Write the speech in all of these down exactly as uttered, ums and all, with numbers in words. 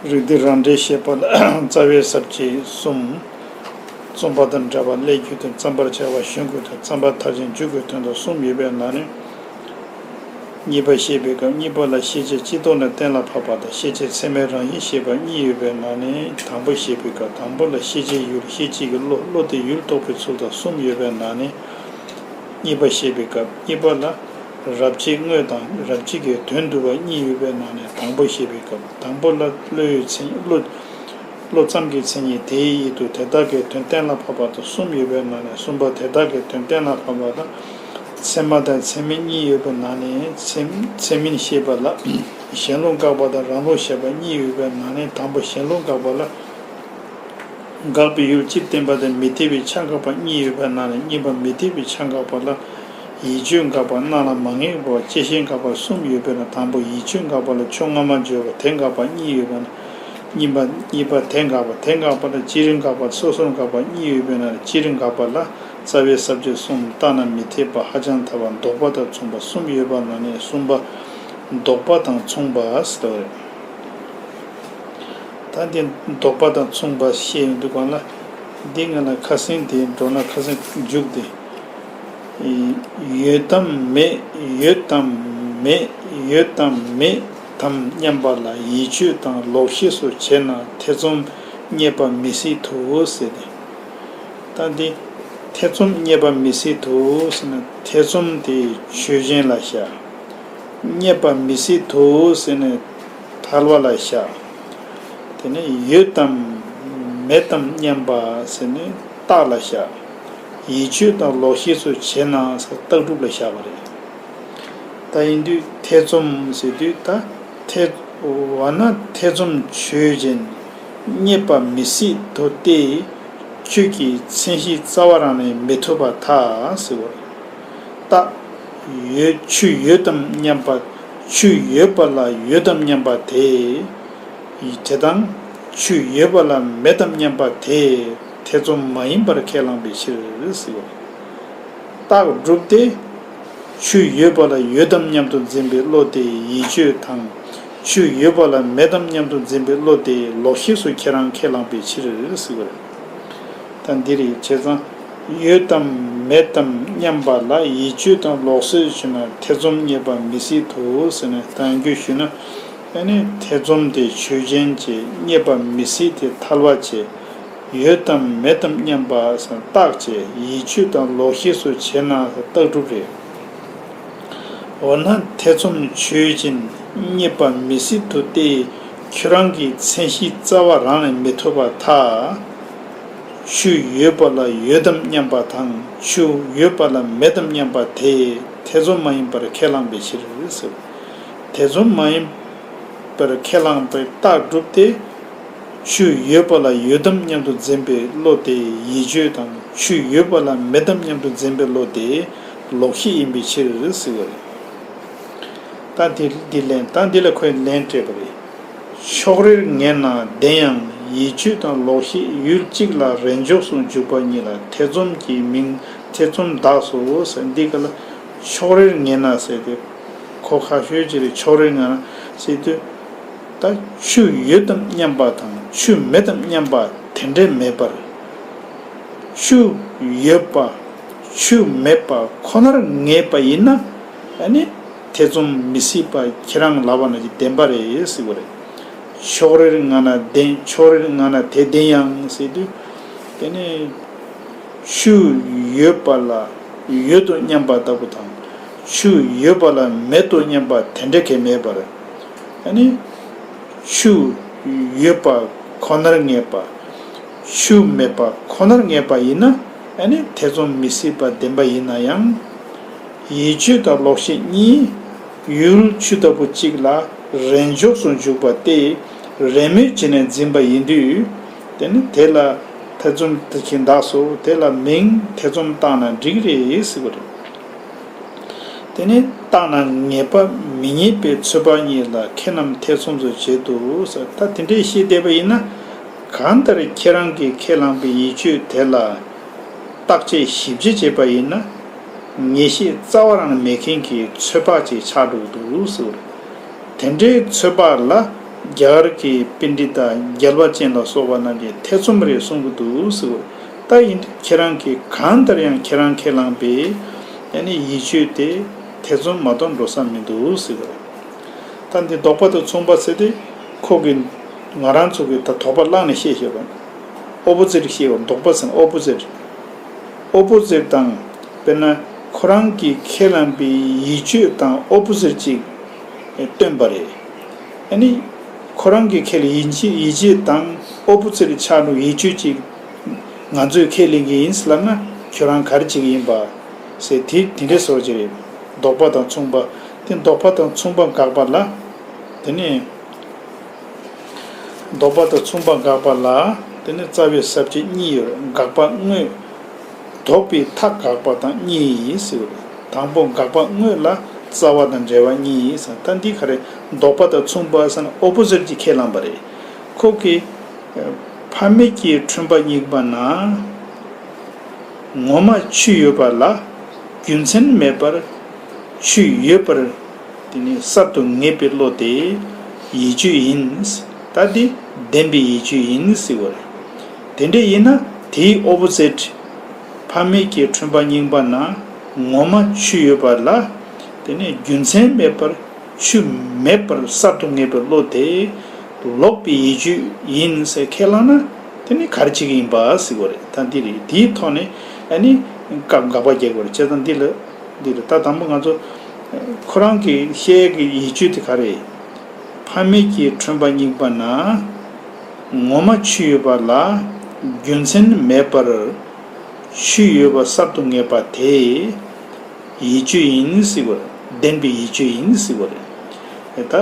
རིགས་གཏེར་རང་འགྲེལ་བཤད་པ་ལ་རྩ་བའི་ས་བཅད་གསུམ། རྩོམ་པ་དང་འདྲ་བ་སླད་རྒྱུ་དང་། བརྩམ་པར་བྱ་བ་གཞན་དགོས་དོན། བརྩམ་པ་མཐར་ཕྱིན་འཇུག་དགོས་དོན་དང་གསུམ་ཡོད་པའི་ནང་ནས། གཉིས་པ་བཤད་པའི་སྐབས། གཉིས་པ་ལ་ཤེས་བྱེད་སྤྱི་ལྡོག་ནས་གཏན་ལ་ཕབ་པ་དང་། ཤེས་བྱེད་ཚད་མའི་རང་བཞིན་བཤད་པ་གཉིས་ཡོད་པའི་ནང་ནས། དང་པོ་བཤད་པའི་སྐབས། དང་པོ་ལ་ཤེས་བྱའི་ཡུལ། ཤེས་བྱེད་ཀྱི་བློ། བློ་དེ་ཡུལ་རྟོགས་པའི་ཚུལ་དང་གསུམ་ཡོད་པའི་ནང་ནས། གཉིས་པ་བཤད་པའི་སྐབས། གཉིས་པ་ལ་རབ་བྱེད་དངོས་དང་རབ་བྱེད་ཀྱི་དོན་བསྡུ་བ་གཉིས་ཡོད་པའི་ནང་ནས། དང་པོ་བཤད་པའི་སྐབས། དང་པོ་ལ་བློའི་མཚན་ཉིད། བློ། བློ་ཙམ་གྱི་མཚན་ཉིད་དེའི་ཡིད་དུ་དེ་དག་གི་དོན་གཏན་ལ་ཕབ་པ་དང་གསུམ་ཡོད་པའི་ནང་ནས། གསུམ་པ་དེ་དག་གི་དོན་གཏན་ལ་ཕབ་པ་དང་། ཚད་མ་དང་ཚད་མིན་གཉིས་ཡོད་པའི་ནང་ནས། ཚད། ཚད་མིན་བཤད་པ་ལ་གཞན་ལུགས་དགག་པ་དང་རང་ལུགས་བཤད་པ་གཉིས་ཡོད་པའི་ནང་ནས། དང་པོ་གཞན་ལུགས་དགག་པ་ལ། དགག་པའི་ཡུལ་སྤྱིར་བསྟན་པ་དང་མི་འཐད་པའི་ཆ་དགག་པ་གཉིས་ཡོད་པའི་ནང་ནས། གཉིས་པ་མི་འཐད་པའི་ཆ་དགག་པ་ལ། ཡིད་དཔྱོད་དགག་པ། རྣ་ལ་མ་ངེས་པ། བཅད་ཤེས་དགག་པ་གསུམ་ཡོད་པའི་ནང་། དང་པོ་ཡིད་དཔྱོད་དགག་པ་ལ་ཆོས་སྔ་མ་བརྗོད་པ་དེ་དགག་པ་གཉིས་ཡོད་པའི་ནང་། གཉིས་པ། གཉིས་པ་དེ་དགག་པ། དེ་དགག་པ་ལ་སྤྱི་རིགས་དགག་པ། སོ་སོར་དགག་པ་གཉིས་ཡོད་པའི་ནང་ནས། སྤྱི་རིགས་དགག་པ་ལ་རྩ་བའི་ས་བཅད་གསུམ། རྟག་ན་མི་འཐད་པ། ཧ་ཅང་ཐལ་བ། ལྡོག་པ་དང་མཚུངས་པ་གསུམ་ཡོད་པའི་ནང་ནས། གསུམ་པ་ལྡོག་པ་དང་མཚུངས་པ་ཟེར་བ་རེད། ད་འདི་ལྡོག་པ་དང་མཚུངས་པ་བཤད་ཡོང་དུས་སྒང་ལ། འདི་སྔོན་ལ་ཁ་སང་དེ་འགྲོ་ན། ཁ་སང་མཇུག་དེ། ཡོད་དམ་མེད། ཡོད་དམ་མེད། ཡོད་དམ་མེད་དམ་སྙམ་པ་ལ་ཡིད་དཔྱོད་དང་ལོག་ཤེས་སུ་བྱས་ན་ཐེ་ཚོམ་རྙེད་པ་མི་སྲིད་དོ་ཟེར་ཏེ། ད་འདི་ཐེ་ཚོམ་རྙེད་པ་མི་སྲིད་དོ་ཟེར་ན། ཐེ་ཚོམ་དེ་ཆོས་ཅན་ལ་བཞག་རྙེད་པ་མི་སྲིད་དོ་ཟེར་ནས་ཐལ་བ་ལ་བཞག་དེ་ནས་ཡོད་དམ་མེད་དམ་སྙམ་པ་ཟེར་ནས་རྟག་ལ་བཞག་ཡིད་དཔྱོད་དང་ལོག་ཤེས་སུ་བྱས་ན་ཟེར་རྟགས་གྲུབ་ལ་བཞག་པ་རེད། ད་ཡིན་དུས་ཐེ་ཚོམ་ཟེར་དུས། ད་ཐེ། འོ་ན་ཐེ་ཚོམ་ཆོས་ཅན། རྙེད་པ་མི་སྲིད་དོ་སྟེ། ཁྱོད་ཀྱི་མཚན་གཞི་རྩ་བ་རང་ནས་མི་ཐུབ་པར་ཐལ་ཟེར་བ་རེད། རྟགས། ཡོད། ཆོས་ཡོད་དམ་སྙམ་པ། ཆོས་ཡོད་པ་ལ་ཡོད་དམ་སྙམ་པ་དེ། དེ་དང་། ཆོས་ཡོད་པ་ལ་མེད་དམ་སྙམ་པ་དེ། ཐེ་ཚོམ་མ་ཡིན་པར་ཁས་བླངས་པའི་ཕྱིར་ཟེར་བ་རེད། རྟགས་གྲུབ་སྟེ། ཆོས་ཡོད་པ་ལ་ཡོད་དམ་སྙམ་དུ་འཛིན་པའི་བློ་དེ་ཡིད་དཔྱོད་དང་། ཆོས་ཡོད་པ་ལ་མེད་དམ་སྙམ་དུ་འཛིན་པའི་བློ་དེ་ལོག་ཤེས་སུ་ཁྱེད་རང་ཁས་བླངས་པའི་ཕྱིར་ཟེར་བ་རེད། ད་འདི་རེད། བྱས་ཙང་ཡོད་དམ་མེད་དམ་སྙམ་པ་ལ་ཡིད་དཔྱོད་དང་ལོག་ཤེས་བྱུང་ན་ཐེ་ཚོམ་རྙེད་པ་མི་སྲིད་དོ་ཟེར་ནས། ད་རྒྱུ་ཞུས་ན། ཨ་ནི་ཐེ་ཚོམ་དེ་ཆོས་ཅན་བྱས། རྙེད་པ་མི་སྲིད་དེ་ཐལ་བ་བྱས། ཡོད་དམ་མེད་དམ་སྙམ་པ་ཟེར་རྟགས་བྱས། ཡིད་དཔྱོད་དང་ལོག་ཤེས་སུ་བྱས་ན་རྟགས་གྲུབ་རེད། འོ་ན་ཐེ་ཚོམ་ཆོས་ཅན། རྙེད་པ་མི་སྲིད་དོ་སྟེ། ཁྱོད་རང་གི་མཚན་གཞི་རྩ་བ་རང་ནས་མི་ཐུབ་པར་ཐལ། ཆོས་ཡོད་པ་ལ་ཡོད་དམ་སྙམ་པ་དང་། ཆོས་ཡོད་པ་ལ་མེད་དམ་སྙམ་པ་དེ་ཐེ་ཚོམ་མ་ཡིན་པར་ཁས་བླངས་པའི་ཕྱིར་ཟེར། ཐེ་ཚོམ་མ་ཡིན་པར་ཁས་བླངས་པའི་རྟགས་གྲུབ་སྟེ། ཆོས་ཡོད་པ་ལ་ཡོད་དམ་སྙམ་དུ་འཛིན་པའི་བློ་དེ་ཡིད་དཔྱོད་དང་། ཆོས་ཡོད་པ་ལ་མེད་དམ་སྙམ་དུ་འཛིན་པའི་བློ་དེ་ལོག་ཤེས་ཡིན་པའི་ཕྱིར་ཟེར་བ་རེད། ད་འདི་འདི་ལན། ད་འདི་ལ་ཁོས་ལན་སྤྲད་པ་རེད། ཕྱོགས་རེར་ངེས་ན་བདེན་ཡང་། ཡིད་དཔྱོད་དང་ལོག་ཤེས་ཡུལ་གཅིག་ལ་རེས་འཇོག་སུ་འཇུག་པ་ཉིད་ལ་ཐེ་ཚོམ་གྱི་མིང་། ཐེ་ཚོམ་གདགས་སོ་ཟེར། འདི་ག་ལ་ཕྱོགས་རེར་ངེས་ན་ཟེར་ཏེ། གོ་ཁ་ཤོས་ཅིག་རེད། ཕྱོགས་རེར་ངེས་ན་ཟེར་དུས། ད་ཆོས་ཡོད་དམ་སྙམ་པ་དང་ཆོས་མེད་དམ་སྙམ་པ་དེ་འདྲས་མེད་པར། ཆོས་ཡོད་པ། ཆོས་མེད་པ་ཁོ་ནར་ངེས་པ་ཡིན་ན། ཨ་ནི་ཐེ་ཚོམ་མི་སྲིད་པ་ཁྱེད་རང་ལབ་པ་ནང་བཞིན་བདེན་པ་རེད་ཟེར་བ་རེད། ཕྱོགས་རེར་ངེས་ན་བདེན། ཕྱོགས་རེར་ངེས་ན་དེ་བདེན་ཡང་ཟེར་དུས། དེ་ནི་ཆོས་ཡོད་པ་ལ་ཡོད་དོ་སྙམ་པ་ལྟ་བུ་དང་། ཆོས་ཡོད་པ་ལ་མེད་དོ་སྙམ་པ་དེ་འདྲ་གང་མེད་པར། ཨ་ནི་ཆོས་ཡོད་པ་ཁོ་ནར་ངེས་པ། ཆོས་མེད་པ་ཁོ་ནར་ངེས་པ་ཡིན་ན། ཨ་ནི་ཐེ་ཚོམ་མི་སྲིད་པ་བདེན་པ་ཡིན་ན་ཡང་། ཡིད་དཔྱོད་དང་ལོག་ཤེས་གཉིས་ཡུལ་ཆོས་ལྟ་བུ་གཅིག་ལ་རེས་འཇོག་སུ་འཇུག་པ་སྟེ། རེས་མོས་བྱས་ནས་འཛིན་པ་ཡིན་དུས། དེ་ནི་དེ་ལ་ཐེ་ཚོམ་དེ་བཞིན་གདགས་སོ། དེ་ལ་མིང་ཐེ་ཚོམ་བཏགས་ན་འགྲིག་རེད་ཟེར་བ་རེད། དེ་ནི་བཏགས་ན་ངེས་པ་མི་རྙེད་པའི་ཚོད་དཔག་གཉིས་ལ་ཁྱེད་རྣམས་ཐེ་ཚོམ་དུ་བྱེད་དོ་ཟེར། ད་དེ་འདྲའི་བཤད་བསྡད་པ་ཡིན་ན། གང་ལྟར་ཁྱེད་རང་གིས་ཁས་བླངས་པའི་ཡིད་དཔྱོད་དེ་ལ་བརྟག་དཔྱད་ཞིབ་ཅིག་བྱས་པ་ཡིན་ན། ངེས་ཤེས་རྩ་བ་རང་མེད་མཁན་གྱི་ཚོད་དཔག་ཅིག་ཆགས་འགྲོ་གི་འདུག་ཟེར། དེ་འདྲའི་ཚོད་དཔག་ལ་ རྒྱ་གར་གྱི་པཎྜི་ཏ་རྒྱལ་བ་ཅན་ལ་སོགས་པ་རྣམས་ཀྱིས་ཐེ་ཚོམ་རེ་གསུང་གི་འདུག་ཟེར་བ། ད་ཡིན་དུས་ཁྱེད་རང་གིས་གང་ལྟར་ཡང་ཁྱེད་རང་ཁས་བླངས་པའི་ཡ་ནི་ཡིད་དཔྱོད་དེ་ཐེ་ཚོམ་མ་གཏོགས་འགྲོ་ས་མི་འདུག་ཟེར་བ། ད་འདི་ལྡོག་པ་དང་མཚུངས་པ་ཟེར་ཏེ་ཁོ་གིས་ང་རང་ཚོ་གིས་ད་དོགས་པ་བླངས་ནས་བཤད་བཞག་པ། ཨོ་པོ་ཛིཊ་བཤད་པ། ལྡོག་པ་ཟེར་ན་ཨོ་པོ་ཛིཊ། ཨོ་པོ་ཛིཊ་དང་། དཔེར་ན་ཁོ་རང་གིས་ཁས་བླངས་པའི་ཡིད་དཔྱོད་དང་ཨོ་པོ་ཛིཊ་ཅིག་སྟོན་པ་རེད། ཨ་ནི། ཁོ་རང་གི་ཁས་ལེན་ཡིད་ཆེས་ཡིད་ཆེས་དང་ཨོ་པོ་ཛིཊ་ཆགས་འགྲོ་ཡིད་དཔྱོད་ཅིག་ང་ཚོས་ཁས་ལེན་གྱི་ཡིན་ལབ་ན་ཁྱོད་རང་ག་རེ་བྱེད་ཀྱི་ཡིན་པ་ཟེར། དེ་དེ་འདྲའི་བཟོ་ཅིག་རེད། ལྡོག་པ་དང་མཚུངས་པ། དེ་ལྡོག་པ་དང་མཚུངས་པ་དགག་པ་ལ། དེ་ནས། ལྡོག་པ་དང་མཚུངས་པ་དགག་པ་ལ། དེ་ནས་རྩ་བའི་ས་བཅད་གཉིས་ཡོད་རེད། དགག་པ་དངོས། ལྡོག་པའི་མཐའ་དགག་པ་དང་གཉིས་ཡིན་ཟེར་བ་རེད། དང་པོ་དགག་པ་དངོས་ལ་རྩ་བ་དང་འབྲེལ་བ་གཉིས་ཡིན་ཟེར། ད་འདི་ག་རེ། ལྡོག་པ་དང་མཚུངས་པ་ཟེར་ན་ཨོ་པོ་ཛིཊ་ཀྱིས་ཁས་བླངས་པ་རེད། ཁོ་གིས། ཕ་མེས་ཀྱི་འཁྲུལ་པ་རྙིང་པ་ན། ངོ་མ་ཆོས་ཡོད་པ་ལ་རྒྱུ་མཚན་མེད་པར་ཆོས་ཡོད་པར། དེ་ནི་གསར་དུ་ངེས་པའི་བློ་དེ་ཡིད་དཔྱོད་ཡིན། ད་དེ་བདེན་པའི་ཡིད་དཔྱོད་ཡིན་ཟེར་བ་རེད། དེ་འདྲ་ཡིན་ན་དེའི་ཨོ་པོ་ཛིཊ། ཕ་མེས་ཀྱི་འཁྲུལ་པ་རྙིང་པ་ན་ངོ་མ་ཆོས་ཡོད་པ་ལ། དེ་ནི་རྒྱུ་མཚན་མེད་པར་ཆོས་མེད་པར་གསར་དུ་ངེས་པའི་བློ་དེ་ལོག་པའི་ཡིད་དཔྱོད་ཡིན་ཟེར་ཁས་བླངས་ན། དེ་ནི་ག་རེ་བྱེད་ཀྱི་ཡིན་པ་ཟེར་བ་རེད། ད་འདི་རེད། དེའི་ཐོག་ནས་ཨ་ནི་དགག་དགག་པ་རྒྱག་དགོས་རེད། བྱས་ཙང་འདི་ལ། འདི་རེད། ད་དང་པོ་ང་ཚོ་ཁོ་རང་གི་བཤད་ཀྱི་ཡིད་དཔྱོད་དེ་ག་རེད། ཕ་མེས་ཀྱི་འཁྲུལ་པ་རྙིང་པ་ན་ངོ་མ་ཆོས་ཡོད་པ་ལ་རྒྱུ་མཚན་མེད་པར་ཆོས་ཡོད་པ་གསར་དུ་ངེས་པ་དེ་ཡིད་དཔྱོད་ཡིན་ཟེར་བ་རེད། བདེན་པའི་ཡིད་དཔྱོད་ཡིན་ཟེར་བ་རེད། ད་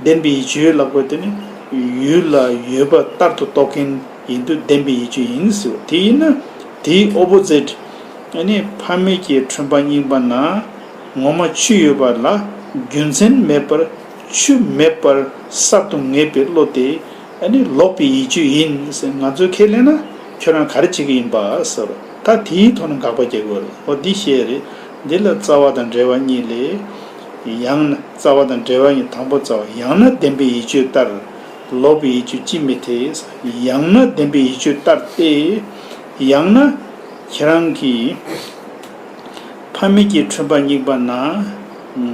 བདེན་པའི་ཡིད་དཔྱོད་ལབ་དགོས་དེ་ནི་ཡུལ་ལ་ཡོད་པ་ལྟར་དུ་རྟོགས་མཁན་ཡིན་དུས་བདེན་པའི་ཡིད་དཔྱོད་ཡིན་ཟེར་བ། དེ་ཡིན་ན་དེའི་ཨོ་པོ་ཛིཊ། ཨ་ནི་ཕ་མེས་ཀྱི་འཁྲུལ་པ་རྙིང་པ་ན་ངོ་མ་ཆོས་ཡོད་པ་ལ་རྒྱུ་མཚན་མེད་པར་ཆོས་མེད་པར་གསར་དུ་ངེས་པའི་བློ་དེ་ཨ་ནི་ལོག་པའི་ཡིད་དཔྱོད་ཡིན་ཟེར་ང་ཚོས་ཁས་ལེན་ན་ཁྱོད་རང་ག་རེ་བྱེད་ཀྱི་ཡིན་པ་ཟེར། ད་དེའི་ཐོག་ནས་དགག་པ་རྒྱག་དགོས་རེད། འོ་འདི་བཤད་རེད། འདི་ལ་རྩ་བ་དང་འབྲེལ་བ་གཉིས་ལས། ཡང་ན་རྩ་བ་དང་འབྲེལ་བ་གཉིས། དང་པོ་རྩ་བ། ཡང་ན་བདེན་པའི་ཡིད་དཔྱོད་ལྟར། ལོག་པའི་ཡིད་དཔྱོད་ཅིས་མི་འཐད། ཡང་ན་བདེན་པའི་ཡིད་དཔྱོད་ལྟར་ཏེ། ཡང་ན་ཁྱེད་རང་གིས་ཕ་མེས་ཀྱི་འཁྲུལ་པ་རྙིང་པ་ན་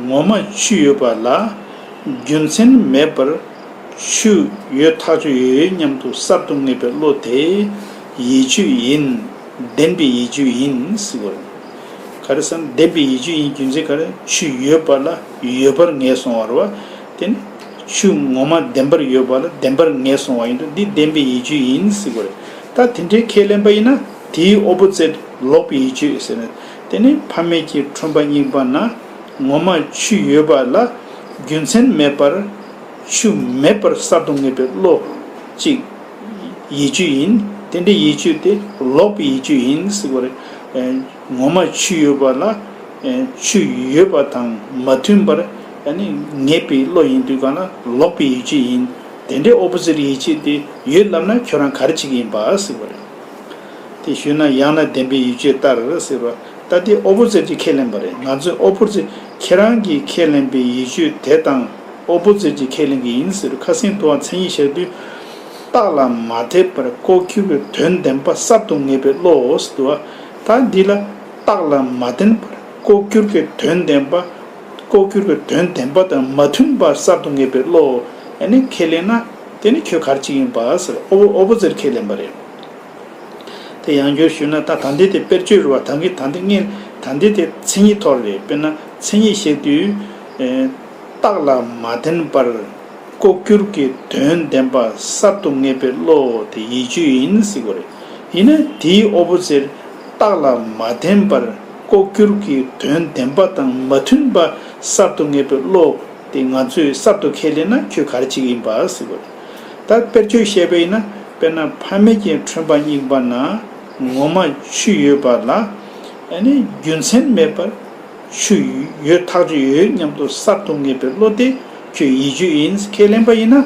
ངོ་མ་ཆོས་ཡོད་པ་ལ་རྒྱུ་མཚན་མེད་པར་ཆོས་ཡོད་ཐག་ཆོད་ཡོད་སྙམ་དུ་གསར་དུ་ངེས་པའི་བློ་དེ་ཡིད་དཔྱོད་ཡིན། བདེན་པའི་ཡིད་དཔྱོད་ཡིན་ཟེར་བ་རེད། ག་རེ་ཟེར་ན་བདེན་པའི་ཡིད་དཔྱོད་ཡིན་རྒྱུ་མཚན་ག་རེ། ཆོས་ཡོད་པ་ལ་ཡོད་པར་ངེས་སོང་བ་རེད་བ། དེ་ནི་ཆོས་ངོ་མ་བདེན་པར་ཡོད་པ་ལ་བདེན་པར་ངེས་སོང་བ་ཡིན་དུས་འདི་བདེན་པའི་ཡིད་དཔྱོད་ཡིན་ཟེར་བ་རེད། ད་དེ་འདྲའི་ཁས་ལེན་པ་ཡིན་ན་དེའི་ཨོ་པོ་ཛིཊ་ལོག་པའི་ཡིད་དཔྱོད་ཟེར་ན། དེ་ནི་ཕ་མེས་ཀྱི་འཁྲུལ་པ་རྙིང་པ་ན་ངོ་མ་ཆོས་ཡོད་པ་ལ་རྒྱུ་མཚན་མེད་པར་ཆོས་མེད་པར་གསར་དུ་ངེས་པའི་བློ་གཅིག་ཡིད་དཔྱོད་ཡིན། དེ་འདྲའི་ཡིད་དཔྱོད་དེ་ལོག་པའི་ཡིད་དཔྱོད་ཡིན་ཟེར་བ་རེད། ངོ་མ་ཆོས་ཡོད་པ་ལ་ཆོས་ཡོད་པ་དང་མ་མཐུན་པར་ངེས་པའི་བློ་ཡིན་དུས་གང་ལ་ལོག་པའི་ཡིད་དཔྱོད་ཡིན། དེ་འདྲའི་ཨོ་པོ་ཛིཊ་ཡིད་དཔྱོད་དེ་ཡོད་ལབ་ན་ཁྱོད་རང་ག་རེ་བྱེད་ཀྱི་ཡིན་པ་ཟེར་བ་རེད། དེ་ཞུས་ན་ཡང་ན་བདེན་པའི་ཡིད་དཔྱོད་ལྟར་ཟེར་བ། ད་དེ་ཨོ་པོ་ཛིཊ་ཀྱིས་ཁས་ལེན་པ་རེད། ང་ཚོས་ཨོ་པོ་ཛིཊ་ཁྱེད་རང་གིས་ཁས་ལེན་པའི་ཡིད་དཔྱོད་དེ་དང་ཨོ་པོ་ཛིཊ་ཀྱིས་ཁས་ལེན་གྱི་ཡིན་ཟེར། ཁ་སང་དུ་བ་མཚན་ཉིད་བཤད་དུས། རྟགས་ལ་མ་བརྟེན་པར་ལྐོག་གྱུར་གྱི་དོན་བདེན་པ་གསར་དུ་ངེས་པའི་བློ་ཟེར་དུ་བ། ད་འདི་ལ་རྟགས་ལ་མ་བརྟེན་པར་ལྐོག་གྱུར་གྱི་དོན་བདེན་པ། ལྐོག་གྱུར་གྱི་དོན་བདེན་པ་དང་མ་མཐུན་པ་གསར་དུ་ངེས་པའི་བློ། ཨ་ནི་ཁས་ལེན་ན་དེ་ནི་ཁྱོད་ག་རེ་བྱེད་ཀྱི་ཡིན་པ་ཟེར། ཨོ་པོ་ཨོ་པོ་ཛིཊ་ཁས་ལེན་པ་རེད། དེ་ཡང་བསྐྱར་ཞུས་ན་ད་ད་འདི་དེ་དཔེར་བརྗོད་རེད་བ། ད་གིན་ད་འདི་ངས་ད་འདི་དེ་མཚན་ཉིད་ཐོག་རེད། དཔེར་ན་མཚན་ཉིད་བཤད་དུས། ཨེ། རྟགས་ལ་མ་བརྟེན་པར་ལྐོག་གྱུར་གྱི་དོན་བདེན་པ་གསར་དུ་ངེས་པའི་བློ་དེ་ཡིད་དཔྱོད་ཡིན་ཟེར་དགོས་རེད། ཡིན་ན་དེའི་ཨོ་པོ་ཛིཊ་རྟགས་ལ་མ་བརྟེན་པར་ལྐོག་གྱུར་གྱི་དོན་བདེན་པ་དང་མ་མཐུན་པ་གསར་དུ་ངེས་པའི་བློ་དེ་ང་ཚོས་གསར་དུ་ཁས་ལེན་ན་ཁྱོད་ག་རེ་བྱེད་ཀྱི་ཡིན་པ་ཟེར་དགོས་རེད། ད་དཔེར་བརྗོད་བཤད་པ་ཡིན་ན། དཔེར་ན་ཕ་མེས་ཀྱི་འཁྲུལ་པ་རྙིང་པ་ན་ངོ་མ་ཆོས་ཡོད་པ་ལ། ཨ་ནི་རྒྱུ་མཚན་མེད་པར་ཆོས་ཡོད་ཐག་ཆོད་ཡོད་སྙམ་དུ་གསར་དུ་ངེས་པའི་བློ་དེ་ཁྱོད་ཡིད་དཔྱོད་ཡིན་ཁས་ལེན་པ་ཡིན་ན།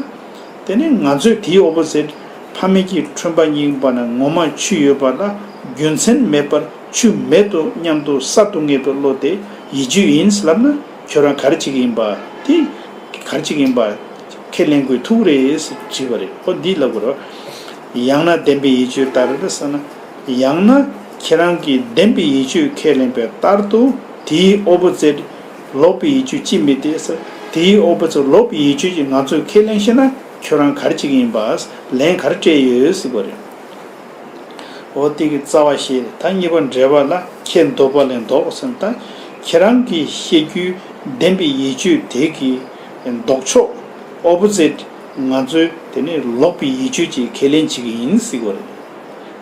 དེ་ནི་ང་ཚོས་དེའི་ཨོ་པོ་ཛིཊ་ཕ་མེས་ཀྱི་འཁྲུལ་པ་རྙིང་པ་ན་ངོ་མ་ཆོས་ཡོད་པ་ལ་རྒྱུ་མཚན་མེད་པར་ཆོས་མེད་དོ་སྙམ་དུ་གསར་དུ་ངེས་པའི་བློ་དེ་ཡིད་དཔྱོད་ཡིན་ལབ་ན་ཁྱོད་རང་ག་རེ་བྱེད་ཀྱི་ཡིན་པ། དེ་ག་རེ་བྱེད་ཀྱི་ཡིན་པ། ཁས་ལེན་དགོས་ཐུག་རེད་ཟེར་དྲིས་པ་རེད། ཨོ་འདི་ལབ་དགོས་རེད། ཡང་ན་བདེན་པའི་ཡིད་དཔྱོད་ལྟར་ཟེར་ན། ཡང་ན་ཁྱེད་རང་གིས་བདེན་པའི་ཡིད་དཔྱོད་ཁས་ལེན་པའི་ལྟར་དུ་དེའི་ཨོ་པོ་ཛིཊ་ལོག་པའི་ཡིད་དཔྱོད་ཅི་མི་དེ་ཟེར། དེའི་ཨོ་པོ་ཛིཊ་ལོག་པའི་ཡིད་དཔྱོད་ཀྱིས་ང་ཚོས་ཁས་ལེན་ཤེས་ན་ཁྱོད་རང་ག་རེ་བྱེད་ཀྱི་ཡིན་པ། ལན་ག་རེ་སྤྲད་ཡོད་ཟེར་དགོས་རེད། འོ་དེ་གི་རྩ་བ་བཤད། ད་གཉིས་པ་འགྲེལ་པ་ལ་ཁྱེད་འདོད་པ་ལས་ལྡོག་ཟེར་ན། ད་ཁྱེད་རང་གིས་བཤད་རྒྱུའི་བདེན་པའི་ཡིད་དཔྱོད་དེ་གི་ལྡོག་ཕྱོགས་ཨོ་པོ་ཛིཊ་ང་ཚོས་དེ་ནི་ལོག་པའི་ཡིད་དཔྱོད་ཅིག་ཁས་ལེན་བྱེད་ཀྱི་ཡིན་ཟེར་དགོས་རེད།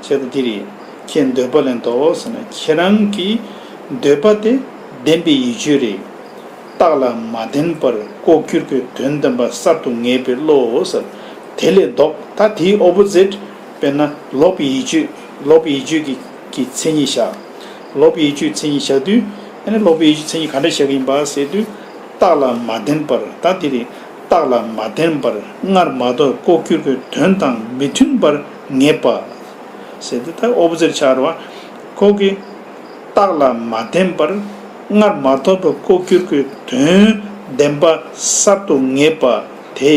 བྱས་ཙང་འདི་རེད། ཁྱེད་འདོད་པ་ལས་ལྡོག་ཟེར་ན་ཁྱེད་རང་གི་འདོད་པ་དེ་བདེན་པའི་ཡིད་དཔྱོད་རེད། རྟགས་ལ་མ་བརྟེན་པར་ལྐོག་གྱུར་གྱི་དོན་བདེན་པ་གསར་དུ་ངེས་པའི་བློ་ཟེར། དེ་ལས་ལྡོག་ད་དེའི་ཨོ་པོ་ཛིཊ་དཔེར་ན་ལོག་པའི་ཡིད་དཔྱོད། ལོག་པའི་ཡིད་དཔྱོད་ཀྱི་ཀྱི་མཚན་ཉིད་བཞག་ལོག་པའི་ཡིད་དཔྱོད་མཚན་ཉིད་བཞག་དུས། ཨ་ནི་ལོག་པའི་ཡིད་དཔྱོད་མཚན་ཉིད་ག་འདྲ་བཞག་གི་ཡིན་པ་ཟེར་དུས། རྟགས་ལ་མ་བརྟེན་པར། ད་དེ་རེད། རྟགས་ལ་མ་བརྟེན་པར་སྔར་མ་ཐོབ་ལྐོག་གྱུར་གྱི་དོན་དང་མི་མཐུན་པར་ངེས་པ། ཟེར་དུས་ད་ཨོ་པོ་ཛིཊ་ཆགས་རེད་བ། ཁོ་གི་རྟགས་ལ་མ་བརྟེན་པར་སྔར་མ་ཐོབ་པའི་ལྐོག་གྱུར་གྱི་དོན་བདེན་པ་གསར་དུ་ངེས་པ་དེ་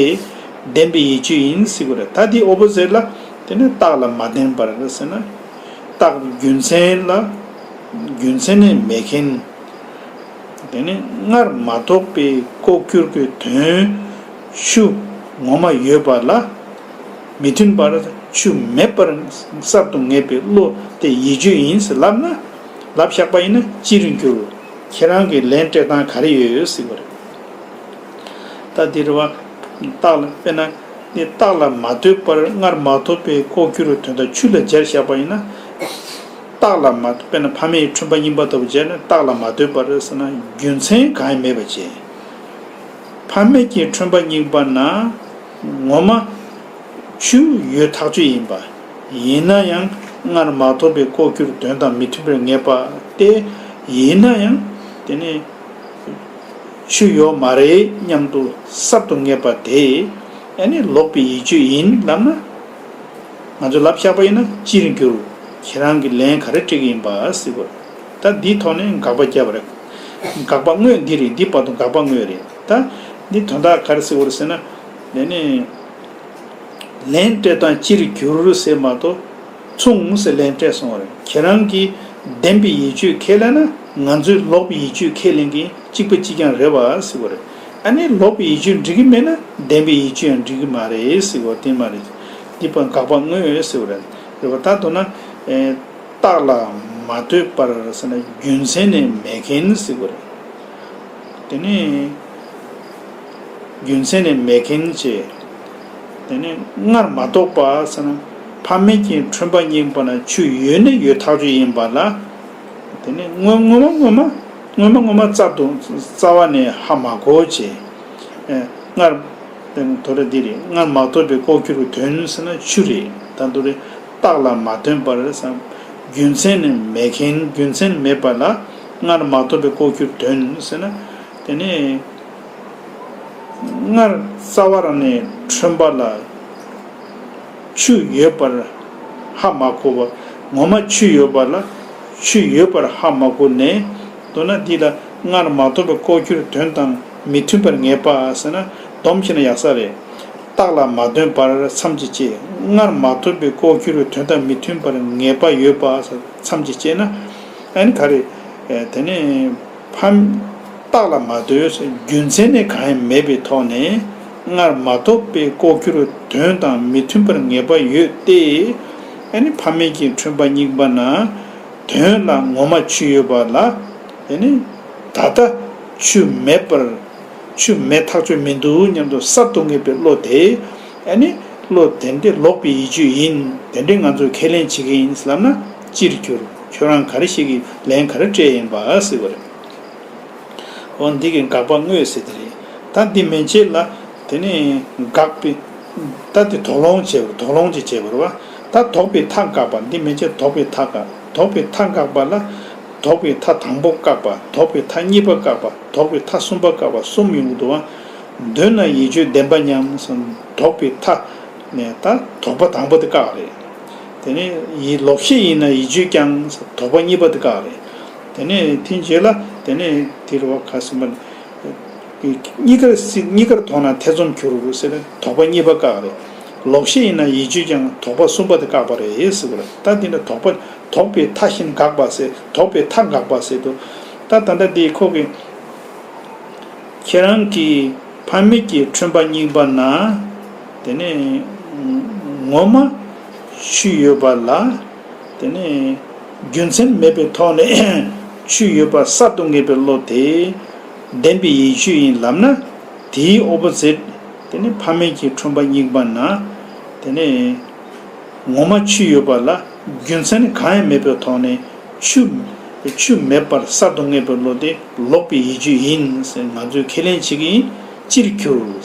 བདེན་པའི་ཡིད་དཔྱོད་ཡིན་ཟེར་གྱི་རེད། ད་དེ་ཨོ་པོ་ཛིཊ་ལ་དེ་ནི་རྟགས་ལ་མ་བརྟེན་པར་ཟེར་ན། རྟགས་རྒྱུ་མཚན་ལ་རྒྱུ་མཚན་ནི་མེད་མཁན། དེ་ནི་སྔར་མ་ཐོབ་པའི་ལྐོག་གྱུར་གྱི་དོན་ཆོས་ངོ་མ་ཡོད་པ་ལ་མི་མཐུན་པར་ཆོས་མེད་པར་གསར་དུ་ངེས་པའི་བློ་དེ་ཡིད་དཔྱོད་ཡིན་ཟེར་ལབ་ན། ལབ་བཞག་པ་ཡིན་ན་ཅིར་འགྱུར། ཁྱེད་རང་གི་ལན་སྤྲད་སྟངས་ག་རེ་ཡོད་ཟེར་བ་རེད། ད་འདི་རེད་བ། རྟགས་ལ་དཔེར་ན། ནི་རྟགས་ལ་མ་ལྟོས་པར་སྔར་མ་ཐོབ་པའི་ལྐོག་གྱུར་དོན་དག་ཆོས་ལ་སྦྱར་བཞག་པ་ཡིན་ན། རྟགས་ལ་མ་དཔེར་ན་ཕ་མེས་ཀྱི་ཁྲོན་པ་རྙིང་པ་ལྟ་བུ་བྱས་ན་རྟགས་ལ་མ་ལྟོས་པར་ཟེར་ན་རྒྱུ་མཚན་གང་ཡང་མེད་པ་བྱས། ཕ་མེས་ཀྱི་ཁྲོན་པ་རྙིང་པ་ན་ངོ་མ་ཆོས་ཡོད་ཐག་ཆོད་ཡིན་པ། ཡིན་ན་ཡང་སྔར་མ་ཐོབ་པའི་ལྐོག་གྱུར་དོན་དང་མི་མཐུན་པར་ངེས་པ་སྟེ། ཡིན་ན་ཡང་དེ་ནི་ཆོས་ཡོད་མ་རེད་སྙམ་དུ་གསར་དུ་ངེས་པ་དེ་ཨ་ནི་ལོག་པའི་ཡིད་དཔྱོད་ཡིན་ལབ་ན། ང་ཚོས་ལབ་བཞག་པ་ཡིན་ན་ཅིར་འགྱུར། ཁྱེད་རང་གིས་ལན་ག་རེ་སྤྲད་ཀྱི་ཡིན་པ་ཟེར་བ། ད་འདིའི་ཐོག་ནས་དགག་པ་བརྒྱབ་པ་རེད། དགག་པ་དངོས་འདི་རེད། འདི་བར་དུ་དགག་པ་དངོས་རེད། ད་འདི་དོན་དག་ག་རེ་ཟེར་བ་རེད་ཟེར་ན། དེ་ནི་ལན་སྤྲད་སྟངས་ཅིར་འགྱུར་ཟེར་མ་གཏོགས་མཚུངས་ཟེར་ལན་སྤྲད་སོང་བ་རེད། ཁྱེད་རང་གིས་བདེན་པའི་ཡིད་དཔྱོད་ཁས་ལེན་ན་ང་ཚོས་ལོག་པའི་ཡིད་དཔྱོད་ཁས་ལེན་གྱི་གཅིག་པ་གཅིག་རྐྱང་རེད་བ་ཟེར་བ་རེད། ཨ་ནི་ལོག་པའི་ཡིད་དཔྱོད་འགྲིག་གི་མེད་ན་བདེན་པའི་ཡིད་དཔྱོད་ཡང་འགྲིག་གི་མ་རེད་ཟེར་བ་དེ་མ་རེད། འདི་བར་དགག་པ་དངོས་ཟེར་བ་རེད། རེད་བ། ད་མདོར་ན། ཨེ། རྟགས་ལ་མ་ལྟོས་པར་ཟེར་ན་རྒྱུ་མཚན་ནི་མེད་མཁན་ཟེར་བ་རེད། དེ་ནས་རྒྱུ་མཚན་ནི་མེད་མཁན་བྱས། དེ་ནས་སྔར་མ་ཐོབ་པ་ཟེར་ན་ཕ་མེས་ཀྱི་ཁྲོན་པ་རྙིང་པ་ན་ཆོས་ཡོད་ནི་ཡོད་ཐག་ཆོད་ཡིན་པ་ལ། དེ་ནས་སྔོན་སྔོན་མ་སྔོན་མ་སྔོན་མ་སྔོན་མ་རྩ་དུ་རྩ་བ་ནས་ཧ་མ་གོ་བྱས། ཨེ། སྔར། དེ་ནས་དོ་རེད་འདི་རེད། སྔར་མ་ཐོབ་པའི་ལྐོག་གྱུར་གྱི་དོན་ཟེར་ན་ཆོས་རེད། ད་དོ་རེད། རྟགས་ལ་མ་ལྟོས་པར་སམ། རྒྱུ་མཚན་ནི་མེད་མཁན། རྒྱུ་མཚན་མེད་པ་ལ་སྔར་མ་ཐོབ་པའི་ལྐོག་གྱུར་དོན་ཟེར་ན། དེ་ནི་སྔར་རྩ་བ་རང་ནས་ཁྲོན་པ་ལ་ཆོས་ཡོད་པར་ཧ་མ་གོ་བ། ངོ་མ་ཆོས་ཡོད་པ་ལ་ཆོས་ཡོད་པར་ཧ་མ་གོ་ནས། མདོར་ན་འདི་ལ་སྔར་མ་ཐོབ་པའི་ལྐོག་གྱུར་དོན་དང་མི་མཐུན་པར་ངེས་པ་ཟེར་ན་སྡོམ་བྱས་ན་ཡག་ས་རེད། རྟགས་ལ་མ་ལྟོས་པར་མཚམས་ཀྱིས་བཅད། སྔར་མ་ཐོབ་པའི་ལྐོག་གྱུར་དོན་དང་མི་མཐུན་པར་ངེས་པ་ཡོད་པ་ཟེར་མཚམས་ཀྱིས་བཅད་ན། ཨ་ནི་ག་རེ། ཨེ། དེ་ནས་ཕ། རྟགས་ལ་མ་ལྟོས། རྒྱུ་མཚན་ནི་གང་ཡང་མེད་པའི་ཐོག་ནས་སྔར་མ་ཐོབ་པའི་ལྐོག་གྱུར་དོན་དང་མི་མཐུན་པར་ངེས་པ་ཡོད་དེ། ཨ་ནི་ཕ་མེས་ཀྱི་ཁྲོན་པ་རྙིང་པ་ན། དོན་ལ་ངོ་མ་ཆོས་ཡོད་པ་ལ། དེ་ནི་ད་ལྟ་ཆོས་མེད་པར། ཆོས་མེད་ཐག་ཆོད་མི་འདུག་སྙམ་དུ་གསར་དུ་ངེས་པའི་བློ་དེ། ཨ་ནི་བློ་དེ་འདྲ་ལོག་པའི་ཡིད་དཔྱོད་ཡིན། དེ་འདྲ་ང་ཚོས་ཁས་ལེན་བྱེད་ཀྱི་ཡིན་ལབ་ན་ཅིར་འགྱུར། ཁྱོད་རང་ག་རེ་ཞིག་གིས་ལན་ག་རེ་སྤྲད་ཡིན་པ་ཟེར་བ་རེད། འོ་འདི་གི་དགག་པ་དངོས་ཟེར་དེ་རེད། ད་འདི་མན་ཆད་ལ། དེ་ནས་དགག་པའི། ད་དེ་དོགས་སློང་བྱས་པ། དོགས་སློང་ཅིག་བྱས་པ་རེད་བ། ད་དོགས་པའི་མཐའ་དགག་པ། འདི་མན་ཆད་དོགས་པའི་མཐའ་དགག་དོགས་པའི་མཐའ་དགག་པ་ལ། དོགས་པའི་མཐའ་དང་པོ་བཀག་པ། དོགས་པའི་མཐའ་གཉིས་པ་བཀག་པ། དོགས་པའི་མཐའ་གསུམ་པ་བཀག་པ་གསུམ་ཡོང་གི་འདུག་བ། མདོར་ན་ཡིད་དཔྱོད་བདེན་པ་སྙམ་ཟེར་དོགས་པའི་མཐའ་ནས་ད་དོགས་པ་དང་པོ་དེ་བཀག་རེད། དེ་ནས་ཡིད་ལོག་ཤེས་ཡིན་ན་ཡིད་དཔྱོད་ཀྱང་ཟེར་དོགས་པ་གཉིས་པ་དེ་བཀག་རེད། དེ་ནས་དེའི་རྗེས་ལ་དེ་ནས་དེ་རུ་བ་ཁ་སུམ་པ། གཉིས་ཀར་སྲིད་གཉིས་ཀར་དོགས་ན་ཐེ་ཚོམ་འགྱུར་ཟེར་ནས་དོགས་པ་གཉིས་པ་བཀག་རེད། ལོག་ཤེས་ཡིན་ན་ཡིད་དཔྱོད་ཀྱང་དོགས་པ་གསུམ་པ་དེ་བཀག་པ་རེད་ཟེར་བ་རེད། ད་འདི་འདྲ་དོགས་པ་དོགས་པའི་མཐའ་བཞིན་དགག་པ་ཟེར་དོགས་པའི་མཐའ་དགག་པ་ཟེར་དུས། ད་ད་ལྟ་འདི་ཁོ་གི་ཁྱེད་རང་གི་ཕ་མེས་ཀྱི་ཁྲོན་པ་རྙིང་པ་ན། དེ་ནས་ངོ་མ་ཆོས་ཡོད་པ་ལ། དེ་ནས་རྒྱུ་མཚན་མེད་པའི་ཐོག་ནས་ཆོས་ཡོད་པ་གསར་དུ་ངེས་པའི་བློ་དེ་བདེན་པའི་ཡིད་དཔྱོད་ཡིན་ལབ་ན། དེའི་ཨོ་པོ་ཛིཊ། དེ་ནི་ཕ་མེས་ཀྱི་ཁྲོན་པ་རྙིང་པ་ན། དེ་ནི་ངོ་མ་ཆོས་ཡོད་པ་ལ་རྒྱུ་མཚན་གང་ཡང་མེད་པའི་ཐོག་ནས་ཆོས་ཆོས་མེད་པར་གསར་དུ་ངེས་པའི་བློ་དེ་ལོག་པའི་ཡིད་དཔྱོད་ཡིན་ཟེར་ང་ཚོས་ཁས་ལེན་བྱེད་ཀྱི་ཡིན། ཅིར་འགྱུར་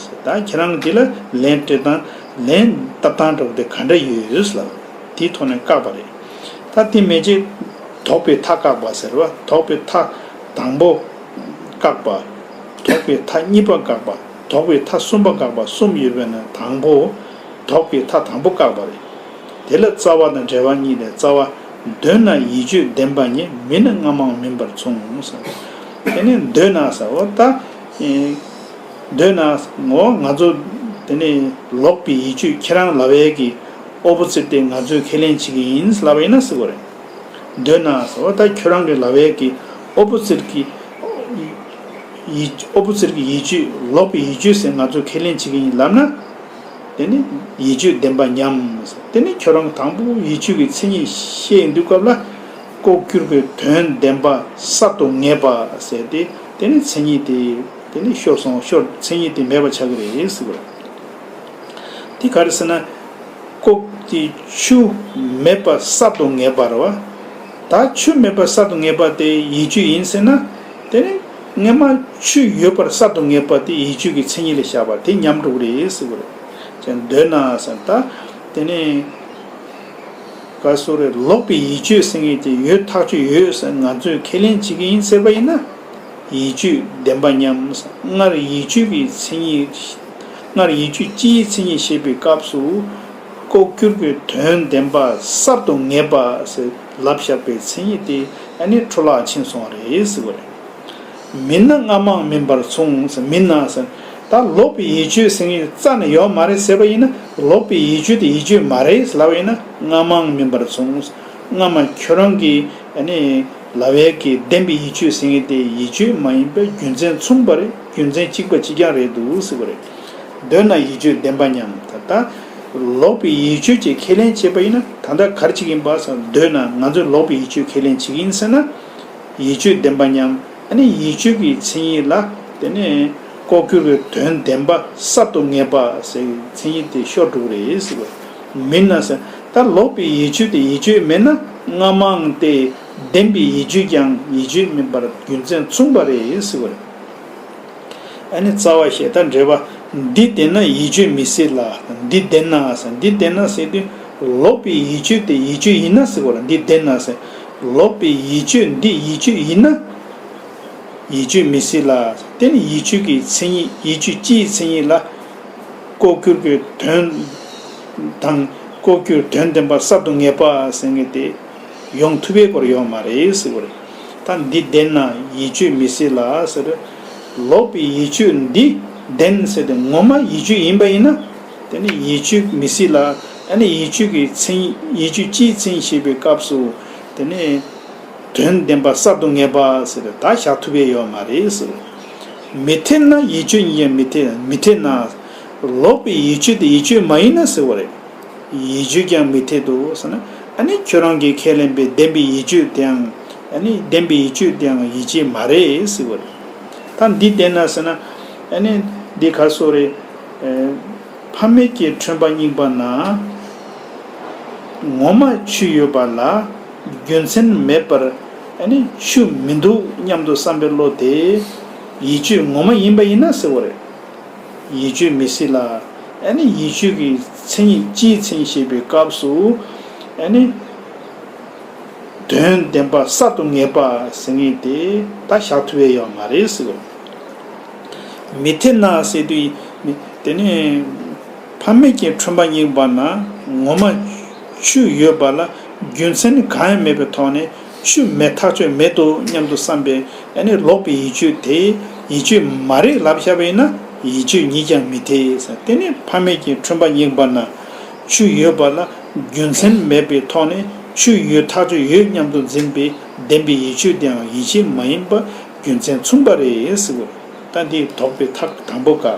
ཟེར། ད་ཁྱེད་རང་འདི་ལ་ལན་སྤྲད་སྟངས་ལན་བཏབ་སྟངས་འདྲ་བོ་དེ་ག་འདྲ་ཡོད་ལབ། དེའི་ཐོག་ནས་བཀག་པ་རེད། ད་དེ་མེད་ཅེས་དོགས་པའི་མཐའ་བཀག་པ་ཟེར་བ། དོགས་པའི་མཐའ་དང་པོ་བཀག་པ། དོགས་པའི་མཐའ་གཉིས་པ་བཀག་པ། དོགས་པའི་མཐའ་གསུམ་པ་བཀག་པ་གསུམ་ཡོད་པས་ན་དང་པོ། དོགས་པའི་མཐའ་དང་པོ་བཀག་པ་རེད། དེ་ལ་རྩ་བ་དང་འབྲེལ་བ་གཉིས་ལས། རྩ་བ། འདོད་ན་ཡིད་དཔྱོད་བདེན་པ་ཉིད། མིན་ན་སྔ་མའང་མིན་པར་མཚུངས་ཟེར། དེ་ནས་འདོད་ན་ཟེར་བ་ད། འདོད་ན་ངོ་ང་ཚོ་དེ་ནས་ལོག་པའི་ཡིད་དཔྱོད་ཁྱེད་རང་ལབ་ཡས་ཀྱི་ཨོ་པོ་ཛིཊ་དེ་ང་ཚོས་ཁས་ལེན་བྱེད་ཀྱི་ཡིན་ལབ་པ་ཡིན་ན་ཟེར་བ་རེད། འདོད་ན་ཟེར་བ་ད་ཁྱོད་རང་གི་ལབ་ཡས་ཀྱི་ཨོ་པོ་ཛིཊ་ཀྱི་ཡིད་ཨོ་པོ་ཛིཊ་ཀྱི་ཡིད་དཔྱོད་ལོག་པའི་ཡིད་དཔྱོད་ཟེར་ང་ཚོས་ཁས་ལེན་བྱེད་ཀྱི་ཡིན་ལབ་ན། དེ་ནི་ཡིད་དཔྱོད་བདེན་པ་མཉམ། དེ་ནི་ཁྱོད་རང་དང་པོ་ཡིད་དཔྱོད་ཀྱི་མཚན་ཉིད་བཤད་ཡོང་དུས་སྐབས་ལ་ལྐོག་གྱུར་གྱི་དོན་བདེན་པ་གསར་དུ་ངེས་པ་ཟེར་ཏེ། དེ་ནི་མཚན་ཉིད་དེ་དེ་ནི་ཤོར་སོང་། ཤོར་མཚན་ཉིད་དེ་མེད་པ་ཆགས་ཀྱི་རེད་ཟེར་བ་རེད། དེ་ག་རེ་ཟེར་ན། ལྐོག་དེ་ཆོས་མེད་པ་གསར་དུ་ངེས་པ་རེད་བ། ད་ཆོས་མེད་པ་གསར་དུ་ངེས་པ་དེ་ཡིད་དཔྱོད་ཡིན་ཟེར་ན། དེ་ནི་སྔ་མ་ཆོས་ཡོད་པར་གསར་དུ་ངེས་པ་དེ་ཡིད་དཔྱོད་ཀྱི་མཚན་ཉིད་ལ་བཞག་པ་དེ་ཉམས་འགྲོ་གི་རེད་ཟེར་བ་རེད། ཅེས་འདོད་ན་ཟེར་ད། དེ་ནི་ག་སོ་རེ་ལོག་པའི་ཡིད་དཔྱོད་ཟེར་མཁན་དེ་ཡོད་ཐག་ཆོད་ཡོད་ཟེར་ང་ཚོས་ཁས་ལེན་བྱེད་ཀྱི་ཡིན་ཟེར་བ་ཡིན་ན། ཡིད་དཔྱོད་བདེན་པ་མཉམ། སྔར་ཡིད་དཔྱོད་ཀྱི་མཚན་ཉིད། སྔར་ཡིད་དཔྱོད་སྤྱིའི་མཚན་ཉིད་བཤད་པའི་སྐབས་སུ། ལྐོག་གྱུར་གྱི་དོན་བདེན་པ་གསར་དུ་ངེས་པ་ཟེར་ལབ་བཞག་པའི་མཚན་ཉིད་དེ་ཨ་ནི་འཕྲོ་བརླག་ཕྱིན་སོང་བ་རེད་ཟེར་བ་རེད། མིན་ན་སྔ་མའང་མིན་པར་མཚུངས། མིན་ན་ཟེར། ད་ལོག་པའི་ཡིད་དཔྱོད་ཟེར་མཁན་རྩ་ནས་ཡོད་མ་རེད་ཟེར་བ་ཡིན་ན། ལོག་པའི་ཡིད་དཔྱོད་དེ་ཡིད་དཔྱོད་མ་རེད་ལབ་པ་ཡིན་ན། སྔ་མའང་མིན་པར་མཚུངས། སྔ་མ་ཁྱོད་རང་གིས་ཨ་ནི་ལབ་ཡས་ཀྱི་བདེན་པའི་ཡིད་དཔྱོད་ཟེར་མཁན་དེ་ཡིད་དཔྱོད་མ་ཡིན་པའི་རྒྱུ་མཚན་མཚུངས་པ་རེད། རྒྱུ་མཚན་གཅིག་པ་གཅིག་རྐྱང་རེད་འདུག་ཟེར་བ་རེད། འདོད་ན་ཡིད་དཔྱོད་བདེན་པ་མཉམ། ད་ལྟ་ལོག་པའི་ཡིད་དཔྱོད་ཅེས་ཁས་ལེན་བྱས་པ་ཡིན་ན། ད་ལྟ་ག་རེ་བྱེད་ཀྱི་ཡིན་པ་ཟེར། འདོད་ན་ང་ཚོས་ལོག་པའི་ཡིད་དཔྱོད་ཁས་ལེན་བྱེད་ཀྱི་ཡིན་ཟེར་ན། ཡིད་དཔྱོད་བདེན་པ་མཉམ། ཨ་ནི་ཡིད་དཔྱོད་ཀྱི་མཚན་ཉིད་ལ། དེ་ནས་ལྐོག་གྱུར་གྱི་དོན་བདེན་པ་གསར་དུ་ངེས་པ་ཟེར་མཚན་ཉིད་དེ་ཤོར་འགྲོ་གི་རེད་ཟེར་བ། མིན་ན་ཟེར། ད་ལོག་པའི་ཡིད་དཔྱོད་དེ་ཡིད་དཔྱོད་མེད་ན་སྔ་མའང་དེ་བདེན་པའི་ཡིད་དཔྱོད་ཀྱང་ཡིད་དཔྱོད་མིན་པར་རྒྱུ་མཚན་མཚུངས་པ་རེད་ཟེར་བ་རེད། ཨ་ནི་རྩ་བ་ཞེས་ད་འགྲེལ་པ། འདི་བདེན་ན་ཡིད་དཔྱོད་མི་སྲིད་ལ། འདི་བདེན་ན་ཟེར། འདི་བདེན་ན་ཟེར་དུས་ལོག་པའི་ཡིད་དཔྱོད་དེ་ཡིད་དཔྱོད་ཡིན་ན་ཟེར་བ་རེད། འདི་བདེན་ན་ཟེར། ལོག་པའི་ཡིད་དཔྱོད་འདི་ཡིད་དཔྱོད་ཡིན་ན། ཡིད་དཔྱོད་མི་སྲིད་ལ། དེ་ནི་ཡིད་དཔྱོད་ཀྱི་མཚན་ཉིད། ཡིད་དཔྱོད་སྤྱིའི་མཚན་ཉིད་ལ། ལྐོག་གྱུར་གྱི་དོན་དང་། ལྐོག་གྱུར་དོན་བདེན་པ་གསར་དུ་ངེས་པ་ཟེར་མཁན་དེ་ཡོང་ཐུབ་པའི་སྐོར་ཡོད་མ་རེད་ཟེར་བ་རེད། ད་འདི་བདེན་ན་ཡིད་དཔྱོད་མི་སྲིད་ལ་ཟེར། ལོག་པའི་ཡིད་དཔྱོད་འདི་བདེན་ཟེར་ཏེ་ངོ་མ་ཡིད་དཔྱོད་ཡིན་པ་ཡིན་ན། དེ་ནི་ཡིད་དཔྱོད་མི་སྲིད་ལ། ཨ་ནི་ཡིད་དཔྱོད་ཀྱི་མཚན། ཡིད་དཔྱོད་སྤྱིའི་མཚན་བཤད་པའི་སྐབས་སུ། དེ་ནི། དོན་བདེན་པ་གསར་དུ་ངེས་པ་ཟེར་ད་བཞག་ཐུབ་ཡས་ཡོད་མ་རེད་ཟེར། མི་འཐད་ན་ཡིད་དཔྱོད་ཉིད་ཀྱང་མི་འཐད། མི་འཐད་ན། ལོག་པའི་ཡིད་དཔྱོད་དེ་ཡིད་དཔྱོད་མ་ཡིན་ན་ཟེར་བ་རེད། ཡིད་དཔྱོད་ཀྱང་མི་འཐད་དོ་ཟེར་ན། ཨ་ནི་ཁྱོད་རང་གིས་ཁས་ལེན་པའི་བདེན་པའི་ཡིད་དཔྱོད་དེའང་། ཨ་ནི་བདེན་པའི་ཡིད་དཔྱོད་དེའང་ཡིད་དཔྱོད་མ་རེད་ཟེར་བ་རེད། ད་འདི་བདེན་ན་ཟེར་ན། ཨ་ནི་འདི་ག་སོ་རེད། ཕ་མེས་ཀྱི་ཁྲོན་པ་རྙིང་པ་ན། ངོ་མ་ཆོས་ཡོད་པ་ལ་རྒྱུ་མཚན་མེད་པར་ཨ་ནི་ཆོས་མི་འདུག་སྙམ་དུ་བསམ་པའི་བློ་དེ་ཡིད་དཔྱོད་ངོ་མ་ཡིན་པ་ཡིན་ན་ཟེར་བ་རེད། ཡིད་དཔྱོད་མི་སྲིད་ལ། ཨ་ནི་ཡིད་དཔྱོད་ཀྱི་མཚན་ཉིད་སྤྱིའི་མཚན་ཉིད་བཤད་པའི་སྐབས་སུ་ཨ་ནི། དོན་བདེན་པ་གསར་དུ་ངེས་པ་ཟེར་མཁན་དེ་ད་བཞག་ཐུབ་ཡས་ཡོད་མ་རེད་ཟེར་གོ། མི་འཐད་ན་ཟེར་དུས་དེ་ནི་ཕ་མེས་ཀྱི་ཁྲོན་པ་རྙིང་པ་ན་ངོ་མ་ཆོས་ཡོད་པ་ལ་རྒྱུ་མཚན་གང་ཡང་མེད་པའི་ཐོག་ནས་ཆོས་མེད་ཐག་ཆོད་མེད་དོ་སྙམ་དུ་བསམ་པའི་ཨ་ནི་ལོག་པའི་ཡིད་དཔྱོད་དེ་ ཡིད་དཔྱོད་མ་རེད་ལབ་བཞག་པ་ཡིན་ན་ཡིད་དཔྱོད་ཉིད་ཀྱང་མི་འཐད་ཟེར། དེ་ནི་ཕ་མེས་ཀྱི་ཁྲོན་པ་རྙིང་པ་ན་ཆོས་ཡོད་པ་ལ་རྒྱུ་མཚན་མེད་པའི་ཐོག་ནས་ཆོས་ཡོད་ཐག་ཆོད་ཡོད་སྙམ་དུ་འཛིན་པའི་བདེན་པའི་ཡིད་དཔྱོད་དེའང་ཡིད་དཔྱོད་མ་ཡིན་པ་རྒྱུ་མཚན་མཚུངས་པ་རེད་ཟེར་གོ། ད་འདི་དོགས་པའི་མཐའ་དང་པོ་བཀག་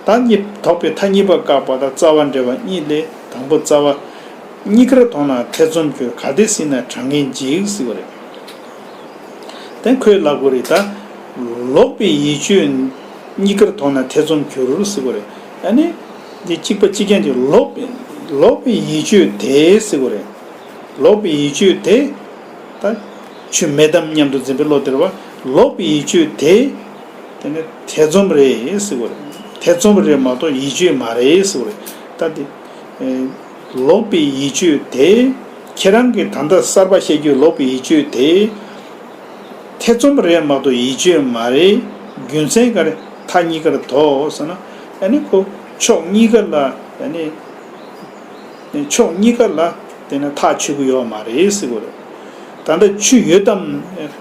ད་གཉིས་དོགས་པའི་མཐའ་གཉིས་པ་བཀག་པ་དང་རྩ་བ་འགྲེལ་བ་གཉིས་ལས་དང་པོ་རྩ་བ། གཉིས་ཀར་མཐོང་ན་ཐེ་ཚོམ་གྱུར། གལ་ཏེ་ཟིན་ན་གྲངས་ངེས་འཇིག་ཟེར་བ་རེད། དེ་ཁོས་ལབ་དགོས་རེད་ད། ལོག་པའི་ཡིད་དཔྱོད་གཉིས་ཀར་མཐོང་ན་ཐེ་ཚོམ་གྱུར་ཟེར་བ་རེད། ཨ་ནི། འདི་གཅིག་པ་གཅིག་རྐྱང་གཅིག་ལོག་པའི་ལོག་པའི་ཡིད་དཔྱོད་དེ་ཟེར་བ་རེད། ལོག་པའི་ཡིད་དཔྱོད་དེ། ད། ཆོས་མེད་དམ་སྙམ་དུ་འཛིན་པའི་བློ་དེ་རེད་བ། ལོག་པའི་ཡིད་དཔྱོད་དེ། དེ་ནི་ཐེ་ཚོམ་རེད་ཟེར་བ་རེད། ཐེ་ཚོམ་རེད་མ་གཏོགས་ཡིད་དཔྱོད་མ་རེད་ཟེར་བ་རེད། ད་དེ། ལོག་པའི་ཡིད་དཔྱོད་དེ། ཁྱེད་རང་གིས་ད་ལྟ་གསར་པ་བཤད་རྒྱུའི་ལོག་པའི་ཡིད་དཔྱོད་དེ། ཐེ་ཚོམ་རེད་མ་གཏོགས་ཡིད་དཔྱོད་མ་རེད། རྒྱུ་མཚན་ག་རེ་མཐའ་གཉིས་ཀར་དོགས་ཟེར་ན། ཨ་ནི་ཁོ་ཕྱོགས་གཉིས་ཀ་ལ་ཨ་ནི། ཕྱོགས་གཉིས་ཀ་ལ་དེ་ནི་ཐག་ཆོད་ཀྱི་ཡོད་མ་རེད་ཟེར་གོ་རེད། ད་ལྟ་ཆོས་ཡོད་དམ་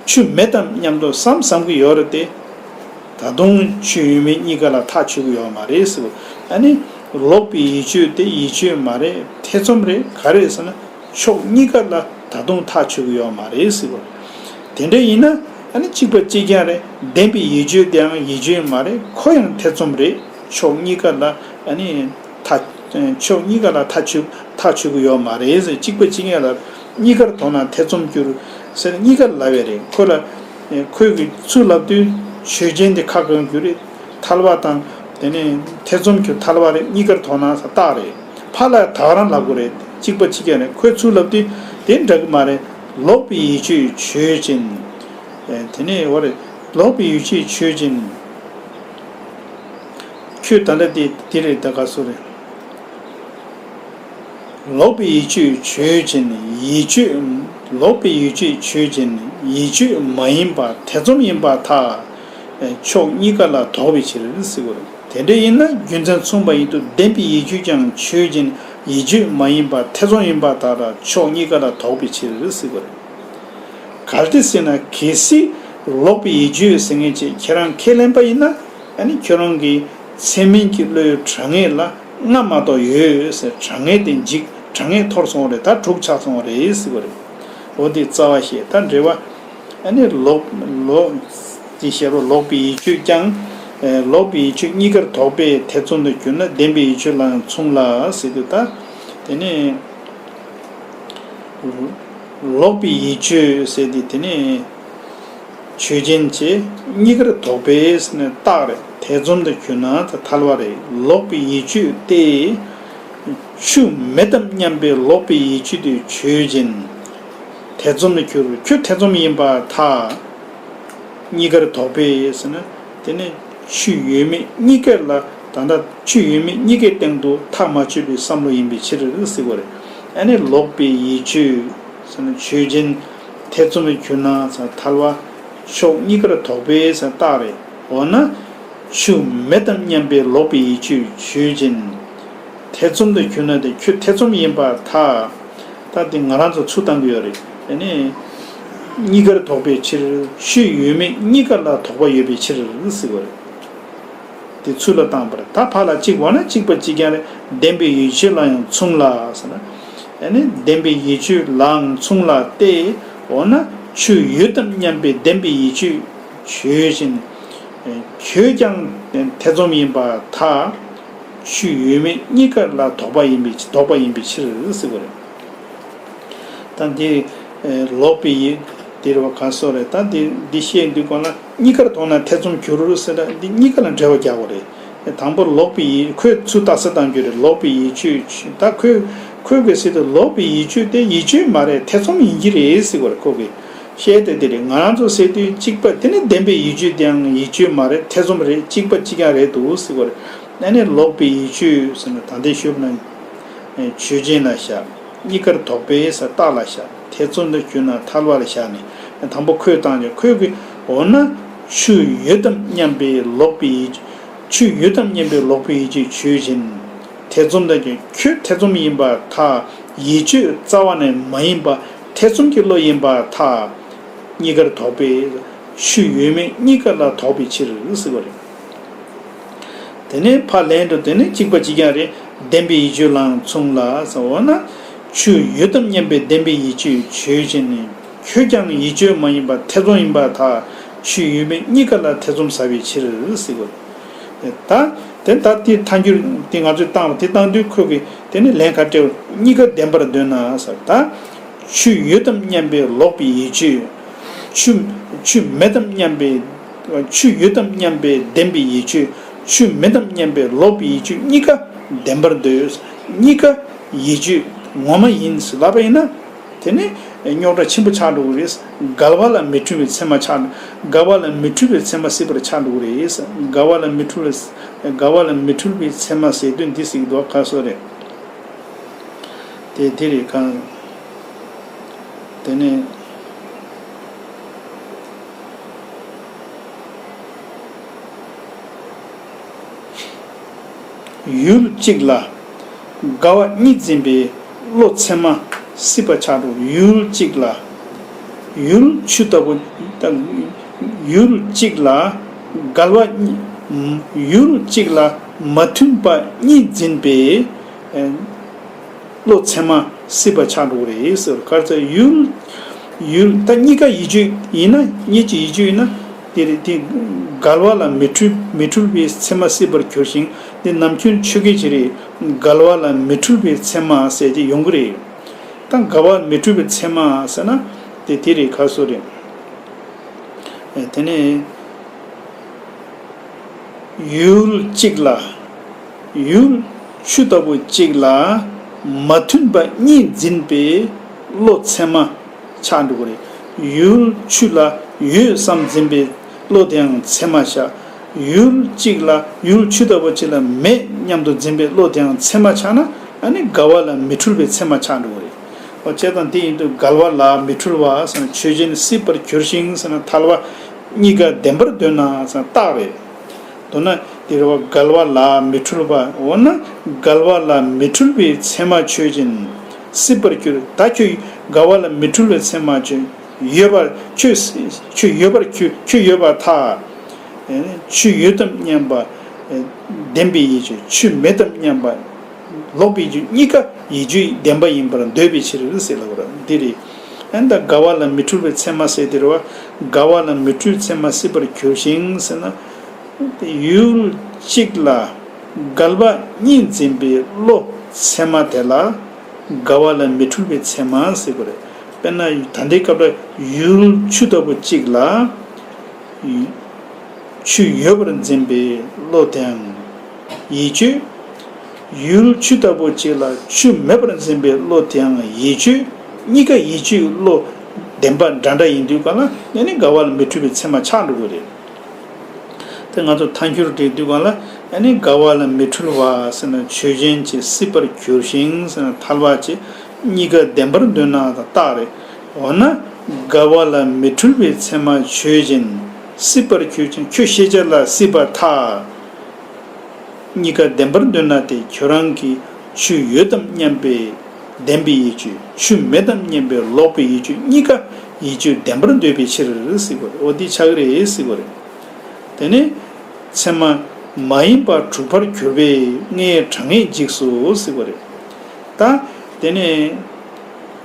ཆོས་མེད་དམ་སྙམ་དུ་བསམ་བསམ་གྱི་ཡོད་རེད་དེ། ད་དུང་ཆོས་ཡོད་མེད་གཉིས་ཀ་ལ་ཐག་ཆོད་ཀྱི་ཡོད་མ་རེད་ཟེར་གོ། ཨ་ནི་ལོག་པའི་ཡིད་དཔྱོད་དེ་ཡིད་དཔྱོད་མ་རེད། ཐེ་ཚོམ་རེད། ག་རེ་ཟེར་ན་ཕྱོགས་གཉིས་ཀ་ལ་ད་དུང་ཐག་ཆོད་ཀྱི་ཡོད་མ་རེད་ཟེར་གོ། དེ་འདྲ་ཡིན་ན་ཨ་ནི་གཅིག་པ་གཅིག་རྐྱང་རེད། བདེན་པའི་ཡིད་དཔྱོད་དེའང་ཡིད་དཔྱོད་མ་རེད། ཁོ་ཡང་ཐེ་ཚོམ་རེད། ཕྱོགས་གཉིས་ཀ་ལ་ཨ་ནི། ཐག་ཕྱོགས་གཉིས་ཀ་ལ་ཐག་ཆོད་ཐག་ཆོད་ཀྱི་ཡོད་མ་རེད་ཟེར། གཅིག་པ་གཅིག་རྐྱང་ལ་གཉིས་ཀར་མཐོང་ན་ཐེ་ཚོམ་གྱུར་ཟེར་གཉིས་ཀར་ལབ་པ་རེད། ཁོ་ལ་ཁོས་ཀྱི་ཚུར་ལབ་དུས་ཆོས་ཅན་དེ་ཁ་གང་གྱུར་རེད། ཐལ་བ་དང་དེ་ནས་ཐེ་ཚོམ་གྱུར་ཐལ་བ་རེད། གཉིས་ཀར་མཐོང་ན་ཟེར་རྟགས་རེད། ཕར་ལ་ད་ག་རང་ལབ་དགོས་རེད། གཅིག་པ་གཅིག་རྐྱང་རེད། ཁོས་ཚུར་ལབ་དུས་དེ་འདྲ་གི་མ་རེད། ལོག་པའི་ཡིད་དཔྱོད་ཆོས་ཅན། དེ་ནས་འོ་རེད། ལོག་པའི་ཡིད་དཔྱོད་ཆོས་ཅན། ཁྱོད་ད་ལྟ་དེ་དེ་རེད་ད་ག་སུ་རེད། ལོག་པའི་ཡིད་དཔྱོད་ཆོས་ཅན། ཡིད་དཔྱོད། ལོག་པའི་ཡིད་དཔྱོད་ཆོས་ཅན། ཡིད་དཔྱོད་མ་ཡིན་པ་ཐེ་ཚོམ་ཡིན་པར་ཐལ། ཕྱོགས་གཉིས་ཀ་ལ་དོགས་པའི་ཕྱིར་ཟེར་གོ་རེད། དེ་འདྲ་ཡིན་ན་རྒྱུ་མཚན་མཚུངས་པ་ཡིན་དུས་བདེན་པའི་ཡིད་དཔྱོད་ཀྱང་ཆོས་ཅན། ཡིད་དཔྱོད་མ་ཡིན་པ་ཐེ་ཚོམ་ཡིན་པར་ཐལ། ཕྱོགས་གཉིས་ཀ་ལ་དོགས་པའི་ཕྱིར་ཟེར་གོ་རེད། གལ་ཏེ་ཟེར་ན་གལ་སྲིད་ལོག་པའི་ཡིད་དཔྱོད་ཟེར་མཁན་ཅིག་ཁྱེད་རང་ཁས་ལེན་པ་ཡིན་ན། ཨ་ནི་ཁྱོད་རང་གི་ཚད་མིན་གྱི་བློའི་གྲངས་ངེས་ལ་ལྔ་མ་གཏོགས་ཡོད་ཟེར། གྲངས་ངེས་དེ་འཇིག་གྲངས་ངེས་འཐོར་སོང་བ་རེད། ད་དྲུག་ཆགས་སོང་བ་རེད་ཟེར་བ་རེད། འོ་དེ་རྩ་བ་བཤད། ད་འགྲེལ་བ། ཨ་ནི་ལོག་ལོག་དེ་བཤད་རོ། ལོག་པའི་ཡིད་དཔྱོད་ཀྱང་། ལོག་པའི་ཡིད་དཔྱོད་གཉིས་ཀར་དོགས་པས་ཐེ་ཚོམ་དུ་གྱུར་ན་བདེན་པའི་ཡིད་དཔྱོད་ལའང་མཚུངས་ལ་ཟེར་དུས་ད། དེ་ནས། ལོག་པའི་ཡིད་དཔྱོད་ཟེར་དེ་དེ་ནི་ཆོས་ཅན་བྱས། གཉིས་ཀར་དོགས་པས་ཟེར་ནས་རྟགས་རེད། ཐེ་ཚོམ་དུ་གྱུར་ན་ཐལ་བ་རེད། ལོག་པའི་ཡིད་དཔྱོད་སྟེ། ཆོས་མེད་དམ་སྙམ་པའི་ལོག་པའི་ཡིད་དཔྱོད་དེ་ཆོས་ཅན། ཐེ་ཚོམ་དུ་གྱུར། ཁྱོད་ཐེ་ཚོམ་ཡིན་པར་ཐལ། གཉིས་ཀར་དོགས་པས་ཟེར་ན། དེ་ནི་ཆོས་ཡོད་མེད་གཉིས་ཀ་ལ་ད་ལྟ་ཆོས་ཡོད་མེད་གཉིས་ཀའི་སྟེང་དུ་ཐག་མ་ཆོད་པའི་བསམ་བློ་ཡིན་པའི་ཕྱིར་ཟེར་བ་རེད། ཨ་ནི་ལོག་པའི་ཡིད་དཔྱོད་ཟེར་ན་ཆོས་ཅན། ཐེ་ཚོམ་གྱུར་ན་ཟེར་ཐལ་བ། ཕྱོགས་གཉིས་ཀར་དོགས་པས་ཟེར་རྟགས་རེད། འོ་ན་ཆོས་མེད་དམ་སྙམ་པའི་ལོག་པའི་ཡིད་དཔྱོད་ཆོས་ཅན། ཐེ་ཚོམ་དུ་གྱུར་ན་དེ་ཁྱོད་ཐེ་ཚོམ་ཡིན་པར་ཐལ། ད་དེ་ང་རང་ཚོ་ཚུར་བཏང་གི་ཡོད་རེད། དེ་ནས་གཉིས་ཀར་དོགས་པའི་ཕྱིར། ཆོས་ཡོད་མེད་གཉིས་ཀ་ལ་དོགས་པ་ཡོད་པའི་ཕྱིར་ཟེར་བ་རེད། དེ་ཚུར་ལ་བཏང་བ་རེད། ད་ཕར་ལ་གཅིག་འོ་ན་གཅིག་པ་གཅིག་རྐྱང་རེད། བདེན་པའི་ཡིད་དཔྱོད་ལའང་མཚུངས་ལ་ཟེར་ན། ཨ་ནི་བདེན་པའི་ཡིད་དཔྱོད་ལའང་མཚུངས་ལ་སྟེ། འོ་ན་ཆོས་ཡོད་དམ་སྙམ་པའི་བདེན་པའི་ཡིད་དཔྱོད་ཆོས་ཅན། ཁྱོད་ཀྱང་ཐེ་ཚོམ་ཡིན་པར་ཐལ། ཆོས་ཡོད་མེད་གཉིས་ཀ་ལ་དོགས་པ་ཡིན་པའི་དོགས་པ་ཡིན་པའི་ཕྱིར་ཟེར་བ་རེད། ད་འདི་ལོག་པའི་ཡིད་དེ་རེད་བ། ག་སོགས་རེད། ད་འདི་འདི་བཤད་དུས་གོང་ལ་གཉིས་ཀར་མཐོང་ན་ཐེ་ཚོམ་གྱུར་ཟེར་ད་འདི་གཉིས་ཀ་ལ་འགྲེལ་བ་རྒྱག་དགོས་རེད། དང་པོ་ལོག་པའི་ཡིད། ཁོས་ཚུར་རྟགས་གསལ་བཏང་རྒྱུ་རེད། ལོག་པའི་ཡིད་དཔྱོད་ད་ཁོས་ཁོས་གི་ཟེར་དུས་ལོག་པའི་ཡིད་དཔྱོད་དེ་ཡིད་དཔྱོད་མ་རེད། ཐེ་ཚོམ་ཡིན་གྱི་རེད་ཟེར་བ་རེད། ཁོ་གི་བཤད་དེ་དེ་རེད། ང་རང་ཚོ་ཟེར་དུས་གཅིག་པ་དེ་ནི་བདེན་པའི་ཡིད་དཔྱོད་དེའང་ཡིད་དཔྱོད་མ་རེད། ཐེ་ཚོམ་རེད། གཅིག་པ་གཅིག་རྐྱང་རེད་འདུག་ཟེར་བ་རེད། ཨ་ནི་ལོག་པའི་ཡིད་དཔྱོད་ཟེར་ན་ད་ལྟའི་ཞུས་པ་ན་ཆོས་ཅན་ལ་བཞག་གཉིས་ཀར་དོགས་པས་ཟེར་རྟགས་ལ་བཞག་ཐེ་ཚོམ་དུ་གྱུར་ན་ཐལ་བ་ལ་བཞག་ནས་དང་པོ་ཁོས་བཏང་ཀྱང་ཁོས་ཀྱིས་འོ་ན་ཆོས་ཡོད་དམ་སྙམ་པའི་ལོག་པའི་ཡིད། ཆོས་ཡོད་དམ་སྙམ་པའི་ལོག་པའི་ཡིད་དཔྱོད་ཆོས་ཅན། ཐེ་ཚོམ་དང་ཀྱང་ཁྱོད་ཐེ་ཚོམ་ཡིན་པར་ཐལ། ཡིད་དཔྱོད་རྩ་བ་ནས་མ་ཡིན་པ་ཐེ་ཚོམ་གྱི་བློ་ཡིན་པར་ཐལ། གཉིས་ཀར་དོགས་པས། ཆོས་ཡོད་མེད་གཉིས་ཀ་ལ་དོགས་པའི་ཕྱིར་ཟེར་བ་རེད། དེ་ནས་ཕར་ལན་དུ་དེ་ནི་གཅིག་པ་གཅིག་རྐྱང་རེད། བདེན་པའི་ཡིད་དཔྱོད་ལའང་མཚུངས་ལ་ཟེར་བ་ན། ཆོས་ཡོད་དམ་སྙམ་པའི་བདེན་པའི་ཡིད་དཔྱོད་ཆོས་ཅན་ནི། ཁྱོད་ཀྱང་ཡིད་དཔྱོད་མ་ཡིན་པར་ཐེ་ཚོམ་ཡིན་པར་ཐལ། ཆོས་ཡོད་མེད་གཉིས་ཀ་ལ་ཐེ་ཚོམ་ཟ་བའི་ཕྱིར་ཟེར་བ་རེད། ད་དེ་ད་དེ་ཐལ་འགྱུར་དེ་ང་ཚོས་བཏང་བ་དེ་བཏང་དུས་ཁོ་གིས་དེ་ནི་ལན་ག་སྤྲད། གཉིས་ཀ་བདེན་པར་འདོད་ན་ཟེར། ད་ཆོས་ཡོད་དམ་སྙམ་པའི་ལོག་པའི་ཡིད་དཔྱོད། ཆོས་ཆོས་མེད་དམ་སྙམ་པའི། ཆོས་ཡོད་དམ་སྙམ་པའི་བདེན་པའི་ཡིད་དཔྱོད། ཆོས་མེད་དམ་སྙམ་པའི་ལོག་པའི་ཡིད་དཔྱོད་གཉིས་ཀ་བདེན་པར་འདོད། གཉིས་ཀ་ཡིད་དཔྱོད་ངོ་མ་ཡིན་ཟེར་ལབ་པ་ཡིན་ན། དེ་ནི་རྙོག་དྲ་ཆེན་པོ་ཆགས་འགྲོ་གི་རེད། འགལ་བ་ལ་མི་འཁྲུལ་བའི་ཚད་མ་ཆགས། འགལ་བ་ལ་མི་འཁྲུལ་བའི་ཚད་མ་སྲིད་པར་ཆགས་འགྲོ་གི་རེད། འགལ་བ་ལ་མི་འཁྲུལ་བའི། འགལ་བ་ལ་མི་འཁྲུལ་བའི་ཚད་མ་ཟེར་དོན་འདི་ཟེར་གྱི་འདུག་ག་སོགས་རེད། དེ་དེ་རེད་གང་། དེ་ནས། ཡུལ་གཅིག་ལ་འགལ་བ་གཉིས་འཛིན་པའི་བློ་ཚད་མ་སྲིད་པ་ཆགས་འགྲོ། ཡུལ་གཅིག་ལ། ཡུལ་ཆུ་ལྟ་བུ། ཡུལ་གཅིག་ལ་འགལ་བ་གཉིས། ཡུལ་གཅིག་ལ་མ་མཐུན་པ་གཉིས་འཛིན་པའི་བློ་ཚད་མ་སྲིད་པ་ཆགས་འགྲོ་གི་རེད་ཟེར། ག་རེ་ཟེར། ཡུལ། ཡུལ་ད་གཉིས་ཀ་ཡིད་དཔྱོད་ཡིན་ན། གཉིས་ཀྱི་ཡིད་དཔྱོད་ཡིན་ན། དེ་རེད། དེ་འགལ་བ་ལ་མི་འཁྲུལ། མི་འཁྲུལ་བའི་ཚད་མ་སྲིད་པར་གྱུར་ཞིང་། དེ་ནམ་རྒྱུན་ཆོས་སྐད་ཅིག་རེད། འགལ་བ་ལ་མི་འཁྲུལ་བའི་ཚད་མ་ཟེར་གྱི་ཡོང་གི་རེད། ད་འགལ་བ་མི་འཁྲུལ་བའི་ཚད་མ་ཟེར་ན། དེ་དེ་རེད། ག་སོགས་རེད། དེ་ནས། ཡུལ་གཅིག་ལ། ཡུལ་ཆུ་ལྟ་བུ་གཅིག་ལ་མ་མཐུན་པ་གཉིས་འཛིན་པའི་བློ་ཚད་མ་ཆགས་འགྲོ་གི་རེད། ཡུལ་ཆུ་ལ་ཡོད་བསམ་འཛིན་པའི་བློ་དེའང་ཚད་མ་ཆགས། ཡུལ་གཅིག་ལ། ཡུལ་ཆུ་ལྟ་བུ་གཅིག་ལ་མེད་སྙམ་དུ་འཛིན་པའི་བློ་དེའང་ཚད་མ་ཆགས་ན། ཨ་ནི་འགལ་བ་ལ་མི་འཁྲུལ་བའི་ཚད་མ་ཆགས་འགྲོ་གི་རེད། འོ་བྱས་ཙང་དེ་ཡིན་དུས་འགལ་བ་ལ་མི་འཁྲུལ་བ་ཟེར་ན། ཆོས་ཅན་སྲིད་པར་གྱུར་ཞིང་ཟེར་ན་ཐལ་བ། གཉིས་ཀ་བདེན་པར་འདོད་ན་ཟེར་ན་རྟགས་རེད། མདོར་ན་དེ་རེད་བ། འགལ་བ་ལ་མི་འཁྲུལ་བ། འོ་ན་འགལ་བ་ལ་མི་འཁྲུལ་བའི་ཚད་མ་ཆོས་ཅན་སྲིད་པར་གྱུར། ད་ཁྱོད་འགལ་བ་ལ་མི་འཁྲུལ་བའི་ཚད་མ་ཆོས་ཡོད་པར། ཁྱོད་ཁྱོད་ཡོད་པར་གྱུར། ཁྱོད་ཡོད་པར་ཐལ། ཆོས་ཡོད་དམ་སྙམ་པ་བདེན་པའི་ཡིད་དཔྱོད། ཆོས་མེད་དམ་སྙམ་པ་ལོག་པའི་ཡིད་དཔྱོད་གཉིས་ཀ་ཡིད་དཔྱོད་བདེན་པ་ཡིན་པར་འདོད་པའི་ཕྱིར་ཟེར་ལབ་པ་འདི་རེད། ཨ་ནི་ད་འགལ་བ་ལ་མི་འཁྲུལ་བའི་ཚད་མ་ཟེར་དེ་རེད་བ། འགལ་བ་ལ་མི་འཁྲུལ་ཚད་མ་སྲིད་པར་གྱུར་ཞིང་ཟེར་ན། ཡུལ་གཅིག་ལ་འགལ་བ་གཉིས་འཛིན་པའི་བློ་ཚད་མ་དེ་ལ་འགལ་བ་ལ་མི་འཁྲུལ་བའི་ཚད་མ་ཟེར་དགོས་རེད། དཔེར་ན་ད་ལྟའི་སྐབས་ལ་ཡུལ་ཆུ་ལྟ་བུ་གཅིག་ལ། ཆུ་ཡོད་པར་འཛིན་པའི་བློ་དེའང་ཡིད་དཔྱོད། ཡུལ་ཆུ་ལྟ་བུ་གཅིག་ལ་ཆུ་མེད་པར་འཛིན་པའི་བློ་དེའང་ཡིད་དཔྱོད། གཉིས་ཀ་ཡིད་དཔྱོད་བློ་བདེན་པ་འདྲ་འདྲ་ཡིན་དུས་གང་ལ་ཨ་ནི་འགལ་བ་ལ་མི་འཁྲུལ་བའི་ཚད་མ་ཆགས་འགྲོ་གི་རེད། དེ་ང་ཚོ་ཐལ་འགྱུར་འགྲིག་དུས་གང་ལ་ཨ་ནི་འགལ་བ་ལ་མི་འཁྲུལ་བ་ཟེར་ན་ཆོས་ཅན་གྱི་སྲིད་པར་གྱུར་ཞིང་ཟེར་ན་ཐལ་བ་གཅིག་གཉིས་ཀ་བདེན་པར་འདོད་ན་ད་རྟགས་རེད། འོ་ན་འགལ་བ་ལ་མི་འཁྲུལ་བའི་ཚད་མ་ཆོས་ཅན་སྲིད་པར་གྱུར་ཅིང་ཁྱོད་ཤེས་བྱ་ལ་སྲིད་པར་ཐལ། གཉིས་ཀ་བདེན་པར་འདོད་ན་དེ་ཁྱོད་རང་གིས་ཆོས་ཡོད་དམ་སྙམ་པའི་བདེན་པའི་ཡིད་དཔྱོད། ཆོས་མེད་དམ་སྙམ་པའི་ལོག་པའི་ཡིད་དཔྱོད། གཉིས་ཀ་ཡིད་དཔྱོད་བདེན་པར་འདོད་པའི་ཕྱིར་ཟེར་དགོས་རེད། འོ་འདི་ཆགས་ཀྱི་རེད་ཟེར་དགོས་རེད། དེ་ནས་ཚད་མ་མ་ཡིན་པ་དྲུག་པར་གྱུར་པས་ལྔའི་གྲངས་ངེས་འཇིགས་སོ་ཟེར་དགོས་རེད། ད་དེ་ནས་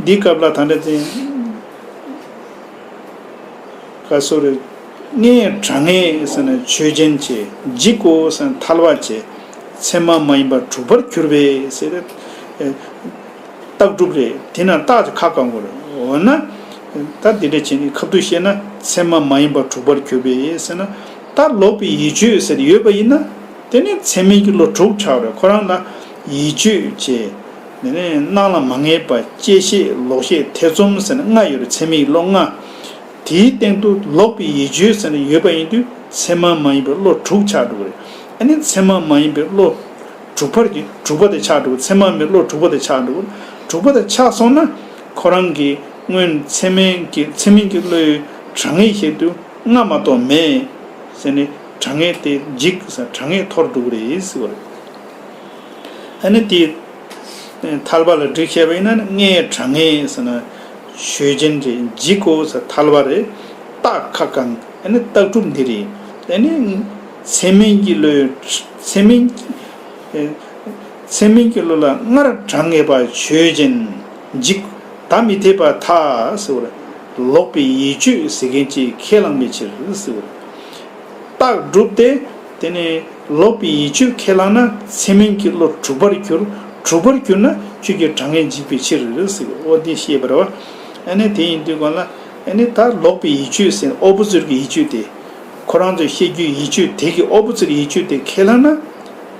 འདི་སྐབས་ལ་ད་འདྲ་ཅན། ག་སོ་རེ། ལྔའི་གྲངས་ངེས་ཟེར་ན་ཆོས་ཅན་བྱས། འཇིག་གོ་ཟེར་ན་ཐལ་བ་བྱས། ཚད་མ་མ་ཡིན་པ་དྲུག་པར་གྱུར་པས་ཟེར་ཏེ། རྟགས་གྲུབ་རེད། དེ་ན་རྟགས་ཀྱི་ཁ་བསྐང་དགོས་རེད། འོ་ན། ད་འདི་འདྲ་བྱས་ནས་ཁ་ཐུག་བཤད་ན་ཚད་མ་མ་ཡིན་པ་དྲུག་པར་གྱུར་པས་ཟེར་ན། ད་ལོག་པའི་ཡིད་དཔྱོད་ཟེར་ཡོད་པ་ཡིན་ན། དེ་ནི་ཚད་མིན་གྱི་བློ་དྲུག་ཆགས་རེད། ཁོ་རང་ལ་ཡིད་དཔྱོད་བྱས། དེ་ནས་སྣང་ལ་མ་ངེས་པ། བཅད་ཤེས། ལོག་ཤེས། ཐེ་ཚོམ་ཟེར་ནས་ལྔ་ཡོད་རེད། ཚད་མིན་གྱི་བློ་ལྔ། དེའི་སྟེང་དུ་ལོག་པའི་ཡིད་དཔྱོད་ཟེར་ནས་ཡོད་པ་ཡིན་དུས་ཚད་མ་མ་ཡིན་པའི་བློ་དྲུག་ཆགས་འགྲོ་གི་རེད། ཨ་ནི་ཚད་མ་མ་ཡིན་པའི་བློ་དྲུག་པར་གྱི་དྲུག་པ་དེ་ཆགས་འགྲོ་གི། ཚད་མ་མེད་བློ་དྲུག་པ་དེ་ཆགས་འགྲོ་གི། དྲུག་པ་དེ་ཆགས་སོང་ན་ཁོ་རང་གི་སྔོན་ཚད་མིན་གྱི་ཚད་མིན་གྱི་བློའི་གྲངས་ངེས་བཤད་དུས་ལྔ་མ་གཏོགས་མེད་ཟེར་ནས་གྲངས་ངེས་དེ་འཇིག་ཟེར། གྲངས་ངེས་འཐོར་འགྲོ་གི་རེད་ཟེར་བ་རེད། ཨ་ནི་དེ་ཐལ་བ་ལ་འགྲིག་བཤད་པ་ཡིན་ན་ལྔའི་གྲངས་ངེས་ཟེར་ན་ཆོས་ཅན་རེད། འཇིག་གོ་ཟེར་ཐལ་བ་རེད། རྟགས་ཁ་བསྐང་ ཨ་ནི་རྟགས་གྲུབ་འདི་རེད། ཨ་ནི་ཚད་མིན་གྱི་བློའི་ཚད་མིན་ཚད་མིན་གྱི་བློ་ལ་སྔར་གྲངས་ངེས་པ་ཆོས་ཅན། འཇིག་ད་མི་འཐད་པར་ཐལ་ཟེར་བ་རེད། ལོག་པའི་ཡིད་དཔྱོད་ཟེར་མཁན་ཅིག་ཁས་བླངས་པའི་ཕྱིར་ཟེར་བ་རེད། རྟགས་གྲུབ་སྟེ། དེ་ནས་ལོག་པའི་ཡིད་དཔྱོད་ཁས་བླངས་ན་ཚད་མིན་གྱི་བློ་གྲུབ་པར་གྱུར། གྲུབ་པར་གྱུར་ན་ཁྱོད་ཀྱི་གྲངས་ངེས་འཇིག་པའི་ཕྱིར་ཟེར་གི། འོ་འདི་ཤེས་པ་རེད་བ། ཨ་ནི་དེ་ཡིན་དུས་གང་ལ། ཨ་ནི་ད་ལོག་པའི་ཡིད་དཔྱོད་ཟེར་ཨོ་པོ་ཛིཊ་གི་ཡིད་དཔྱོད་དེ། ཁོ་རང་ཚོས་བཤད་རྒྱུའི་ཡིད་དཔྱོད་དེ་གི་ཨོ་པོ་ཛིཊ་ཡིད་དཔྱོད་དེ་ཁས་བླངས་ན།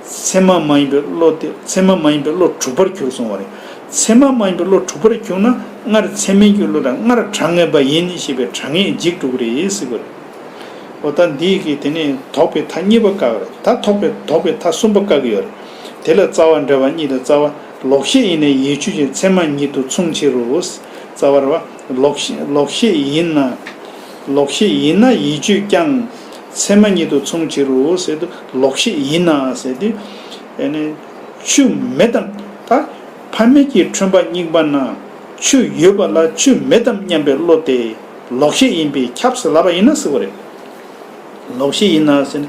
ཚད་མ་མ་ཡིན་པའི་བློ་དེ་ཚད་མ་མ་ཡིན་པའི་བློ་གྲུབ་པར་གྱུར་གསུངས་པ་རེད། ཚད་མ་མ་ཡིན་པའི་བློ་གྲུབ་པར་གྱུར་ན་སྔར་ཚད་མིན་གྱི་བློ་ལ་སྔར་གྲངས་ངེས་པ་ཡིན་ཞེས་པའི་གྲངས་ངེས་འཇིག་འགྲོ་གི་རེད་ཟེར་གི་རེད། འོ་ད་འདིའི་གི་དེ་ནས་དོགས་པའི་མཐའ་གཉིས་པ་བཀག་གི་རེད། ད་དོགས་པའི་དོགས་པའི་མཐའ་གསུམ་པ་བཀག་གི་ཡོད་རེད། དེ་ལ་རྩ་བ་འགྲེལ་པ་གཉིས་དང་རྩ་བ་ལོག་ཤེས་ཡིན་ནའི་ཡིད་དཔྱོད་ཀྱི་ཚད་མ་ཉིད་དུ་མཚུངས་ཕྱིར་རོ། རྩ་བ་རེད་བ། ལོག་ཤེས་ལོག་ཤེས་ཡིན་ན། ལོག་ཤེས་ཡིན་ན་ཡིད་དཔྱོད་ཀྱང་ཚད་མ་ཉིད་དུ་མཚུངས་ཕྱིར་རོ་ཟེར་དུས་ལོག་ཤེས་ཡིན་ན་ཟེར་དུས། ཨ་ནི་ཆུ་མེད་དམ། ད་ཕ་མེས་ཀྱི་ཁྲོན་པ་རྙིང་པ་ན་ཆུ་ཡོད་པ་ལ་ཆུ་མེད་དམ་སྙམ་པའི་བློ་དེ་ལོག་ཤེས་ཡིན་པས་ཁྱབ་ཟེར་ལབ་པ་ཡིན་ན་ཟེར་བ་རེད། ལོག་ཤེས་ཡིན་ན་ཟེར་ན།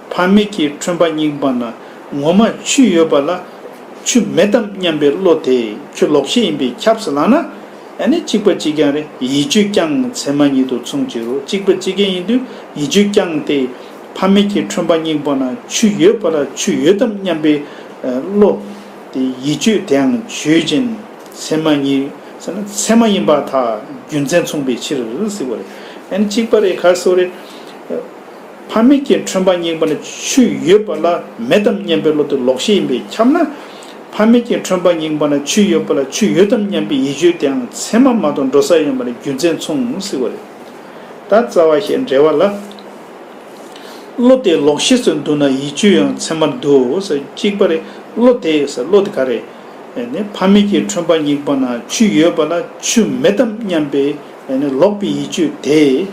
ཕ་མེས་ཀྱི་ཁྲོན་པ་རྙིང་པ་ན་ངོ་མ་ཆུ་ཡོད་པ་ལ་ཆུ་མེད་དམ་སྙམ་པའི་བློ་དེ་ཁྱོད་ལོག་ཤེས་ཡིན་པས་ཁྱབ་ཟེར་ལབ་ན། ཨ་ནི་གཅིག་པ་གཅིག་རྐྱང་རེད། ཡིད་དཔྱོད་ཀྱང་ཚད་མ་ཉིད་དུ་མཚུངས་ཕྱིར་རོ། གཅིག་པ་གཅིག་རྐྱང་ཡིན་དུས་ཡིད་དཔྱོད་ཀྱང་སྟེ། ཕ་མེས་ཀྱི་ཁྲོན་པ་རྙིང་པ་ན་ཆུ་ཡོད་པ་ལ་ཆུ་ཡོད་དམ་སྙམ་པའི་བློ། དེ་ཡིད་དཔྱོད་དེའང་ཆོས་ཅན། ཚད་མ་ཉིད་ཟེར་ན་ཚད་མ་ཡིན་པར་ཐལ། རྒྱུ་མཚན་མཚུངས་པའི་ཕྱིར་ཟེར་བ་རེད། ཨ་ནི་གཅིག་པ་རེད་ག་ཟེར་བ་རེད། ཕ་མེས་ཀྱི་ཁྲོན་པ་རྙིང་པ་ན་ཆུ་ཡོད་པ་ལ་མེད་དམ་སྙམ་པའི་བློ་དེ་ལོག་ཤེས་ཡིན་པས་ཁྱབ་ན། ཕ་མེས་ཀྱི་ཁྲོན་པ་རྙིང་པ་ན་ཆུ་ཡོད་པ་ལ་ཆུ་ཡོད་དམ་སྙམ་པའི་ཡིད་དཔྱོད་དེའང་ཚད་མ་མ་གཏོགས་འགྲོ་ས་ཡོད་པ་ལ་རྒྱུ་མཚན་མཚུངས་ཟེར་བ་རེད། ད་རྩ་བ་ཞེས་འགྲེལ་བ་ལ། བློ་དེ་ལོག་ཤེས་སུ་འདུག་ན་ཡིད་དཔྱོད་ཡང་ཚད་མར་འདུའོ་ཟེར། གཅིག་པ་རེད། བློ་དེ་ཟེར་བློ་དེ་ག་རེད། ཨེ་ནི་ཕ་མེས་ཀྱི་ཁྲོན་པ་རྙིང་པ་ན་ཆུ་ཡོད་པ་ལ་ཆུ་མེད་དམ་སྙམ་པའི་ཨེ་ནི་ལོག་པའི་ཡིད་དཔྱོད་དེ།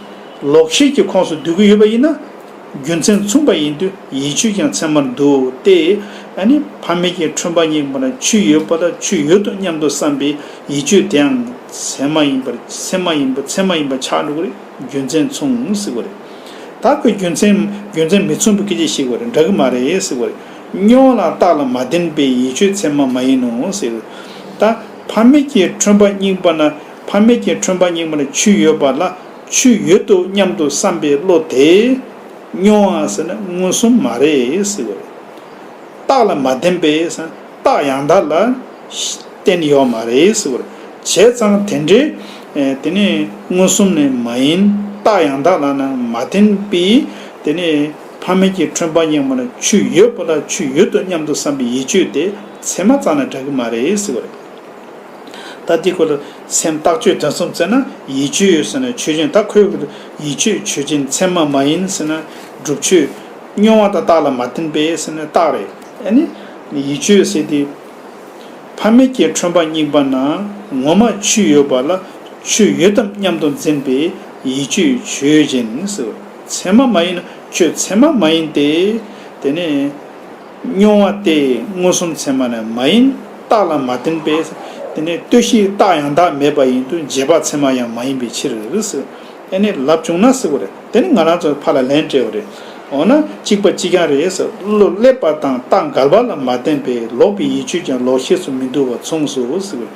ལོག་ཤེས་ཀྱི་ཁོངས་སུ་འདུ་གི་ཡོད་པ་ཡིན་ན། རྒྱུ་མཚན་མཚུངས་པ་ཡིན་དུས་ཡིད་དཔྱོད་ཀྱང་ཚད་མར་འདུའོ་སྟེ། ཨ་ནི་ཕ་མེས་ཀྱི་ཁྲོན་པ་རྙིང་པ་ན་ཆུ་ཡོད་པ་ལ་ཆུ་ཡོད་དོ་སྙམ་དུ་བསམ་པའི་ཡིད་དཔྱོད་དེའང་ཚད་མ་ཡིན་པར་ཚད་མ་ཡིན་པ་ཚད་མ་ཡིན་པ་ཆགས་འགྲོ་གི་རེད། རྒྱུ་མཚན་མཚུངས་ཟེར་བ་རེད། ད་ཁོས་རྒྱུ་མཚན་རྒྱུ་མཚན་མི་མཚུངས་པའི་སྐད་ཆ་བཤད་དགོས་རེད། འདྲ་གི་མ་རེད་ཟེར་བ་རེད། མྱོང་ལ་རྟགས་ལ་མ་བརྟེན་པའི་ཡིད་དཔྱོད་ཚད་མ་མ་ཡིན་ནོ་ཟེར། ད་ཕ་མེས་ཀྱི་ཁྲོན་པ་རྙིང་པ་ན་ཕ་མེས་ཀྱི་ཁྲོན་པ་རྙིང་པ་ན་ཆུ་ཡོད་པ་ལ་ཆུ་ཡོད་དོ་སྙམ་དུ་བསམ་པའི་བློ་དེ་མྱོང་བ་ཟེར་ན་མངོན་སུམ་མ་རེད་ཟེར་བ་རེད། རྟགས་ལ་མ་བརྟེན་པས་རྟགས་ཡང་དག་ལ་བརྟེན་ཡོད་མ་རེད་ཟེར་བ་རེད། བྱས་ཙང་དེ་འདྲའི་དེ་ནི་མངོན་སུམ་ནི་མ་ཡིན། རྟགས་ཡང་དག་ལ་ནི་མ་བརྟེན་པས་དེ་ནི་ཕ་མེས་ཀྱི་ཁྲོན་པ་རྙིང་པ་ན་ཆུ་ཡོད་པ་ལ་ཆུ་ཡོད་དོ་སྙམ་དུ་བསམ་པའི་ཡིད་དཔྱོད་དེ་ཚད་མ་རྩ་ནས་འདྲ་གི་མ་རེད་ཟེར་བ་རེད། ད་འདི་སྐོར་ལ་སེམས་རྟགས་ཆོས་དོན་གསུམ་བཙལ་ན་ཡིད་དཔྱོད་ཟེར་ན་ཆོས་ཅན། ད་ཁོས་ཡིད་དཔྱོད་ཆོས་ཅན། ཚད་མ་མ་ཡིན་ཟེར་ན་སྒྲུབ་ཆོས། མྱོང་བ་དང་རྟགས་ལ་མ་བརྟེན་པས་ཟེར་ན་རྟགས་རེད། ཨ་ནི་ཡིད་དཔྱོད་ཟེར་དེ་ཕ་མེས་ཀྱི་ཁྲོན་པ་རྙིང་པ་ན་ངོ་མ་ཆུ་ཡོད་པ་ལ་ཆུ་ཡོད་དམ་སྙམ་དུ་འཛིན་པའི་ཡིད་དཔྱོད་ཆོས་ཅན་ཟེར། ཚད་མ་མ་ཡིན་ན་ཆོས་ཚད་མ་མ་ཡིན་ཏེ། དེ་ནི། མྱོང་བ་སྟེ་མངོན་སུམ་ཚད་མ་ནི་མ་ཡིན། རྟགས་ལ་མ་བརྟེན་པས། དེ་ནི་ལྟོས་གཞིའི་རྟགས་ཡང་དག་མེད་པ་ཡིན་དུས་རྗེས་དཔག་ཚད་མ་ཡང་མ་ཡིན་པའི་ཕྱིར་ཟེར། ཨ་ནི་ལབ་བྱུང་ན་ཟེར་བ་རེད། དེ་ནི་ང་རང་ཚོ་ཕར་ལ་ལན་སྤྲད་པ་རེད། འོ་ན་གཅིག་པ་གཅིག་རྐྱང་རེད་ཟེར། བློ་སླེབས་པ་དང་རྟགས་འགལ་བ་ལ་མ་བརྟེན་པས་ལོག་པའི་ཡིད་དཔྱོད་ཀྱང་ལོག་ཤེས་སུ་མི་འདུ་བ་མཚུངས་སོ་ཟེར།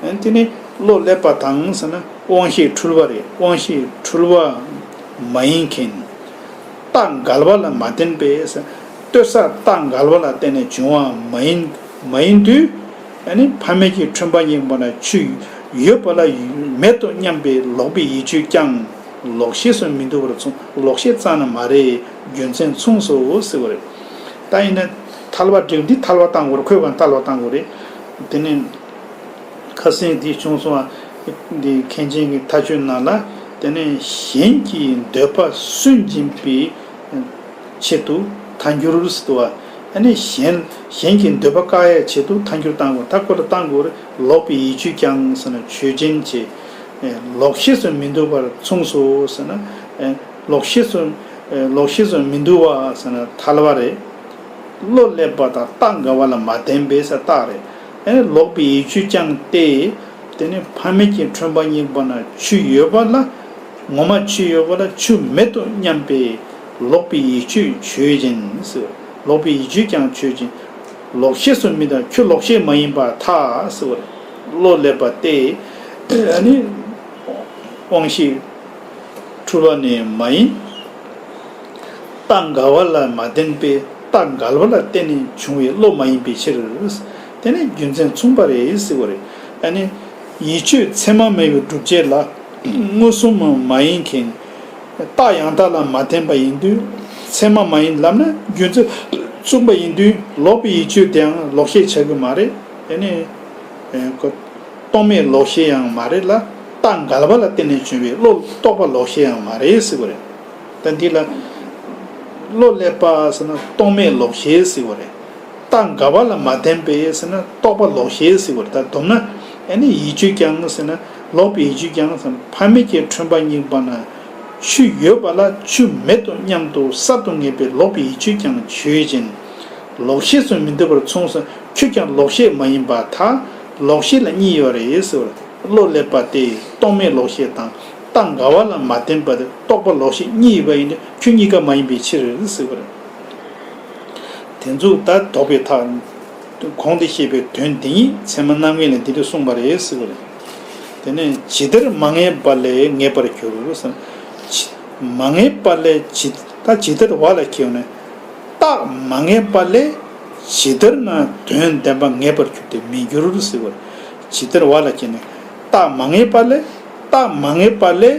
ཨ་ནི་དེ་ནི་བློ་སླེབས་པ་དང་ཟེར་ན་དབང་ཤེས་འཁྲུལ་བ་རེད། དབང་ཤེས་འཁྲུལ་བ་མ་ཡིན་མཁན། རྟགས་འགལ་བ་ལ་མ་བརྟེན་པས། ལྟོས་ས་རྟགས་འགལ་བ་ལ་བརྟེན་ནས་བྱུང་བ་མ་ཡིན། མ་ཡིན་དུས། ཨ་ནི་ཕ་མེས་ཀྱི་ཁྲོན་པ་རྙིང་པ་ན་ཆུ་ཡོད་པ་ལ་མེད་དོ་སྙམ་པའི་ལོག་པའི་ཡིད་དཔྱོད་ཀྱང་ལོག་ཤེས་སུ་མི་འདུ་བར་མཚུངས། ལོག་ཤེས་རྩ་ནས་མ་རེད། རྒྱུ་མཚན་མཚུངས་སོ་ཟེར་བ་རེད། ད་ཡིན་ན་ཐལ་བ་འགྲིག་འདི་ཐལ་བ་བཏང་དགོས་རེད། ཁོས་གང་ཐལ་བ་བཏང་དགོས་རེད། དེ་ནས། ཁ་སང་འདི་བྱུང་སོང་བ། འདི་མཁན་ཆེན་གྱི་མཐའ་དཔྱོད་ནང་ལ། དེ་ནས་གཞན་གྱི་འདོད་པ་སུན་འབྱིན་པའི་ཆེད་དུ་ཐལ་འགྱུར་ཟེར་འདུག་བ། ཨ་ནི་གཞན་གཞན་གྱི་འདོད་པ་བཀག་ཡའི་ཆེད་དུ་ཐལ་འགྱུར་བཏང་དགོས། ད་ཁོ་ལ་བཏང་དགོས་རེད། ལོག་པའི་ཡིད་དཔྱོད་ཀྱང་ཟེར་ན་ཆོས་ཅན་བྱས། ལོག་ཤེས་སུ་མི་འདུ་བར་མཚུངས་སོ་ཟེར་ན། ལོག་ཤེས་སུ་ལོག་ཤེས་སུ་མི་འདུ་བ་ཟེར་ན་ཐལ་བ་རེད། བློ་སླེབས་པ་དང་རྟགས་འགལ་བ་ལ་མ་བརྟེན་པས་ཟེར་རྟགས་རེད། ཨེ་ལོག་པའི་ཡིད་དཔྱོད་ཀྱང་སྟེ། དེ་ནི་ཕ་མེས་ཀྱི་ཁྲོན་པ་རྙིང་པ་ན་ཆུ་ཡོད་པ་ལ། ངོ་མ་ཆུ་ཡོད་པ་ལ་ཆུ་མེད་དོ་སྙམ་པའི་ལོག་པའི་ཡིད་དཔྱོད་ཆོས་ཅན་ཟེར། ལོག་པའི་ཡིད་དཔྱོད་ཀྱང་ཆོས་ཅན། ལོག་ཤེས་སུ་མི་ལྡན་ཁྱོད་ལོག་ཤེས་མ་ཡིན་པར་ཐལ་ཟེར་བ་རེད། བློ་སླད་པ་སྟེ། ཨ་ནི་དབང་ཤེས་འཁྲུལ་པ་ནི་མ་ཡིན། རྟགས་འགལ་བ་ལ་མ་ལྡན་པས་རྟགས་འགལ་བ་ལ་བརྟེན་ནས་བྱུང་བའི་བློ་མ་ཡིན་པའི་ཕྱིར། དེ་ནི་རྒྱུ་མཚན་མཚུངས་པ་རེད་ཟེར་བ་རེད། ཨ་ནི་ཡིད་དཔྱོད་མཚན་མ་མེད་པའི་སྒྲུབ་བྱེད་ལ་མངོན་སུམ་མ་ཡིན་མཁན། རྟགས་ཡང་དག་ལ་མ་བརྟེན་པ་ཡིན་དུས་མཚན་མ་མ་ཡིན་ལབ་ན་རྒྱུ་མཚན་མཚུངས་པ་ཡིན་དུས་ལོག་པའི་ཡིད་དཔྱོད་དེའང་ལོག་ཤེས་བྱ་རྒྱུ་མ་རེད། དེ་ནི་ཁོ་རྟོག་མེད་ལོག་ཤེས་ཡང་མ་རེད་ལ། རྟགས་འགལ་བ་ལ་བརྟེན་ནས་བྱུང་བའི་བློ་རྟོག་པ་ལོག་ཤེས་ཡང་མ་རེད་ཟེར་བ་རེད། ད་འདི་ལ་བློ་སླད་པ་ཟེར་ན་རྟོག་མེད་ལོག་ཤེས་ཟེར་བ་རེད། རྟགས་འགལ་བ་ལ་མ་བརྟེན་པས་ཟེར་ན་རྟོག་པ་ལོག་ཤེས་ཟེར་བ་རེད། ད་སྡོམ་ན་ཨ་ནི་ཡིད་དཔྱོད་ཀྱང་ཟེར་ན་ལོག་པའི་ཡིད་དཔྱོད་ཀྱང་ཟེར་ན་ཕ་མེས་ཀྱི་ཁྲོན་པ་སྙེད་པ་ན་ཆུ་ཡོད་པ་ལ་ཆུ་མེད་དོ་སྙམ་དུ་གསར་དུ་ངེས་པའི་ལོག་པའི་ཡིད་དཔྱོད་ཀྱང་ཆོས་ཅན། ལོག་ཤེས་སུ་མི་འདུ་བར་མཚུངས་སོ། ཁྱོད་ཀྱང་ལོག་ཤེས་མ་ཡིན་པར་ཐལ། ལོག་ཤེས་ལ་གཉིས་ཡོད་རེད་ཟེར་བ་རེད། བློ་སླད་པ་སྟེ་རྟོག་མེད་ལོག་ཤེས་དང་རྟགས་འགལ་བ་ལ་མ་བརྟེན་པ་སྟེ་རྟོག་པ་ལོག་ཤེས་གཉིས་ཡོད་པ་ཡིན་ཏེ་ཁྱོད་གཉིས་ཀ་མ་ཡིན་པའི་ཕྱིར་ཟེར་བ་རེད། དེ་ཚོ་ད་དོགས་པའི་ཐག་གོང་དུ་བཤད་པའི་དོན་འདི་ཉིད་ཚད་མ་རྣམ་ངེས་ལས་འདི་འདྲ་གསུངས་པ་རེད་ཟེར་བ་རེད། དེ་ནས་ཇི་ལྟར་མ་ངེས་པ་ལས་ངེས་པར་འགྱུར་ཟེར། མ་ངེས་པ་ལས་ཇི་ད་ཇི་ལྟར་བ་ལ་ཁེལ་ནས། རྟགས་མ་ངེས་པ་ལས་ཇི་ལྟར་ན་དོན་བདེན་པ་ངེས་པར་གྱུར་ཏེ་མི་འགྱུར་ཟེར་བ་རེད། ཇི་ལྟར་བ་ལ་ཁེལ་ནས་རྟགས་མ་ངེས་པ་ལས། རྟགས་མ་ངེས་པ་ལས་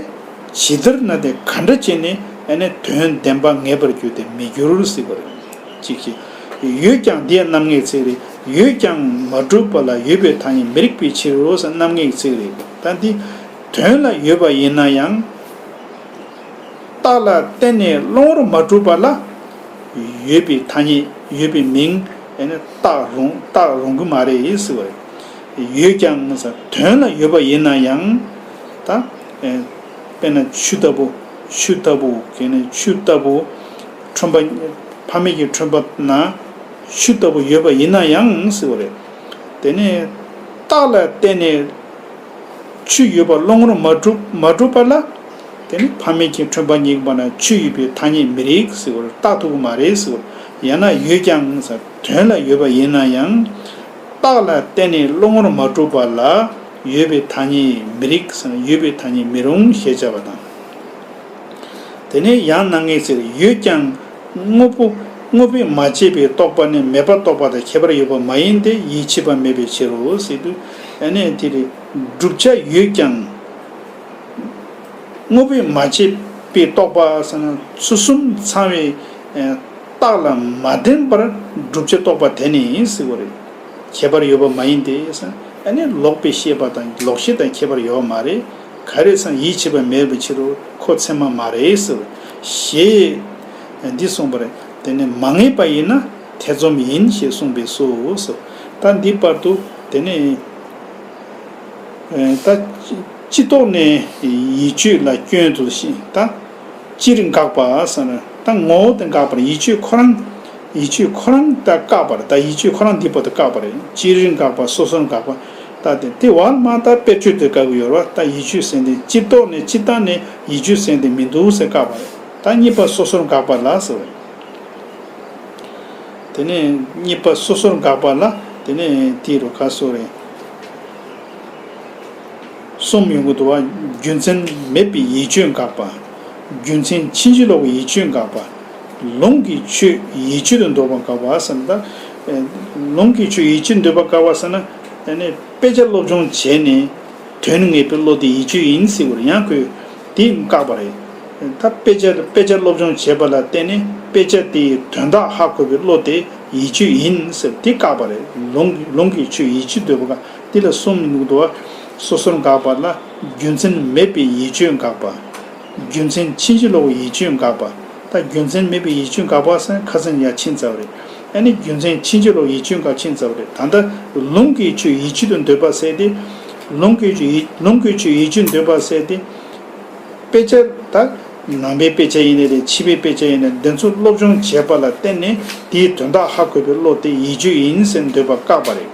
ཇི་ལྟར་ན་དེ་ག་འདྲ་བྱས་ནས་ཨ་ནི་དོན་བདེན་པ་ངེས་པར་གྱུར་ཏེ་མི་འགྱུར་ཟེར་བ་རེད། གཅིག་བྱས། ཡོད་ཀྱང་དེའི་རྣམ་ངེས་ཚིག་རེད། ཡོད་ཀྱང་མ་གྲུབ་པ་ལ་ཡོད་པའི་ཐ་སྙད་མི་རིགས་པའི་ཕྱིར་རོ་ཟེར་རྣམ་ངེས་ཚིག་རེད། ད་འདི་དོན་ལ་ཡོད་པ་ཡིན་ན་ཡང་། རྟགས་ལ་བརྟེན་ནས་བླང་བར་མ་གྲུབ་པ་ལ་ཡོད་པའི་ཐ་སྙད་ཡོད་པའི་མིང་ཨེ་ནི་བཏགས་རུང་བཏགས་རུང་གི་མ་རེད་ཟེར་བ་རེད། ཡོད་ཀྱང་ཟེར་དོན་ལ་ཡོད་པ་ཡིན་ན་ཡང་ད་ཨེ་དཔེར་ན་ཆུ་ལྟ་བུ་ཆུ་ལྟ་བུ་གལ་ནས་ཆུ་ལྟ་བུ་ཁྲོན་པ་ཕ་མེས་ཀྱི་ཁྲོན་པ་ན་ཆུ་ལྟ་བུ་ཡོད་པ་ཡིན་ན་ཡང་ཟེར་བ་རེད། དེ་ནས་རྟགས་ལ་བརྟེན་ནས། ཆུ་ཡོད་པ་བླང་བར་མ་གྲུབ་མ་གྲུབ་པ་ལ། དེ་ནི་ཕ་མེས་ཀྱི་ཁྲོན་པ་སྙེད་པ་ན་ཆུ་ཡོད་པའི་ཐ་སྙད་མི་རིགས་ཟེར་བར་བཏགས་ཐུབ་ཀྱི་མ་རེད་ཟེར་བར། ཡང་ན་ཡོད་ཀྱང་ཟེར་དོན་ལ་ཡོད་པ་ཡིན་ན་ཡང་། རྟགས་ལ་བརྟེན་ནས་བླང་བར་མ་གྲུབ་པ་ལ་ཡོད་པའི་ཐ་སྙད་མི་རིགས་ཟེར་ན་ཡོད་པའི་ཐ་སྙད་མི་རུང་ཞེས་བྱ་བ་དང་། དེ་ནས་ཡང་རྣམ་ངེས་ཟེར་ཡོད་ཀྱང་དངོས་པོ་དངོས་པོས་མ་དཔྱད་པའི་རྟོག་པ་ནི་མེད་པར་རྟོགས་པ་དང་ཁྱད་པར་ཡོད་པ་མ་ཡིན་ཏེ་ཡིད་ཆེས་པ་མེད་པའི་ཕྱིར་རོ་ཟེར་དུས་ཨ་ནི་དེ་རེད། བསྒྲུབ་བྱ་ཡོད་ཀྱང་དངོས་པོས་མ་དཔྱད་པའི་རྟོག་པ་ཟེར་ན་ཚུལ་གསུམ་ཚང་བའི་རྟགས་ལ་མ་ལྡན་པར་བསྒྲུབ་བྱ་རྟོགས་པ་དེ་ནི་ཟེར་བ་རེད། ཁྱད་པར་ཡོད་པ་མ་ཡིན་ཏེ་ཟེར་ཨ་ནི་ལོག་པའི་ཤེས་པ་དང་ལོག་ཤེས་དང་ཁྱད་པར་ཡོད་པ་མ་རེད། ག་རེ་ཟེར་ན་ཡིད་ཆེས་པ་མེད་པའི་ཕྱིར་རོ། ཁོ་ཚད་མ་མ་རེད་ཟེར་ཞེས་འདི་གསུངས་པ་རེད། དེ་ནས་མ་ངེས་པ་ཡིན་ན་ཐེ་ཚོམ་ཡིན་ཞེས་གསུངས་པས་སོ། ད་འདི་བར་དུ་དེ་ནས་ད་སྤྱི་ལྡོག་ནས་ཡིད་དཔྱོད་ལ་སྐྱོན་དུ་ཤེས་ད། སྤྱིར་དགག་པ་ཟེར་ན་ད་ངོ་བོ་དེ་དགག་པར་ཡིད་དཔྱོད་ཁོ་རང་། ཡིད་དཔྱོད་ཁོ་རང་ད་བཀག་པར་ད་ཡིད་དཔྱོད་ཁོ་རང་འདི་བར་དུ་བཀག་པ་རེད། སྤྱིར་དགག་པ་སོ་སོར་དགག་པ། ད་དེ་དེ་བར་མ་ད་དཔེར་བརྗོད་དེ་དགག་གི་ཡོད་རེད་བ། ད་ཡིད་དཔྱོད་ཟེར་དེ་སྤྱིར་ལྡོག་ནས་སྤྱིར་བཏང་ནས་ཡིད་དཔྱོད་ཟེར་དེ་མི་འདུག་ཟེར་བཀག་པ་རེད། ད་གཉིས་པ་སོ་སོར་དགག་པ་ལ་ཟེར་བ་རེད། དེ་ནས་གཉིས་པ་སོ་སོར་དགག་པ་ལ་དེ་ནས་དེ་རུ་ག་སོ་རེད། གསུམ་ཡོང་གི་འདུག་བ། རྒྱུ་མཚན་མེད་པའི་ཡིད་དཔྱོད་དགག་པ། རྒྱུ་མཚན་ཕྱིན་ཅི་ལོག་གི་ཡིད་དཔྱོད་དགག་པ། ལུང་གི་ཆོས་ཡིད་དཔྱོད་དུ་འདོད་པ་དགག་པ་ཟེར་ན་ད། ལུང་གི་ཆོས་ཡིད་དཔྱོད་འདོད་པ་དགག་པ་ཟེར་ན། དེ་ནས་དཔེ་ཆ་སློབ་སྦྱོང་བྱས་ནས་དོན་ངེས་པའི་བློ་དེ་ཡིད་དཔྱོད་ཡིན་ཟེར་བར་ཡང་ཁོས་དེ་བཀག་པ་རེད། ད་དཔེ་ཆ་དཔེ་ཆ་སློབ་སྦྱོང་བྱས་པ་ལ་བརྟེན་ནས་དཔེ་ཆ་དེའི་དོན་དག་ཧ་གོ་བའི་བློ་དེ་ཡིད་དཔྱོད་ཡིན་ཟེར་དེ་བཀག་པ་རེད། ལུང་ལུང་གི་ཆོས་ཡིད་དཔྱོད་འདོད་པ་དགག་དེ་ལ་གསུམ་ཡོང་གི་འདུག་བ། སོ་སོར་དགག་པ་ལ་རྒྱུ་མཚན་མེད་པའི་ཡིད་དཔྱོད་དགག་པ། རྒྱུ་མཚན་ཕྱིན་ཅི་ལོག་ཡིད་དཔྱོད་དགག་པ། ད་རྒྱུ་མཚན་མེད་པའི་ཡིད་དཔྱོད་དགག་པ་ཟེར་ཁ་སང་ཡ་ཕྱིན་ཚར་བ་རེད། ཨ་ནི་རྒྱུ་མཚན་ཕྱིན་ཅི་ལོག་ཡིད་དཔྱོད་དགག་ཕྱིན་ཚར་བ་རེད། ད་ལྟ་ལུང་གི་ཆོས་ཡིད་དཔྱོད་དུ་འདོད་པ་ཟེར་ཏེ། ལུང་གི་ཆོས་ཡིད་ལུང་གི་ཆོས་ཡིད་དཔྱོད་འདོད་པ་ཟེར་ཏེ། དཔེ་ཆ་ད་ནང་པའི་དཔེ་ཆ་ཡིན་ནའི་རེད། ཕྱི་པའི་དཔེ་ཆ་ཡིན་ནའི་འདི་ཚོ་སློབ་སྦྱོང་བྱས་པ་ལ་བརྟེན་ནས་དེའི་དོན་དག་ཧ་གོ་བའི་བློ་དེ་ཡིད་དཔྱོད་ཡིན་ཟེར་འདོད་པ་བཀག་པ་རེད།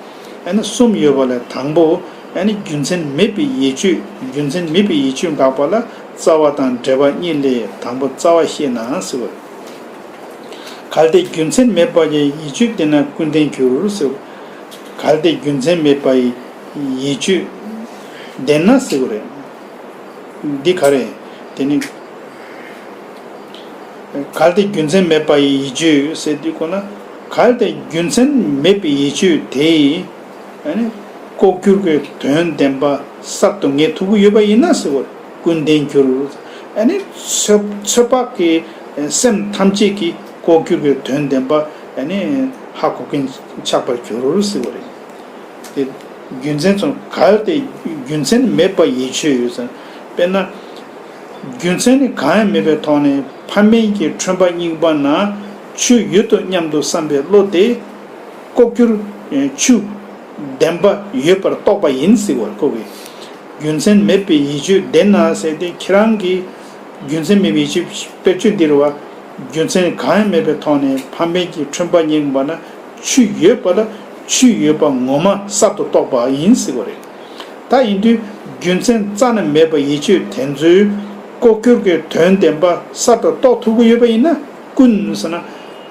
ཨ་ནི་གསུམ་ཡོད་པ་ལས་དང་པོ། ཨ་ནི་རྒྱུ་མཚན་མེད་པའི་ཡིད་དཔྱོད། རྒྱུ་མཚན་མེད་པའི་ཡིད་དཔྱོད་འགགས་པ་ལ་རྩ་བ་དང་འབྲེལ་བ་གཉིས་ལས་དང་པོ་རྩ་བ་ཤེས་ན་ཟེར་བ་རེད། གལ་ཏེ་རྒྱུ་མཚན་མེད་པ་ཡི་ཡིད་དཔྱོད་བདེན་ན་ཀུན་ལྡན་འགྱུར་ཟེར། གལ་ཏེ་རྒྱུ་མཚན་མེད་པ་ཡི་ཡིད་དཔྱོད་བདེན་ན་ཟེར་བ་རེད། འདི་ག་རེ། དེ་ནི། གལ་ཏེ་རྒྱུ་མཚན་མེད་པ་ཡི་ཡིད་དཔྱོད་ཟེར་དུས་གོ་ན། གལ་ཏེ་རྒྱུ་མཚན་མེད་པའི་ཡིད་དཔྱོད་དེ་ཡིས། ཨ་ནི། ལྐོག་གྱུར་གྱི་དོན་བདེན་པ་གསར་དུ་ངེས་ཐུབ་ཀྱི་ཡོད་པ་ཡིན་ན་ཟེར་བ་ཀུན་ལྡན་འགྱུར། ཨ་ནི། ཚོད་ཚོད་དཔག་གི་སེམས་ཐམས་ཅད་ཀྱིས་ལྐོག་གྱུར་གྱི་དོན་བདེན་པ་ཨ་ནི་ཧ་གོ་མཁན་ཆགས་པར་འགྱུར་ཟེར་བ་རེད། དེ་རྒྱུ་མཚན་ཙམ་གལ་ཏེ་རྒྱུ་མཚན་མེད་པ་ཡིད་དཔྱོད་ཡོད་ཟེར། དཔེར་ན། རྒྱུ་མཚན་ནི་གང་ཡང་མེད་པའི་ཐོག་ནས་ཕ་མེས་ཀྱི་ཁྲོན་པ་རྙིང་པ་ན་ཆུ་ཡོད་དོ་སྙམ་དུ་བསམ་པའི་བློ་དེ་ལྐོག་གྱུར་ཆུ་བདེན་པ་ཡོད་པར་རྟོགས་པ་ཡིན་ཟེར་བར་ཁོ་གིས། རྒྱུ་མཚན་མེད་པའི་ཡིད་དཔྱོད་བདེན་ན་ཟེར་ཏེ་ཁྱེད་རང་གིས་རྒྱུ་མཚན་མེད་པའི་ཡིད་དཔྱོད་དཔེར་བརྗོད་འདི་རེད་བ། རྒྱུ་མཚན་གང་ཡང་མེད་པའི་ཐོག་ནས་ཕ་མེས་ཀྱི་ཁྲོན་པ་རྙིང་པ་ན་ཆུ་ཡོད་པ་ལ་ཆུ་ཡོད་པ་ངོ་མ་གསར་དུ་རྟོགས་པ་ཡིན་ཟེར་བ་རེད། ད་ཡིན་དུས་རྒྱུ་མཚན་རྩ་ནས་མེད་པ་ཡིད་དཔྱོད་དེ་ཚོའི་ལྐོག་གྱུར་གྱི་དོན་བདེན་པ་གསར་དུ་རྟོགས་ཐུབ་ཀྱི་ཡོད་པ་ཡིན་ན་ཀུན་ཟེར་ན།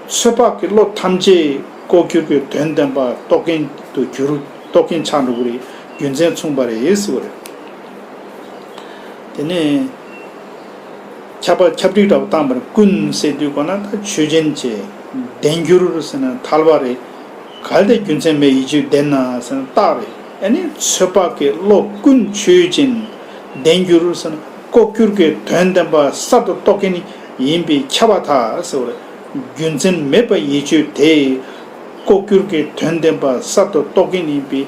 ཚོད་དཔག་གི་བློ་ཐམས་ཅད་ལྐོག་གྱུར་གྱི་དོན་བདེན་པ་རྟོགས་མཁན་དུ་གྱུར་རྟོགས་མཁན་ཆགས་འགྲོ་གི་རེད། རྒྱུ་མཚན་མཚུངས་པ་རེད་ཟེར་བ་རེད། དེ་ནས་ཁྱབ་པ་ཁྱབ་འགྲིག་འདྲ་པོ་བཏང་བར་ཀུན་ཟེར་དུས་གོ་ན་ད་ཆོས་ཅན་བྱེད། བདེན་འགྱུར་ཟེར་ན་ཐལ་བ་རེད། གལ་ཏེ་རྒྱུ་མཚན་མེད་ཡིད་དཔྱོད་བདེན་ན་ཟེར་ན་རྟགས་རེད། ཨ་ནི་ཚོད་དཔག་གི་བློ་ཀུན་ཆོས་ཅན། བདེན་འགྱུར་ཟེར་ན་ལྐོག་གྱུར་གྱི་དོན་བདེན་པ་གསར་དུ་རྟོགས་མཁན་ཡིན་པས་ཁྱབ་པར་ཐལ་ཟེར་བ་རེད། རྒྱུ་མཚན་མེད་པ་ཡིད་དཔྱོད་དེ། ལྐོག་གྱུར་གྱི་དོན་བདེན་པ་གསར་དུ་རྟོགས་མཁན་ཡིན་པས།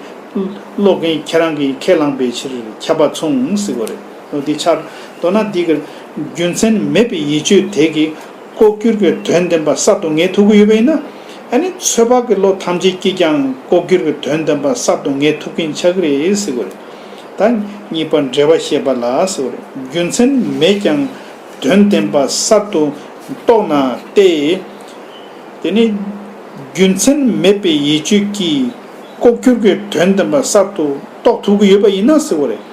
བློ་མཁན་ཁྱེད་རང་གིས་ཁས་བླངས་པའི་ཕྱིར་ཁྱབ་པ་མཚུངས་ཟེར་བ་རེད། འོ་འདི་ཆར། མདོར་ན་འདི་གི་རྒྱུ་མཚན་མེད་པའི་ཡིད་དཔྱོད་དེ་གིས་ལྐོག་གྱུར་གྱི་དོན་བདེན་པ་གསར་དུ་ངེས་ཐུབ་ཀྱི་ཡོད་པ་ཡིན་ན། ཨ་ནི་ཚོད་དཔག་གི་བློ་ཐམས་ཅད་ཀྱིས་ཀྱང་ལྐོག་གྱུར་གྱི་དོན་བདེན་པ་གསར་དུ་ངེས་ཐུབ་མཁན་ཆགས་ཀྱི་རེད་ཟེར་བ་རེད། ད་གཉིས་པ་འབྲེལ་བ་བཤད་པ་ལ་ཟེར་བ་རེད། རྒྱུ་མཚན་མེད་ཀྱང་དོན་བདེན་པ་གསར་དུ་རྟོགས་ན་སྟེ། དེ་ནི་རྒྱུ་མཚན་མེད་པའི་ཡིད་དཔྱོད་ཀྱིས་ལྐོག་གྱུར་གྱི་དོན་བདེན་པ་གསར་དུ་རྟོགས་ཐུབ་ཀྱི་ཡོད་པ་ཡིན་ན་ཟེར་བ་རེད།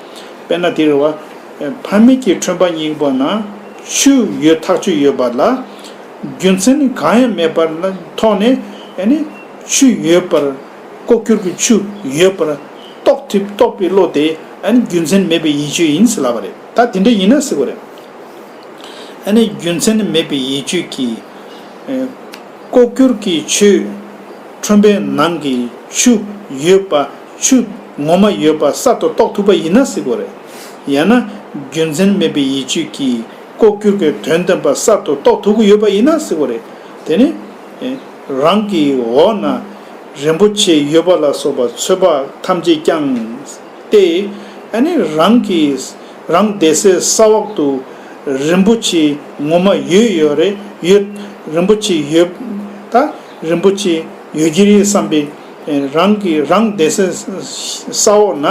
དཔེར་ན་དེ་རེད་བ། ཕ་མེས་ཀྱི་ཁྲོན་པ་རྙིང་པ་ན་ཆུ་ཡོད་ཐག་ཆོད་ཡོད་པ་ལ། རྒྱུ་མཚན་གང་ཡང་མེད་པར་ཐོག་ནས་ཨ་ནི་ཆུ་ཡོད་པར། ལྐོག་གྱུར་གྱི་ཆུ་ཡོད་པར་རྟོགས་ཐུབ་རྟོགས་པའི་བློ་དེ་ཨ་ནི་རྒྱུ་མཚན་མེད་པའི་ཡིད་དཔྱོད་ཡིན་ཟེར་ལབ་པ་རེད། ད་དེ་འདྲ་ཡིན་ན་ཟེར་བ་རེད། ཨ་ནི་རྒྱུ་མཚན་མེད་པའི་ཡིད་དཔྱོད་ཀྱིས། ཨེ། ལྐོག་གྱུར་གྱི་ཆུ། ཁྲོན་པའི་ནང་གི་ཆུ་ཡོད་པ། ཆུ་ངོ་མ་ཡོད་པ་གསར་དུ་རྟོགས་ཐུབ་པ་ཡིན་ན་ཟེར་བ་རེད། ཡང་ན་རྒྱུ་མཚན་མེད་པའི་ཡིད་དཔྱོད་ཀྱིས་ལྐོག་གྱུར་གྱི་དོན་བདེན་པ་གསར་དུ་རྟོགས་ཐུབ་ཀྱི་ཡོད་པ་ཡིན་ན་ཟེར་བ་རེད། དེ་ནི། ཨེ། རང་གི་འོག་ན་རིན་པོ་ཆེ་ཡོད་པ་ལ་སོགས་པ་ཚོད་དཔག་ཐམས་ཅད་ཀྱང་། སྟེ། ཨ་ནི་རང་གི་རང་བསྡད་སའི་ས་འོག་ཏུ་རིན་པོ་ཆེ་ངོ་མ་ཡོད་ཡོད་རེད། ཡོད། རིན་པོ་ཆེ་ཡོད། ད་རིན་པོ་ཆེ་ཡོད་ཀྱི་རེད་བསམ་པའི་རང་གི་རང་བསྡད་སའི་ས་འོག་ན་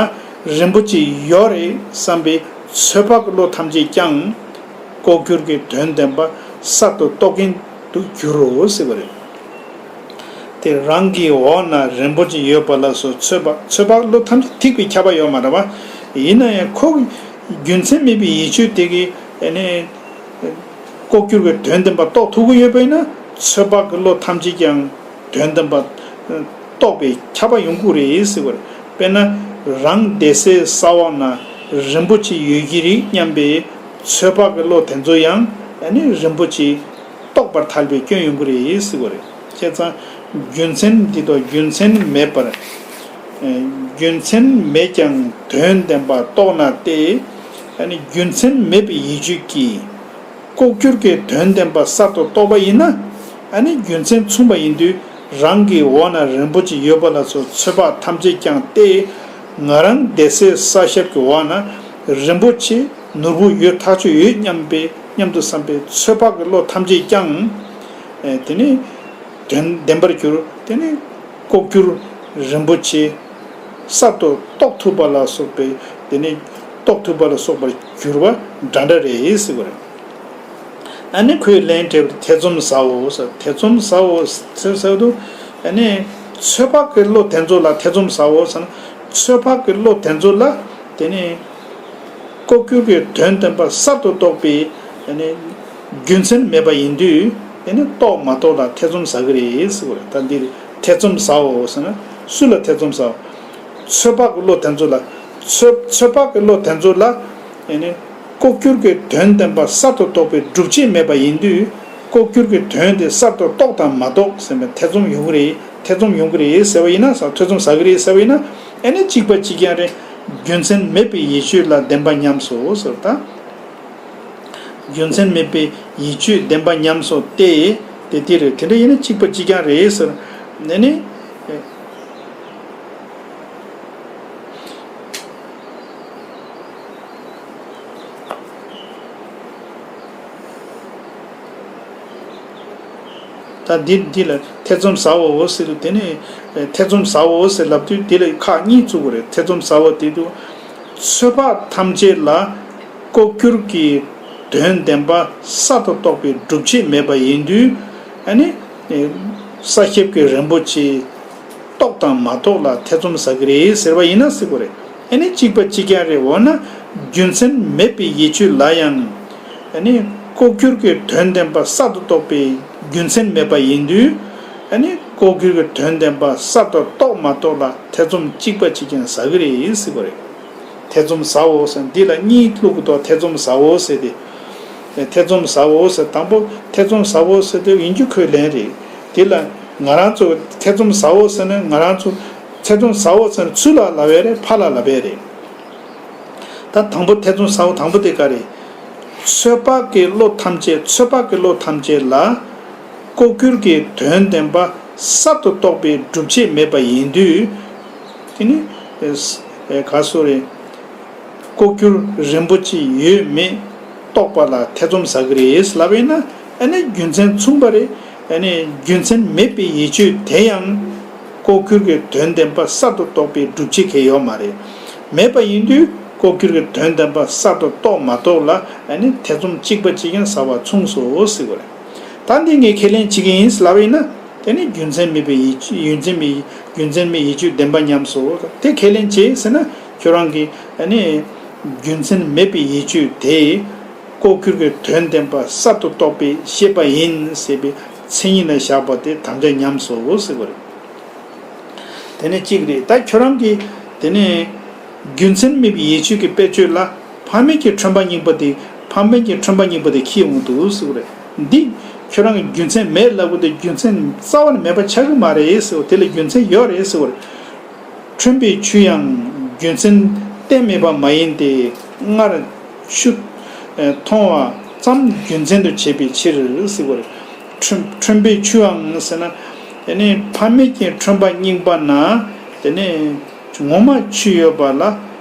རིན་པོ་ཆེ་ཡོད་རེད་བསམ་པའི་ཚོད་དཔག་གི་བློ་ཐམས་ཅད་ཀྱང་ལྐོག་གྱུར་གྱི་དོན་བདེན་པ་གསར་དུ་རྟོགས་མཁན་དུ་འགྱུར་རོ་ཟེར་བ་རེད། དེ་རང་གི་འོག་ན་རིན་པོ་ཆེ་ཡོད་པ་ལ་སོགས་ཚོད་དཔག་ཚོད་དཔག་བློ་ཐམས་ཅད་ཐིག་པའི་ཁྱབ་པ་ཡོད་མ་རེད་པ། ཡིན་ན་ཡང་ཁོ་གི་རྒྱུ་མཚན་མེད་པའི་ཡིད་དཔྱོད་དེ་གིས་ཨ་ནི་ལྐོག་གྱུར་གྱི་དོན་བདེན་པ་རྟོགས་ཐུབ་ཀྱི་ཡོད་པ་ཡིན་ན་ཚོད་དཔག་གི་བློ་ཐམས་ཅད་ཀྱང་དོན་བདེན་པ་རྟོགས་པའི་ཁྱབ་པ་ཡོང་གི་རེད་ཟེར་བ་རེད། དཔེར་ན་རང་བསྡད་སའི་ས་འོག་ན་རིན་པོ་ཆེ་ཡོད་ཀྱི་རེད་སྙམ་པའི་ཚོད་དཔག་གི་བློ་དེ་ཚོ་ཡང་ཨ་ནི་རིན་པོ་ཆེ་རྟོགས་པར་ཐལ་བའི་སྐྱོན་ཡོང་གི་རེད་ཟེར་བ་རེད། བྱས་ཙང་རྒྱུ་མཚན་འདི་དང་རྒྱུ་མཚན་མེད་པར། ཨེ། རྒྱུ་མཚན་མེད་ཀྱང་དོན་བདེན་པ་རྟོགས་ན་སྟེ། ཨ་ནི་རྒྱུ་མཚན་མེད་པའི་ཡིད་དཔྱོད་ཀྱིས་ལྐོག་གྱུར་གྱི་དོན་བདེན་པ་གསར་དུ་རྟོགས་པ་ཡིན་ན། ཨ་ནི་རྒྱུ་མཚན་མཚུངས་པ་ཡིན་དུས་རང་གི་འོག་ན་རིན་པོ་ཆེ་ཡོད་པ་ལ་སོགས་ཚོད་དཔག་ཐམས་ཅད་ཀྱང་སྟེ། ང་རང་བསྡད་སའི་ས་ཞབས་ཀྱི་འོག་ན་རིན་པོ་ཆེ་ནོར་བུ་ཡོད་ཐག་ཆོད་ཡོད་སྙམ་པའི་སྙམ་དུ་བསམ་པའི་ཚོད་དཔག་གི་བློ་ཐམས་ཅད་ཀྱང་། ཨེ། དེ་ནི་དོན་བདེན་པར་གྱུར། དེ་ནི་ལྐོག་གྱུར་རིན་པོ་ཆེ་གསར་དུ་རྟོགས་ཐུབ་པ་ལ་སོགས་པའི། དེ་ནི་རྟོགས་ཐུབ་པ་ལ་སོགས་པར་གྱུར་པ་འདྲ་འདྲ་རེད་ཟེར་བ་རེད། ཨ་ནི་ཁོས་ལན་སྤྲད་པ་ཐེ་ཚོམ་ཟའོ་ཟེར། ཐེ་ཚོམ་ཟའོ་ཟེར་ཟེར་དུས། ཨ་ནི་ཚོད་དཔག་གི་བློ་དེ་ཚོ་ལ་ཐེ་ཚོམ་ཟའོ་ཟེར་ན། ཚོད་དཔག་གི་བློ་དེ་ཚོ་ལ་དེ་ནི་ལྐོག་གྱུར་གྱི་དོན་བདེན་པ་གསར་དུ་རྟོགས་པའི་དེ་ནི་རྒྱུ་མཚན་མེད་པ་ཡིན་དུས། དེ་ནི་རྟོགས་མ་རྟོགས་ལ་ཐེ་ཚོམ་ཟ་གི་རེད་ཟེར་བ་རེད། ད་འདིར་ཐེ་ཚོམ་ཟའོ་ཟེར་ན་སུ་ལ་ཐེ་ཚོམ་ཟའོ། ཚོད་དཔག་གི་བློ་དེ་ཚོ་ལ། ཚོད་ཚོད་དཔག་གི་བློ་དེ་ཚོ་ལ་དེ་ནི་ལྐོག་གྱུར་གྱི་དོན་བདེན་པ་གསར་དུ་རྟོགས་པའི་སྒྲུབ་བྱེད་མེད་པ་ཡིན་དུས། ལྐོག་གྱུར་གྱི་དོན་དེ་གསར་དུ་རྟོགས་དང་མ་རྟོགས་ཟེར་བའི་ཐེ་ཚོམ་ཡོང་གི་རེད། ཐེ་ཚོམ་ཡོང་གི་རེད་ཟེར་བ་ཡིན་ན། ས་ཐེ་ཚོམ་ཟ་གི་རེད་ཟེར་བ་ཡིན་ན། ཨེ་ནི་གཅིག་པ་གཅིག་རྐྱང་རེད། རྒྱུ་མཚན་མེད་པའི་ཡིད་དཔྱོད་ལ་བདེན་པ་ཉམས་སོ་ཟེར། ད་རྒྱུ་མཚན་མེད་པའི་ཡིད་དཔྱོད་བདེན་པ་ཉམས་སོ་སྟེ། དེ་དེ་རེད། དེ་འདྲ་ཡིན་ན་གཅིག་པ་གཅིག་རྐྱང་རེད་ཟེར། ཨེ་ནི། ད་འདི་འདི་ལ་ཐེ་ཚོམ་ཟའོ་ཟེར་དུས། དེ་ནི་ཐེ་ཚོམ་ཟའོ་ཟེར་ལབ་དུས་དེ་ལ་ཁག་གཉིས་བཙུགས་པ་རེད། ཐེ་ཚོམ་ཟའོ་དེ་དུས། ཚོད་དཔག་ཐམས་ཅད་ལ་ལྐོག་གྱུར་གྱི་དོན་བདེན་པ་གསར་དུ་རྟོགས་པའི་སྒྲུབ་བྱེད་མེད་པ་ཡིན་དུས། ཨ་ནི་ས་སྐྱེས་ཀྱི་རིན་པོ་ཆེ་རྟོགས་དང་མ་རྟོགས་ལ་ཐེ་ཚོམ་ཟ་གི་རེད་ཟེར་བ་ཡིན་ན་ཟེར་དགོས་རེད། ཨེ་ནི་གཅིག་པ་གཅིག་རྐྱང་རེད། འོ་ན་རྒྱུ་མཚན་མེད་པའི་ཡིད་དཔྱོད་ལ་ཡང་ཨེ་ནི་ལྐོག་གྱུར་གྱི་དོན་བདེན་པ་གསར་དུ་རྟོགས་པའི་རྒྱུ་མཚན་མེད་པ་ཡིན་དུས། ཨེ་ནི་ལྐོག་གྱུར་གྱི་དོན་བདེན་པ་གསར་དུ་རྟོགས་མ་རྟོགས་ལ་ཐེ་ཚོམ་གཅིག་པ་གཅིག་རྐྱང་ཟ་གི་རེད་ཟེར་དགོས་རེད། ཐེ་ཚོམ་ཟའོ་ཟེར། འདི་ལ་གཉིས་བླུག་གི་འདུག་ཐེ་ཚོམ་ཟའོ་ཟེར་ཏེ། ཐེ་ཚོམ་ཟའོ་ཟེར། དང་པོ་ཐེ་ཚོམ་ཟའོ་ཟེར་དེ་ཡིན་རྒྱུ་ཁོའི་ལན་རེད། དེ་ལ་ང་རང་ཚོ་ཐེ་ཚོམ་ཟའོ་ཟེར་ནས་ང་རང་ཚོ་ཐེ་ཚོམ་ཟའོ་ཟེར་ཚུར་ལ་ལབ་ཡས་རེད། ཕར་ལ་ལབ་ཡས་རེད། ད་དང་པོ་ཐེ་ཚོམ་ཟའོ་དང་པོ་དེ་ག་རེད། ཚོད་དཔག་གི་བློ་ཐམས་ཅད། ཚོད་དཔག་གི་བློ་ཐམས་ཅད་ལ་ལྐོག་གྱུར་གྱི་དོན་བདེན་པ་གསར་དུ་རྟོགས་པའི་སྒྲུབ་བྱེད་མེད་པ་ཡིན་དུས། དེ་ནི་ག་སོ་རེད། ལྐོག་གྱུར་རིན་པོ་ཆེ་ཡོད་མེད་རྟོགས་པ་ལ་ཐེ་ཚོམ་ཟ་གི་རེད་ལབ་ཡིན་ན། ཨ་ནི་རྒྱུ་མཚན་མཚུངས་པ་རེད། ཨ་ནི་རྒྱུ་མཚན་མེད་པའི་ཡིད་དཔྱོད་དེ་ཡང་ལྐོག་གྱུར་གྱི་དོན་བདེན་པ་གསར་དུ་རྟོགས་པའི་སྒྲུབ་བྱེད་གལ་ཡོད་མ་རེད། མེད་པ་ཡིན་དུས་ལྐོག་གྱུར་གྱི་དོན་བདེན་པ་གསར་དུ་རྟོགས་མ་རྟོགས་ལ། ཨ་ནི་ཐེ་ཚོམ་གཅིག་པ་གཅིག་རྐྱང་ཟ་བ་མཚུངས་སོ་ཟེར་དགོས་རེད། ད་འདི་ངས་ཁས་ལེན་བྱེད་ཀྱི་ཡིན་ལབ་ཡིན་ན། དེ་ནི་རྒྱུ་མཚན་མེད་པའི་ཡིད། རྒྱུ་མཚན་མེད། རྒྱུ་མཚན་མེད་ཡིད་དཔྱོད་བདེན་པ་ཉམས་སོ། དེ་ཁས་ལེན་བྱེད་ཟེར་ན། ཁྱོད་རང་གིས་ཨ་ནི་རྒྱུ་མཚན་མེད་པའི་ཡིད་དཔྱོད་དེ་ལྐོག་གྱུར་གྱི་དོན་བདེན་པ་གསར་དུ་རྟོགས་པའི་ཤེས་པ་ཡིན་ཟེར་བའི་མཚན་ཉིད་ལ་བཞག་པ་དེ་དམ་བཅའ་ཉམས་སོ་ཟེར་བ་རེད། དེ་ནི་གཅིག་རེད། ད་ཁྱོད་རང་གིས་དེ་ནི་རྒྱུ་མཚན་མེད་པའི་ཡིད་དཔྱོད་ཀྱི་དཔེ་བརྗོད་ལ། ཕ་མེས་ཀྱི་ཁྲོན་པ་རྙིང་པ་དེ། ཕ་མེས་ཀྱི་ཁྲོན་པ་རྙིང་པ་དེ་ཁྱེར་ཡོང་གི་འདུག་ཟེར་བ་རེད། འདི་ཁྱོད་རང་གིས་རྒྱུ་མཚན་མེད་ལབ་གི་འདུག་རྒྱུ་མཚན་རྩ་བ་ནས་མེད་པ་ཆགས་ཀྱི་མ་རེད་ཟེར་བ། དེ་ལ་རྒྱུ་མཚན་ཡོད་རེད་ཟེར་བ་རེད། ཁྲོན་པའི་ཆུ་ཡང་རྒྱུ་མཚན་གཏན་མེད་པ་མ་ཡིན་ཏེ། སྔར་ཆུ་མཐོང་བ་ཙམ་རྒྱུ་མཚན་དུ་བྱས་པའི་ཕྱིར་ཟེར་བ་རེད། ཁྲོན་ཁྲོན་པའི་ཆུའང་ཟེར་ན། དེ་ནི་ཕ་མེས་ཀྱི་ཁྲོན་པ་རྙིང་པ་ན། དེ་ནི་ངོ་མ་ཆུ་ཡོད་པ་ལ་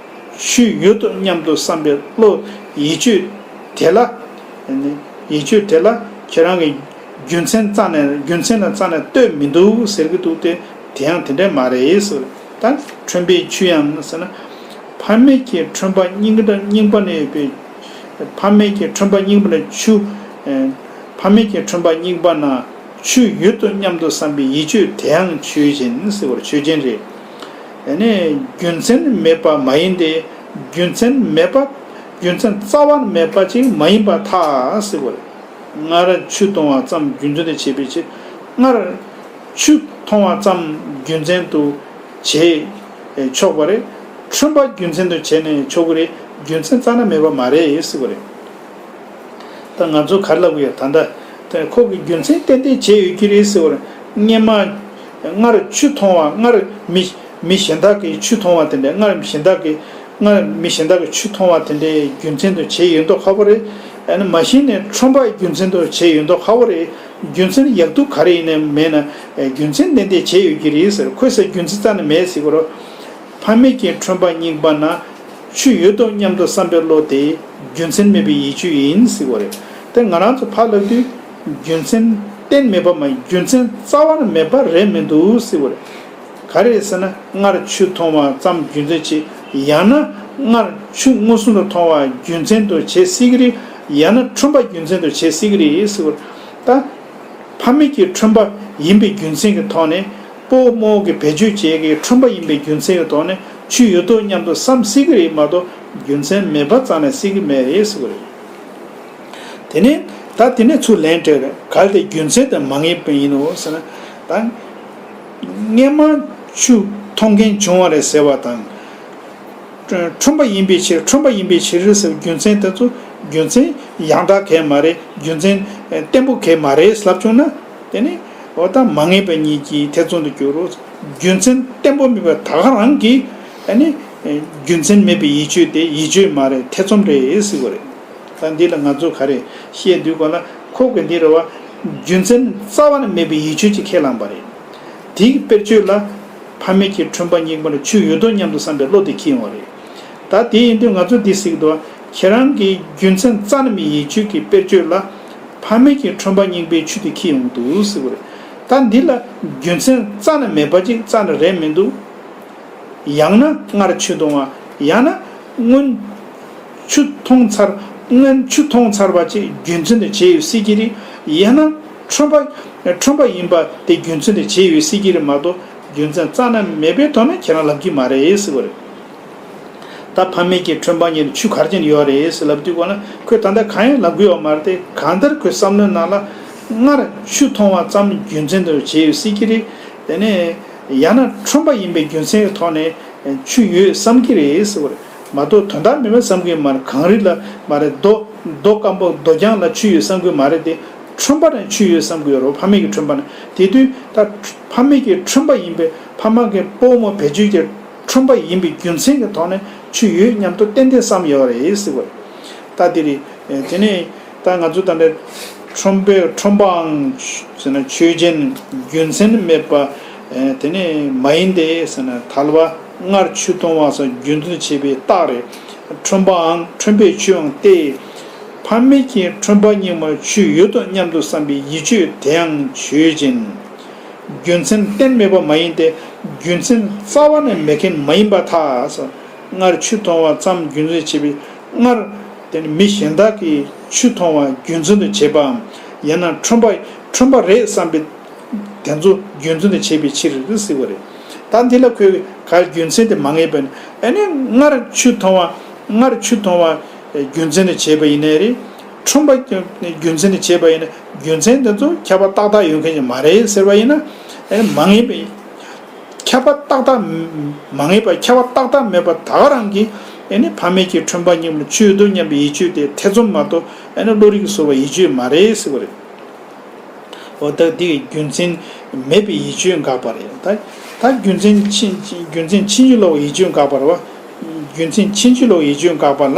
ཆུ་ཡོད་དོ་སྙམ་དུ་བསམ་པའི་བློ། ཡིད་དཔྱོད་དེ་ལ། དེ་ནི་ཡིད་དཔྱོད་དེ་ལ་ཁྱེད་རང་གིས་རྒྱུ་མཚན་རྩ་ནས། རྒྱུ་མཚན་ལ་རྩ་ནས་ལྟོས་མི་འདུག་ཟེར་གྱི་འདུག་སྟེ། དེ་ཡང་དེ་འདྲ་མ་རེད་ཟེར། ད་ཁྲོན་པའི་ཆུ་ཡང་ཟེར་ན། ཕ་མེས་ཀྱི་ཁྲོན་པ་རྙིང་པ་རྙིང་པ་ནས་ཡོད་པའི། ཕ་མེས་ཀྱི་ཁྲོན་པ་རྙིང་པ་ནས་ཆུ། ཕ་མེས་ཀྱི་ཁྲོན་པ་རྙིང་པ་ན་ཆུ་ཡོད་དོ་སྙམ་དུ་བསམ་པའི་ཡིད་དཔྱོད་དེའང་ཆོས་ཅན་ཟེར་བར། ཆོས་ཅན་རེད། དེ་ནས་རྒྱུ་མཚན་མེད་པ་མ་ཡིན་ཏེ། རྒྱུ་མཚན་མེད་པ། རྒྱུ་མཚན་རྩ་བ་ནས་མེད་པ་ཅིག་མ་ཡིན་པར་ཐལ་ཟེར་བར། སྔར་ཆུ་མཐོང་བ་ཙམ་རྒྱུ་མཚན་དུ་བྱས་པའི་ཕྱིར། སྔར་ཆུ་མཐོང་བ་ཙམ་རྒྱུ་མཚན་དུ་བྱས་ཆོག་པ་རེད། ཁྲོན་པ་རྒྱུ་མཚན་དུ་བྱས་ནས་ཆོག་གི་རེད། རྒྱུ་མཚན་རྩ་ནས་མེད་པ་མ་རེད་ཟེར་བ་རེད། ད་ང་ཚོ་ག་རེ་ལབ་ཀྱི་ཡོད། ད་ལྟ་དེ་ཁོ་གི་རྒྱུ་མཚན་ཏན་ཏན་བྱས་ཡོད་ཀྱི་རེད་ཟེར་བ་རེད། སྔོན་མ་སྔར་ཆུ་མཐོང་བ། སྔར་མི་མི་གཞན་དག་གིས་ཆུ་མཐོང་བ་དེ་འདྲ། སྔར་མི་གཞན་དག་གིས། སྔར་མི་གཞན་དག་གིས་ཆུ་མཐོང་བ་དེ་འདྲའི་རྒྱུ་མཚན་དུ་བྱས་ཡོད་མདོག་ཁ་པོ་རེད། ཨ་ནི་མ་གཞི་ནས་ཁྲོན་པ་རྒྱུ་མཚན་དུ་བྱས་ཡོད་མདོག་ཁ་པོ་རེད། རྒྱུ་མཚན་ཡག་སྡུག་ག་རེ་ཡིན་ནའི་མེད་ན། རྒྱུ་མཚན་ཏན་ཏན་བྱས་ཡོད་ཀྱི་རེད་ཟེར། ཁོས་ཟེར་རྒྱུ་མཚན་རྩ་ནས་མེད་ཟེར་གྱི་རེད། ཕ་མེས་ཀྱི་ཁྲོན་པ་རྙིང་པ་ན་ཆུ་ཡོད་དོ་སྙམ་དུ་བསམ་པའི་བློ་དེ་རྒྱུ་མཚན་མེད་པའི་ཡིད་དཔྱོད་ཡིན་ཟེར་བ་རེད། དེ་ང་རང་ཚོ་ཕར་ལབ་དུས་རྒྱུ་མཚན་གཏན་མེད་པ་མ་ཡིན། རྒྱུ་མཚན་རྩ་བ་ནས་མེད་པ་རེད་མི་འདུག་ཟེར་བ་རེད། ག་རེ་རེད་ཟེར་ན། སྔར་ཆུ་མཐོང་བ་ཙམ་རྒྱུ་མཚན་བྱས། ཡང་ན་སྔར་ཆུ་མངོན་སུམ་དུ་མཐོང་བ་རྒྱུ་མཚན་དུ་བྱེད་སྲིད་ཀྱི་རེད། ཡང་ན་ཁྲོན་པ་རྒྱུ་མཚན་དུ་བྱེད་སྲིད་ཀྱི་རེད་ཟེར་བ་རེད། ད་ཕ་མེས་ཀྱི་ཁྲོན་པ་ཡིན་པའི་རྒྱུ་མཚན་གྱི་ཐོག་ནས། སྤོ་རྨོ་གི་བེད་སྤྱོད་བྱེད་ཀྱི་ཁྲོན་པ་ཡིན་པའི་རྒྱུ་མཚན་གྱི་ཐོག་ནས་ཆུ་ཡོད་དོ་སྙམ་དུ་བསམ་སྲིད་ཀྱི་རེད་མ་གཏོགས། རྒྱུ་མཚན་མེད་པ་རྩ་ནས་སྲིད་ཀྱི་མེད་རེད་ཟེར་བ་རེད། དེ་ནས་ད་དེ་ནས་ཚུར་ལན་སྤྲད་རེད། གལ་ཏེ་རྒྱུ་མཚན་དེ་མ་ངེས་པ་ཡིན་ནོ་ཟེར་ན། ད་སྔས་མ་ཆུ་འཐུང་མཁན་བྱུང་བ་རེད་ཟེར་བ་དང་། ཁྲོན་པ་ཡིན་པའི་ཕྱིར། ཁྲོན་པ་ཡིན་པའི་ཕྱིར་ཟེར་བའི་རྒྱུ་མཚན་དེ་ཚོ་རྒྱུ་མཚན་ཡང་དག་གང་ཡང་མ་རེད། རྒྱུ་མཚན་ཨེ་བརྟན་པོ་གང་ཡང་མ་རེད་ལབ་བྱུང་ན། དེ་ནི་འོ་ད་མ་ངེས་པ་གཉིས་ཀྱི་ཐེ་ཚོམ་དུ་གྱུར་རོ། རྒྱུ་མཚན་བརྟན་པོ་མེད་པ་ད་ག་རང་གིས་ཨ་ནི་ཨེ་རྒྱུ་མཚན་མེད་པའི་ཡིད་དཔྱོད་དེ་ཡིད་དཔྱོད་མ་རེད། ཐེ་ཚོམ་རེད་ཟེར་བ་རེད། ད་འདི་ལ་ང་ཚོ་ག་རེ་བཤད་འདུག་གོ་ན། ཁོ་གི་འདི་རེད་བ། རྒྱུ་མཚན་རྩ་བ་ནས་མེད་པའི་ཡིད་དཔྱོད་ཅིག་ཁས་བླངས་པ་རེད། དེའི་དཔེར་བརྗོད་ལ། ཕ་མེས་ཀྱི་ཁྲོན་པ་རྙིང་པར་ཆུ་ཡོད་དོ་སྙམ་དུ་བསམ་པའི་བློ་དེ་འཁྱེར་ཡོང་བ་རེད། ད་དེ་ཡིན་དུས་ང་ཚོ་འདི་ཟེར་གྱི་འདུག་བ། ཁྱེད་རང་གིས་རྒྱུ་མཚན་རྩ་ནས་མེད་ཡིད་དཔྱོད་ཀྱི་དཔེར་བརྗོད་ལ། ཕ་མེས་ཀྱི་ཁྲོན་པ་རྙིང་པའི་ཆུ་དེ་འཁྱེར་ཡོང་གི་འདུག་ཟེར་བ་རེད། ད་འདི་ལ་རྒྱུ་མཚན་རྩ་ནས་མེད་པ་ཅིག་རྩ་ནས་རེད་མི་འདུག་ཡང་ན་སྔར་ཆུ་འཐུང་བ། ཡང་ན་སྔོན་ཆུ་འཐུང་ཚར། སྔོན་ཆུ་འཐུང་ཚར་བ་ཅིག་རྒྱུ་མཚན་དེ་བྱས་ཡོད་སྲིད་ཀྱི་རེད། ཡང་ན་ཁྲོན་པ། ཁྲོན་པ་ཡིན་པ་དེ་རྒྱུ་མཚན་དེ་བྱས་ཡོད་སྲིད་ཀྱི་རེད་མ་གཏོགས། རྒྱུ་མཚན་རྩ་ནས་མེད་པའི་ཐོག་ནས་ཁྱེད་རང་ལབ་ཀྱི་མ་རེད་ཟེར་བ་རེད། ད་ཕ་མེས་ཀྱི་ཁྲོན་པ་རྙིང་པར་ཆུ་ག་རེ་བྱས་ནས་ཡོད་རེད་ཟེར་ལབ་དུས་གོ་ན། ཁོས་ད་ལྟ་གང་ཡང་ལབ་ཀྱི་ཡོད་མ་རེད་དེ། གང་ལྟར་ཁོའི་བསམ་བློའི་ནང་ལ་སྔར་ཆུ་འཐུང་བ་ཙམ་རྒྱུ་མཚན་དུ་བྱས་ཡོད་སྲིད་ཀྱི་རེད། དེ་ནས་ཡང་ན་ཁྲོན་པ་ཡིན་པའི་རྒྱུ་མཚན་གྱི་ཐོག་ནས་ཆུ་ཡོད་བསམ་གྱི་རེད་ཟེར་བ་རེད་མ་གཏོགས། དོན་དག་མེད་པ་བསམ་གྱི་མ་རེད། གངས་རི་ལ་མ་རེད། རྡོ་རྡོ་སྐམ་པོ་རྡོ་རྐྱང་ལ་ཆུ་ཡོད་བསམ་གྱི་མ་རེད་དེ། ཁྲོན་པ་ནས་ཆུ་ཡོད་བསམ་གྱི་ཡོད་རེད། ཕ་མེས་ཀྱི་ཁྲོན་པ་ནས། དེ་དུས་ད་ཕ་མེས་ཀྱི་ཁྲོན་པ་ཡིན་པའི། ཕ་མ་གི་སྤོ་རྨོ་བེད་སྤྱོད་ཀྱི་ཁྲོན་པ་ཡིན་པའི་རྒྱུ་མཚན་གྱི་ཐོག་ནས་ཆུ་ཡོད་སྙམ་དུ་ཏན་ཏན་བསམ་ཡོད་རེད་ཟེར་བ་རེད། ད་དེ་རེད། དེ་ནས་ད་ང་ཚོ་ད་ལྟ་ཁྲོན་པའི། ཁྲོན་པའང་ཟེར་ན་ཆོས་ཅན། རྒྱུ་མཚན་མེད་པ། དེ་ནས་མ་ཡིན་ཏེ་ཟེར་ན་དལ་བ། སྔར་ཆུ་འཐུང་བ་སོགས་རྒྱུ་མཚན་བྱེད་པའི་རྟགས་རེད། ཁྲོན་པའང་། ཁྲོན་པའི་ཆུའང་སྟེ། ཕ་མེས་ཀྱི་ཁྲོན་པ་རྙིང་པར་ཆུ་ཡོད་དོ་སྙམ་དུ་བསམ་པའི་ཡིད་དཔྱོད་དེའང་ཆོས་ཅན། རྒྱུ་མཚན་གཏན་མེད་པ་མ་ཡིན་ཏེ། རྒྱུ་མཚན་རྩ་བ་ནས་མེད་མཁན་མ་ཡིན་པར་ཐལ། སྔར་ཆུ་འཐུང་བ་ཙམ་རྒྱུ་མཚན་བྱེད་པའི། སྔར་དེ་ནི་མི་གཞན་དག་གིས་ཆུ་འཐུང་བ་རྒྱུ་མཚན་དུ་བྱེད་པའམ། ཡང་ན་ཁྲོན་པ། ཁྲོན་པ་རེད་བསམ་པའི་དེ་ཚོ་རྒྱུ་མཚན་དུ་བྱེད་པའི་ཕྱིར་ཟེར་བ་རེད། ད་འདི་ལ་ཁོས་ག་རྒྱུ་མཚན་དེ་མ་ངེས་པ་ནི། ཨ་ནི་སྔར་ཆུ་འཐུང་བ། སྔར་ཆུ་འཐུང་བ་རྒྱུ་མཚན་དུ་བྱས་པ་ཡིན་ནའི་རེད། ཁྲོན་པ་རྒྱུ་མཚན་དུ་བྱས་པ་ཡིན་ན། རྒྱུ་མཚན་དེ་ཚོ་ཁྱབ་པ་ཏག་ཏག་ཡོད་མཁན་ཞིག་མ་རེད་ཟེར་བ་ཡིན་ན། ཨ་ནི་མ་ངེས་པའི། ཁྱབ་པ་ཏག་ཏག་མ་ངེས་པ། ཁྱབ་པ་ཏག་ཏག་མེད་པ་ད་ག་རང་གིས། ཨ་ནི་ཕ་མེས་ཀྱི་ཁྲོན་པ་རྙིང་པར་ཆུ་ཡོད་དོ་སྙམ་པའི་ཡིད་དཔྱོད་དེ་ཐེ་ཚོམ་མ་གཏོགས། ཨ་ནི་བློ་རིག་གིས་ཟུར་བ་ཡིད་དཔྱོད་མ་རེད་ཟེར་བ་རེད། འོ་ད་འདི་གི་རྒྱུ་མཚན་མེད་པའི་ཡིད་དཔྱོད་འགག་པ་རེད། ད་ད་རྒྱུ་མཚན་ཕྱིན། རྒྱུ་མཚན་ཕྱིན་ཅི་ལོག་ཡིད་དཔྱོད་འགག་པ་རེད་བ། རྒྱུ་མཚན་ཕྱིན་ཅི་ལོག་ཡིད་དཔྱོད་འགག་པ་ལ།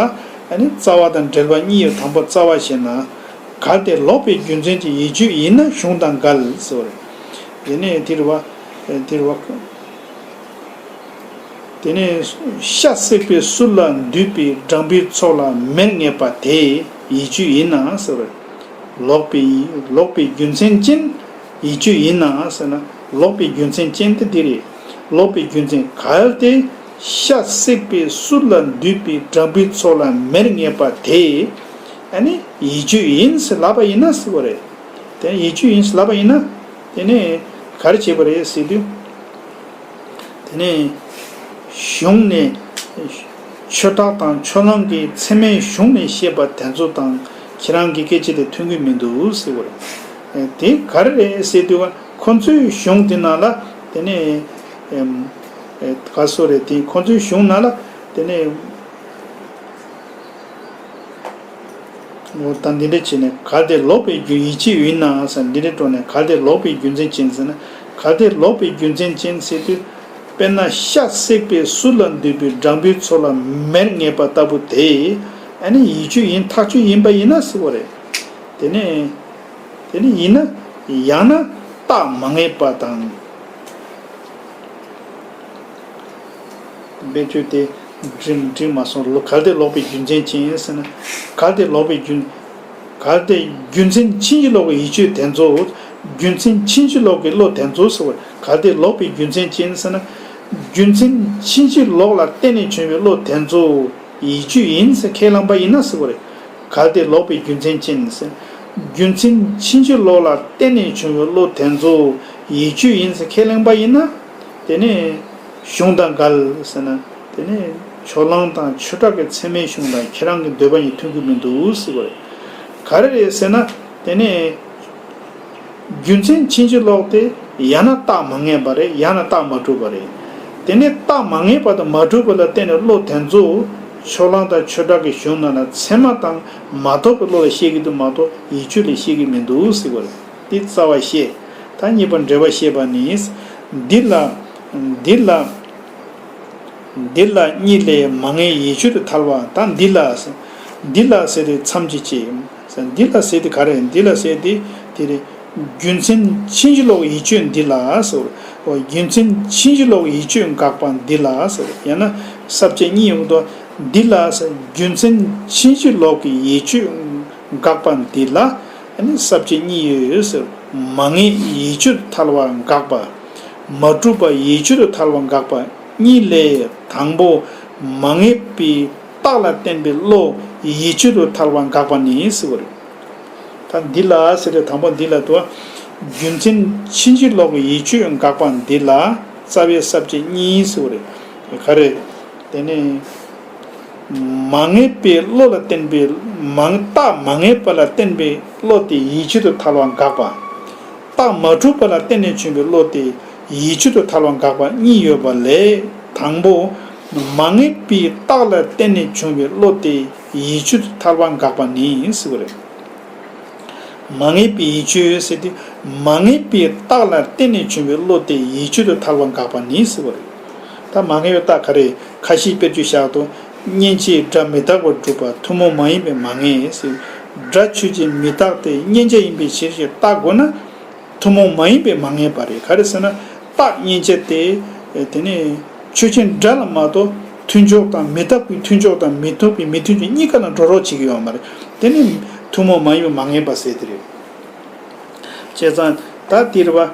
ཨ་ནི་རྩ་བ་དང་འབྲེལ་བ་གཉིས་ཡོད། དང་པོ་རྩ་བ་ཞེ་ན། གལ་ཏེ་ལོག་པའི་རྒྱུ་མཚན་གྱི་ཡིད་དཔྱོད་ཡིན་ན་གཞུང་དང་འགལ་ཟེར་བ་རེད། དེ་ནས་དེ་རེད་བ། དེ་རེད་བ། དེ་ནས་ཤ་བསྲེགས་པའི་སུལ་ལ་འདུས་པའི་སྦྲང་བུའི་ཚོགས་ལ་མེར་ངེས་པ་དེ་ཡིད་དཔྱོད་ཡིན་ན་ཟེར་བ་རེད། ལོག་པའི། ལོག་པའི་རྒྱུ་མཚན་ཅན་ཡིད་དཔྱོད་ཡིན་ན་ཟེར་ན། ལོག་པའི་རྒྱུ་མཚན་ཅན་དེ་འདི་རེད། ལོག་པའི་རྒྱུ་མཚན། གལ་ཏེ་ཤ་བསྲེགས་པའི་སུལ་ལ་འདུས་པའི་སྦྲང་བུའི་ཚོགས་ལ་མེར་ངེས་པ་དེ། ཨ་ནི་ཡིད་དཔྱོད་ཡིན་ཟེར་ལབ་པ་ཡིན་ན་ཟེར་བ་རེད། དེ་ཡིད་དཔྱོད་ཡིན་ཟེར་ལབ་པ་ཡིན་ན། དེ་ནས་ག་རེ་བྱེད་པ་རེད་ཟེར་དུས། དེ་ནས་གཞུང་ནས་ཆོས་གྲགས་དང་ཆོས་གླང་གིས་ཚད་མའི་གཞུང་ནས་བཤད་པ་དེ་ཚོ་དང་ཁྱེད་རང་གི་སྐད་ཆ་དེ་མཐུན་གྱི་མི་འདུག་ཟེར་བ་རེད། དེ་ག་རེ་རེད་ཟེར་དུས། ཁོ་ཚོའི་གཞུང་དེ་ནང་ལ། དེ་ནས་ཨེམ། ཨེ། ག་སོ་རེད། དེ་ཁོ་ཚོའི་གཞུང་ནང་ལ། དེ་ནས། འོ་ད་འདི་འདྲ་བྱས་ནས། གལ་ཏེ་ལོག་པའི་རྒྱུ། ཡིད་དཔྱོད་ཡིན་ན་ཟེར་འདི་འདྲ་སྒྲོག་ནས། གལ་ཏེ་ལོག་པའི་རྒྱུ་མཚན་ཅན་ཟེར་ན། གལ་ཏེ་ལོག་པའི་རྒྱུ་མཚན་ཅན་ཟེར་དུས། དཔེར་ན་ཤ་བསྲེགས་པའི་སུལ་ལ་འདུས་པའི་སྦྲང་བུའི་ཚོགས་ལ་མེར་ངེས་པ་ལྟ་བུ་དེ། ཨ་ནི་ཡིད་དཔྱོད་ཡིན། ཐག་ཆོད་ཡིན་པ་ཡིན་ན་ཟེར་བ་རེད། དེ་ནས། དེ་ནི་ཡིན་ན། ཡང་ན་རྟགས་མ་ངེས་པ་དང་། དཔེར་བརྗོད་དེ་འགྲིག་འགྲིག་མ་སོང་། ལོ། གལ་ཏེ་ལོག་པའི་རྒྱུ་མཚན་ཅན་ཟེར་ན། གལ་ཏེ་ལོག་པའི་རྒྱུ། གལ་ཏེ་རྒྱུ་མཚན་ཕྱིན་ཅི་ལོག་གི་ཡིད་དཔྱོད་དེ་ཚོ། རྒྱུ་མཚན་ཕྱིན་ཅི་ལོག་གི་བློ་དེ་ཚོ་ཟེར་བ། གལ་ཏེ་ལོག་པའི་རྒྱུ་མཚན་ཅན་ཟེར་ན། རྒྱུ་མཚན་ཕྱིན་ཅི་ལོག་ལ་བརྟེན་ནས་བྱུང་བའི་བློ་དེ་ཚོ་ཡིད་དཔྱོད་ཡིན་ཟེར་ཁས་བླངས་པ་ཡིན་ན་ཟེར་བ་རེད། གལ་ཏེ་ལོག་པའི་རྒྱུ་མཚན་ཅན་ཟེར། རྒྱུ་མཚན་ཕྱིན་ཅི་ལོག་ལ་བརྟེན་ནས་བྱུང་བའི་བློ་དེ་ཚོ་ ཡིད་དཔྱོད་ཡིན་ཟེར་ཁས་ལེན་པ་ཡིན་ན། དེ་ནས་གཞུང་དང་འགལ་ཟེར་ན། དེ་ནས་ཕྱོགས་གླང་དང་ཆོས་གྲགས་ཀྱི་ཚད་མའི་གཞུང་དང་ཁྱེད་རང་གི་འདོད་པ་གཉིས་མཐུན་གྱི་མི་འདུག་ཟེར་བ་རེད། ག་རེ་རེད་ཟེར་ན། དེ་ནས་རྒྱུ་མཚན་ཕྱིན་ཅི་ལོག་དེ་ཡང་ན་རྟགས་མ་ངེས་པ་རེད། ཡང་ན་རྟགས་མ་གྲུབ་པ་རེད། དེ་ནས་རྟགས་མ་ངེས་པ་དང་མ་གྲུབ་པ་ལ་བརྟེན་ནས་བློ་དེ་ཚོ་ཕྱོགས་གླང་དང་ཆོས་གྲགས་ཀྱི་གཞུང་ནང་ལ་ཚད་མ་དང་མ་གཏོགས་པའི་བློ་ལ་བཤད་ཀྱི་འདུག་མ་གཏོགས་ཡིད་དཔྱོད་ལ་བཤད་ཀྱི་མི་འདུག་ཟེར་བ་རེད། འདི་རྩ་བ་བཤད། ད་གཉིས་པ་འགྲེལ་པ་བཤད་པ་ནི། འདི་ལ། འདི་ལ། འདི་ལ་གཉིས་ལས་མ་ངེས་ཡིད་དཔྱོད་དུ་ཐལ་བ་དང་འདི་ལ། འདི་ལ་ཟེར་ཏེ་མཚམས་ཀྱི་བཅད། འདི་ལ་ཟེར་ཏེ་ག་རེ། འདི་ལ་ཟེར་ཏེ་དེ་རེད། རྒྱུ་མཚན་ཕྱིན་ཅི་ལོག་ཡིད་དཔྱོད་འདི་ལ་ཟེར། རྒྱུ་མཚན་ཕྱིན་ཅི་ལོག་ཡིད་དཔྱོད་དགག་པ་འདི་ལ་ཟེར། ཡང་ན་ས་བཅད་གཉིས་ཡོང་དུས་འདི་ལ་ཟེར། རྒྱུ་མཚན་ཕྱིན་ཅི་ལོག་གི་ཡིད་དཔྱོད་དགག་པ་འདི་ལ། ཨ་ནི་ས་བཅད་གཉིས་ཡོད་ཟེར། མ་ངེས་ཡིད་དཔྱོད་དུ་ཐལ་བ་དགག་པ། མ་གྲུབ་པ་ཡིད་དཔྱོད་དུ་ཐལ་བ་དགག་པ་གཉིས་ལས་དང་པོ་མ་ངེས་པའི་རྟགས་ལ་བརྟེན་པའི་བློ་ཡིད་དཔྱོད་དུ་ཐལ་བ་དགག་པ་ནི་ཟེར་བ་རེད། ད་འདི་ལ་ཟེར་ཏེ་དང་པོ་འདི་ལ་དུ། རྒྱུ་མཚན་ཕྱིན་ཅི་ལོག་གི་ཡིད་དཔྱོད་དགག་པ་འདི་ལ་རྩ་བའི་ས་བཅད་གཉིས་ཟེར་བ་རེད། ག་རེ། དེ་ནས་མ་ངེས་པའི་བློ་ལ་བརྟེན་པའི་མ་རྟགས་མ་ངེས་པ་ལ་བརྟེན་པའི་བློ་དེ་ཡིད་དཔྱོད་དུ་ཐལ་བ་དགག་པ། རྟགས་མ་གྲུབ་པ་ལ་བརྟེན་ནས་བྱུང་བའི་བློ་དེ་ཡིད་དཔྱོད་དུ་ཐལ་བ་དགག་པ་གཉིས་ཡོད་པ་ལས་དང་པོ། མ་ངེས་པའི་རྟགས་ལ་བརྟེན་ནས་བྱུང་བའི་བློ་དེ་ཡིད་དཔྱོད་དུ་ཐལ་བ་དགག་པ་ནི་ཟེར་བ་རེད། མ་ངེས་པའི་ཡིད་དཔྱོད་ཟེར་ཏེ། མ་ངེས་པའི་རྟགས་ལ་བརྟེན་ནས་བྱུང་བའི་བློ་དེ་ཡིད་དཔྱོད་དུ་ཐལ་བ་དགག་པ་ནི་ཟེར་བ་རེད། ད་མ་ངེས་པའི་རྟགས་ག་རེ། ཁ་ཤས་དཔེར་བརྗོད་བཞག་ཏུ། མཉན་བྱས་སྒྲ་མི་རྟག་པར་སྒྲུབ་པ་ཐུན་མོང་མ་ཡིན་པའི་མ་ངེས་ཟེར། སྒྲ་ཆོས་ཅན་མི་རྟག་སྟེ་མཉན་བྱ་ཡིན་པའི་ཕྱིར་ཞེས་བརྟག་དགོས་ན། ཐུན་མོང་མ་ཡིན་པའི་མ་ངེས་པ་རེད། ག་རེ་ཟེར་ན། རྟགས་མཉན་བྱ་དེ། དེ་ནི་ཆོས་ཅན་སྒྲ་ལ་མ་གཏོགས་མཐུན་ཕྱོགས་དང་མི་རྟག་པའི་མཐུན་ཕྱོགས་དང་མི་མཐུན་པའི་མི་མཐུན་ཕྱོགས་གཉིས་ཀ་ལ་འགྲོ་རོགས་བྱེད་ཀྱི་ཡོད་མ་རེད། དེ་ནི་ཐུན་མོང་མ་ཡིན་པའི་མ་ངེས་པ་ཟེར་དེ་རེད། བྱས་ཙང་ད་འདིར་བ།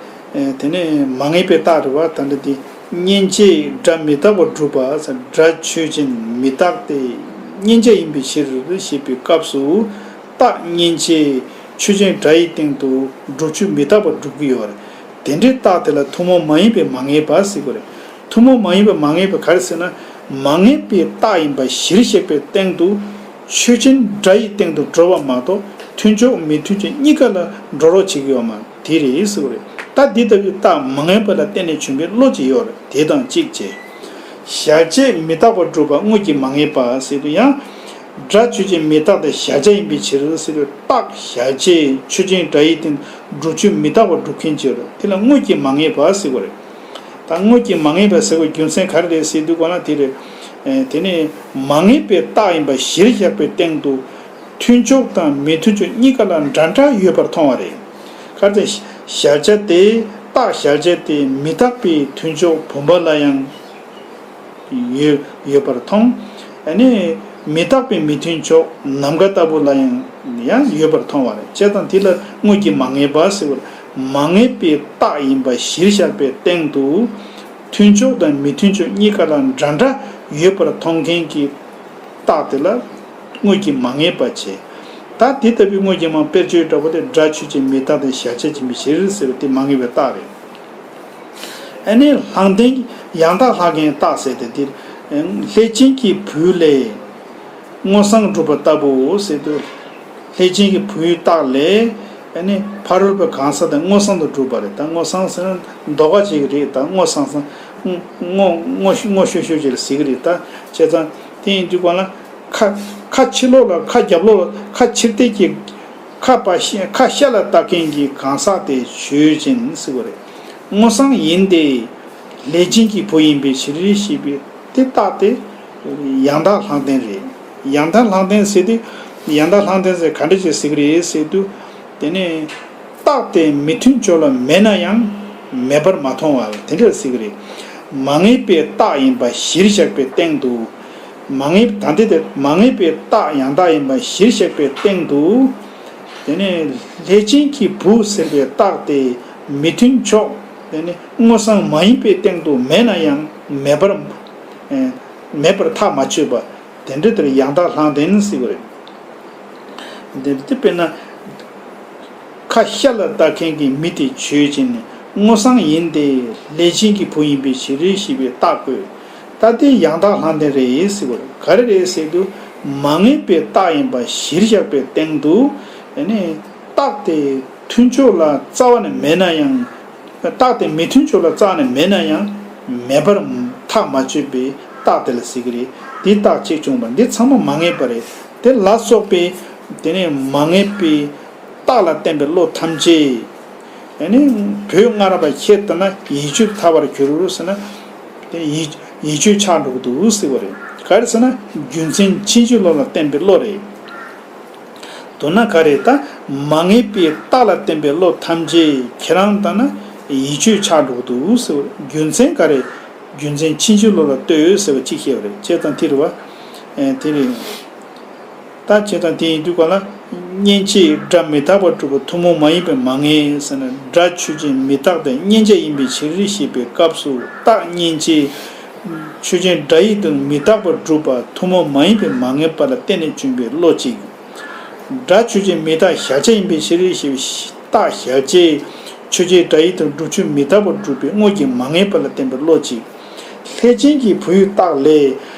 དེ་ནས་མ་ངེས་པའི་རྟགས་རེད་བ། ད་འདི་དེ། མཉན་བྱས་སྒྲ་མི་རྟག་པར་སྒྲུབ་པ། སྒྲ་ཆོས་ཅན་མི་རྟག་སྟེ་མཉན་བྱ་ཡིན་པའི་ཕྱིར་ཞེས་པའི་སྐབས་སུ། རྟགས་མཉན་བྱས་ཆོས་ཅན་སྒྲ་ཡི་སྟེང་དུ་སྒྲུབ་ཆོས་མི་རྟག་པར་སྒྲུབ་ཀྱི་ཡོད་རེད། དེ་འདྲའི་རྟགས་དེ་ལ་ཐུན་མོང་མ་ཡིན་པའི་མ་ངེས་པ་ཟེར་གྱི་རེད། ཐུན་མོང་མ་ཡིན་པའི་མ་ངེས་པ་ག་རེ་ཟེར་ན། མ་ངེས་པའི་རྟགས་ཡིན་པ་གཞིར་བཞག་པའི་སྟེང་དུ། ཆོས་ཅན་སྒྲ་ཡི་སྟེང་དུ་འགྲོ་བ་མ་གཏོགས་མཐུན་ཕྱོགས་མི་མཐུན་ཕྱོགས་གཉིས་ཀ་ལ་འགྲོ་རོགས་བྱེད་ཀྱི་ཡོད་མ་དེ་རེད་ཟེར་བ་རེད། ད་འདི་ལྟ་བུའི་རྟགས་མ་ངེས་པ་ལ་བརྟེན་ནས་བྱུང་བའི་བློ་ཅིག་ཡོད་རེད། དེ་དང་གཅིག་བྱས། གཞལ་བྱས་མི་རྟག་པར་སྒྲུབ་པ་དངོས་ཀྱི་མ་ངེས་པ་ཟེར་དུས་ཡང་། སྒྲ་ཆོས་ཅན་མི་རྟག་སྟེ་གཞལ་བྱ་ཡིན་པའི་ཕྱིར་ཟེར་དུས་རྟགས་གཞལ་བྱས་ཆོས་ཅན་སྒྲ་ཡི་སྟེང་སྒྲུབ་ཆོས་མི་རྟག་པར་སྒྲུབ་མཁན་ཅིག་ཡོད་རེད། དེ་ལ་དངོས་ཀྱི་མ་ངེས་པ་ཟེར་བ་རེད། ད་དངོས་ཀྱི་མ་ངེས་པ་ཟེར་བའི་རྒྱུ་མཚན་ག་རེ་རེད་ཟེར་དུས་གོ་ན་དེ་རེད། ཨེ། དེ་ནི་མ་ངེས་པའི་རྟགས་ཡིན་པ་གཞིར་བཞག་པའི་སྟེང་དུ་མཐུན་ཕྱོགས་དང་མི་མཐུན་ཕྱོགས་གཉིས་ཀ་ལ་འདྲ་འདྲ་ཡོད་པར་མཐོང་བ་རེད། གལ་ཏེ་གཞལ་བྱ་དེ་རྟགས་གཞལ་བྱ་དེ་མི་རྟག་པའི་མཐུན་ཕྱོགས་བུམ་པ་ལ་ཡང་ཡོད་ཡོད་པར་མཐོང་། ཨ་ནི་མི་རྟག་པའི་མི་མཐུན་ཕྱོགས་ནམ་མཁའ་ལྟ་བུ་ལ་ཡང་ཡང་ཡོད་པར་མཐོང་བ་རེད། བྱས་ཙང་དེ་ལ་དངོས་ཀྱི་མ་ངེས་པ་ཟེར་བར། མ་ངེས་པའི་རྟགས་ཡིན་པ་གཞིར་བཞག་པའི་སྟེང་དུ། མཐུན་ཕྱོགས་དང་མི་མཐུན་ཕྱོགས་གཉིས་ཀ་ལ་འདྲ་འདྲ་ཡོད་པར་མཐོང་མཁན་གྱི་རྟགས་དེ་ལ་དངོས་ཀྱི་མ་ངེས་པ་བྱས། ད་དེ་ལྟ་བུའི་དངོས་ཀྱི་མ་དཔེར་བརྗོད་འདྲ་པོ་དེ་སྒྲ་ཆོས་ཅན་མི་རྟག་སྟེ་གཞལ་བྱ་ཡིན་པའི་ཕྱིར་ཟེར་བ་དེ་མ་ངེས་པའི་རྟགས་རེད། ཨ་ནི་ལྷང་ལྡན་ཡང་དག་ལྷང་ལྡན་རྟགས་ཟེར་ཏེ་འདིར། ལྷས་བྱིན་གྱི་བུ་ལས་སྔོ་བསངས་སྒྲུབ་པ་ལྟ་བུའོ་ཟེར་དུས། ལྷས་བྱིན་གྱི་བུའི་རྟགས་ལས། ཨ་ནི་ཕ་རོལ་པོའི་གང་ཟག་དེ་སྔོ་བསངས་དུ་སྒྲུབ་པ་རེད། ད་སྔོ་བསངས་ཟེར་ན་ཟློས་གར་བྱེད་ཀྱི་རེད། ད་སྔོ་བསངས་ཟེར་ན་སྔོ་སྔོ་སྔོ་ཤོས་ཤོས་ཅིག་ལ་ཟེར་གྱི་རེད། ད་བྱས་ཙང་དེ་ཡིན་དུས་གང་ལ། ཁ་ཁ་ཕྱི་ལོགས་ལ་ཁ་རྒྱབ་ལོགས་ལ་ཁ་ཕྱིར་བལྟས་ཀྱི། ཁ་པ་ཤ་ཁ་ཤ་ལ་ལྟ་མཁན་གྱི་གང་ཟག་དེ་ཆོས་ཅན་ཟེར་བ་རེད། སྔོ་བསངས་ཡིན་ཏེ། ལྷས་བྱིན་གྱི་བུ་ཡིན་པའི་ཕྱིར་ཞེས་པའི་དེ་རྟགས་དེ་ཡང་དག་ལྷང་ལྡན་རེད། ཡང་དག་ལྷང་ལྡན་ཟེར་དུས། ཡང་དག་ལྷང་ལྡན་ཟེར་ག་འདྲ་ཅིག་ཟེར་གྱི་རེད་ཟེར་དུས། དེ་ནས་རྟགས་དེ་མི་མཐུན་ཕྱོགས་ལ་མེད་ན་ཡང་མེད་པར་མ་མཐོང་བ་དེ་འདྲ་ཟེར་གྱི་རེད། མ་ངེས་པའི་རྟགས་ཡིན་པ་གཞིར་བཞག་པའི་སྟེང་དུ། མ་ངེས་ད་ལྟའི་དེ་མ་ངེས་པའི་རྟགས་ཡང་དག་ཡིན་པ་གཞིར་བཞག་པའི་སྟེང་དུ། དེ་ནས་ལྷས་བྱིན་གྱི་བུ་ཟེར་བའི་རྟགས་དེ་མི་མཐུན་ཕྱོགས། དེ་ནས་སྔོ་བསངས་མ་ཡིན་པའི་སྟེང་དུ་མེད་ན་ཡང་མེད་པར། ཨེ། མེད་པར་ཐག་མ་ཆོད་པ། དེ་འདྲ་དེར་ཡང་དག་ལྷང་ལྡན་ཟེར་གྱི་རེད། དེ་དེ་དཔེར་ན། ཁ་ཤ་ལ་ལྟ་མཁན་གྱི་མི་དེ་ཆོས་ཅན། སྔོ་བསངས་ཡིན་ཏེ། ལས་ཅན་གྱི་བུ་ཡིན་པའི་ཕྱིར་ཞེས་པའི་རྟགས་བཀོད། ད་དེ་ཡང་དག་ལྷག་ལྡན་རེད་ཟེར་བ་རེད། ག་རེ་རེད་ཟེར་དུས། མ་ངེས་པའི་རྟགས་ཡིན་པ་གཞིར་བཞག་པའི་སྟེང་དུ། ཨ་ནི་རྟགས་དེ་མཐུན་ཕྱོགས་ལ་རྩ་བ་ནས་མེད་ན་ཡང་། རྟགས་དེ་མི་མཐུན་ཕྱོགས་ལ་རྩ་བ་ནས་མེད་ན་ཡང་། མེད་པར་ཐག་མ་ཆོད་པའི་རྟགས་དེ་ལ་ཟེར་གྱི་རེད། དེ་རྟགས་གཅིག་བྱུང་བ་འདི་ཚང་མ་མ་ངེས་པ་རེད། དེ་ལ་སོགས་པའི། དེ་ནས་མ་ངེས་པའི་རྟགས་ལ་བརྟེན་པའི་བློ་ཐམས་ཅད། ཨ་ནི་བོད་སྔ་རབས་པ་ཁྱེད་ལྟ་ན་ཡིད་དཔྱོད་ཐལ་བར་འགྱུར་ཟེར་ན། དེ་ཡིད་ཡིད་དཔྱོད་ཆགས་འགྲོ་གི་འདུག་ཟེར་བ་རེད། ག་རེ་ཟེར་ན་རྒྱུ་མཚན་ཕྱིན་ཅི་ལོག་ལ་བརྟེན་པའི་བློ་རེད། མདོར་ན་ག་རེ་ད། མ་ངེས་པའི་རྟགས་ལ་བརྟེན་པའི་བློ་ཐམས་ཅད་ཁྱེད་རང་ལྟ་ན་ཡིད་དཔྱོད་ཆགས་འགྲོ་གི་འདུག་ཟེར་བ་རེད། རྒྱུ་མཚན་ག་རེ། རྒྱུ་མཚན་ཕྱིན་ཅི་ལོག་ལ་ལྟོས་ཟེར་བ་གཅིག་བཤད་པ་རེད། བྱས་ཙང་དེ་རེད་བ། ཨེ་དེ་རེད། ད་བྱས་ཙང་དེ་ཡིན་དུས་ག་ལ། མཉན་བྱས་སྒྲ་མི་རྟག་པར་སྒྲུབ་པ་ཐུན་མོང་མ་ཡིན་པས་མ་ངེས་ཟེར་ན། སྒྲ་ཆོས་ཅན་མི་རྟག་སྟེ་མཉན་བྱ་ཡིན་པའི་ཕྱིར་ཞེས་པའི་སྐབས་སུ་རྟགས་མཉན་བྱས་ཆོས་ཅན་སྒྲ་ཡིག་དང་མི་རྟག་པར་སྒྲུབ་པ་ཐུན་མོང་མ་ཡིན་པས་མ་ངེས་པ་ལ་བརྟེན་ནས་བྱུང་བའི་བློ་གཅིག། སྒྲ་ཆོས་ཅན་མི་རྟག་གཞལ་བྱ་ཡིན་པའི་ཕྱིར་ཞེས་པའི་རྟགས་གཞལ་བྱས་ཆོས་ཅན་སྒྲ་ཡིག་དང་སྒྲུབ་ཆོས་མི་རྟག་པར་སྒྲུབ་པའི་དངོས་ཀྱི་མ་ངེས་པ་ལ་བརྟེན་པའི་བློ་གཅིག། ལྷས་བྱིན་གྱི་བུ་ཡི་རྟགས་ལས།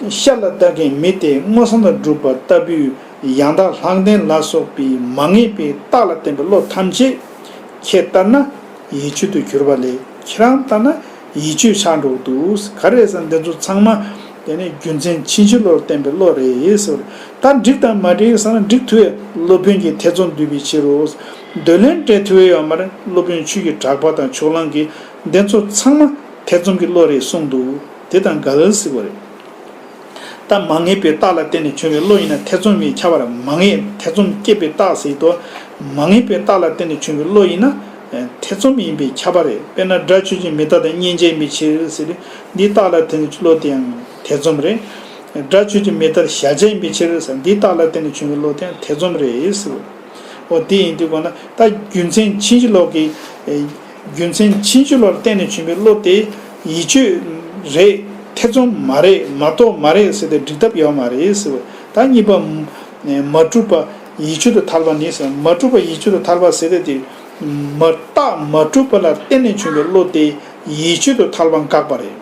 ཤ་ལ་བདག་གི་མི་སྟེ་སྔོ་བསངས་དང་སྒྲུབ་པ་ལྟ་བུའི་ཡང་དག་ལྷག་ལྡན་ལ་སོགས་པའི་མ་ངེས་པའི་རྟགས་ལ་བརྟེན་པའི་བློ་ཐམས་ཅད་ཁྱེད་ལྟར་ན་ཡིད་དཔྱོད་དུ་གྱུར་པ་ལས་ཁྱེད་རང་ལྟར་ན་ཡིད་དཔྱོད་ཆགས་འགྲོ་འདུག། ག་རེ་ཟེར་ན་འདི་ཚོ་ཚང་མ་དེ་ནི་རྒྱུ་མཚན་ཕྱིན་ཅི་ལོག་ལ་བརྟེན་པའི་བློ་རེད་ཟེར། ད་འགྲིག་དང་མ་འགྲིག་ཟེར་ན་འགྲིག་ཐུབ་ཡ། སློབ་དཔོན་གྱིས་ཐེ་ཚོམ་བསྡུས་པའི་ཕྱིར་རོ། འདོད་ལན་སྤྲད་ཐུབ་ཡ་ཡོད་མ་རེད། སློབ་དཔོན་ཆོས་ཀྱི་གྲགས་པ་དང་ཕྱོགས་གླང་གིས་འདི་ཚོ་ཚང་མ་ཐེ་ཚོམ་གྱི་བློ་རེད་གསུངས་འདུག། དེ་དང་འགལ་ཟེར་བ་རེད། ད་མ་ངེས་པའི་རྟགས་ལ་བརྟེན་ནས་བྱུང་བའི་བློ་ཡིན་ན་ཐེ་ཚོམ་ཡིན་ཁྱབ་པ་རེད། མ་ངེས་ཐེ་ཚོམ་སྐྱེས་པའི་རྟགས་ཟེར་དུས། མ་ངེས་པའི་རྟགས་ལ་བརྟེན་ནས་བྱུང་བའི་བློ་ཡིན་ན་ཐེ་ཚོམ་ཡིན་པས་ཁྱབ་པ་རེད། དཔེར་ན་སྒྲ་ཆོས་ཅན་མི་རྟག་སྟེ་མཉན་བྱ་ཡིན་པའི་ཕྱིར་ཟེར་དུས། འདིའི་རྟགས་ལ་བརྟེན་ནས་བློ་དེའང་ཐེ་ཚོམ་རེད། སྒྲ་ཆོས་ཅན་མི་རྟག་གཞལ་བྱ་ཡིན་པའི་ཕྱིར་ཟེར། འདིའི་རྟགས་ལ་བརྟེན་ནས་བྱུང་བའི་བློ་དེའང་ཐེ་ཚོམ་རེད་ཟེར། འོ་དེ་ཡིན་དུས་གོ་ན་ད་རྒྱུ་མཚན་ཕྱིན་ཅི་ལོག་གི། རྒྱུ་མཚན་ཕྱིན་ཅི་ལོག་ལ་བརྟེན་ནས་བྱུང་བའི་བློ་དེ་ཡིད་དཔྱོད་རེད། ཐེ་ཚོམ་མ་རེད། མ་རྟོགས་མ་རེད་ཟེར་ཏེ་འགྲིག་ཐབས་ཡོད་མ་རེད་ཟེར་བ། ད་གཉིས་པ། མ་གྲུབ་པ་ཡིད་དཔྱོད་དུ་ཐལ་བ་ནི་ཟེར། མ་གྲུབ་པ་ཡིད་དཔྱོད་དུ་ཐལ་བ་ཟེར་ཏེ་དེ། མ་རྟགས་མ་གྲུབ་པ་ལ་བརྟེན་ནས་བྱུང་བའི་བློ་དེ་ཡིད་དཔྱོད་དུ་ཐལ་བ་འགག་པ་རེད།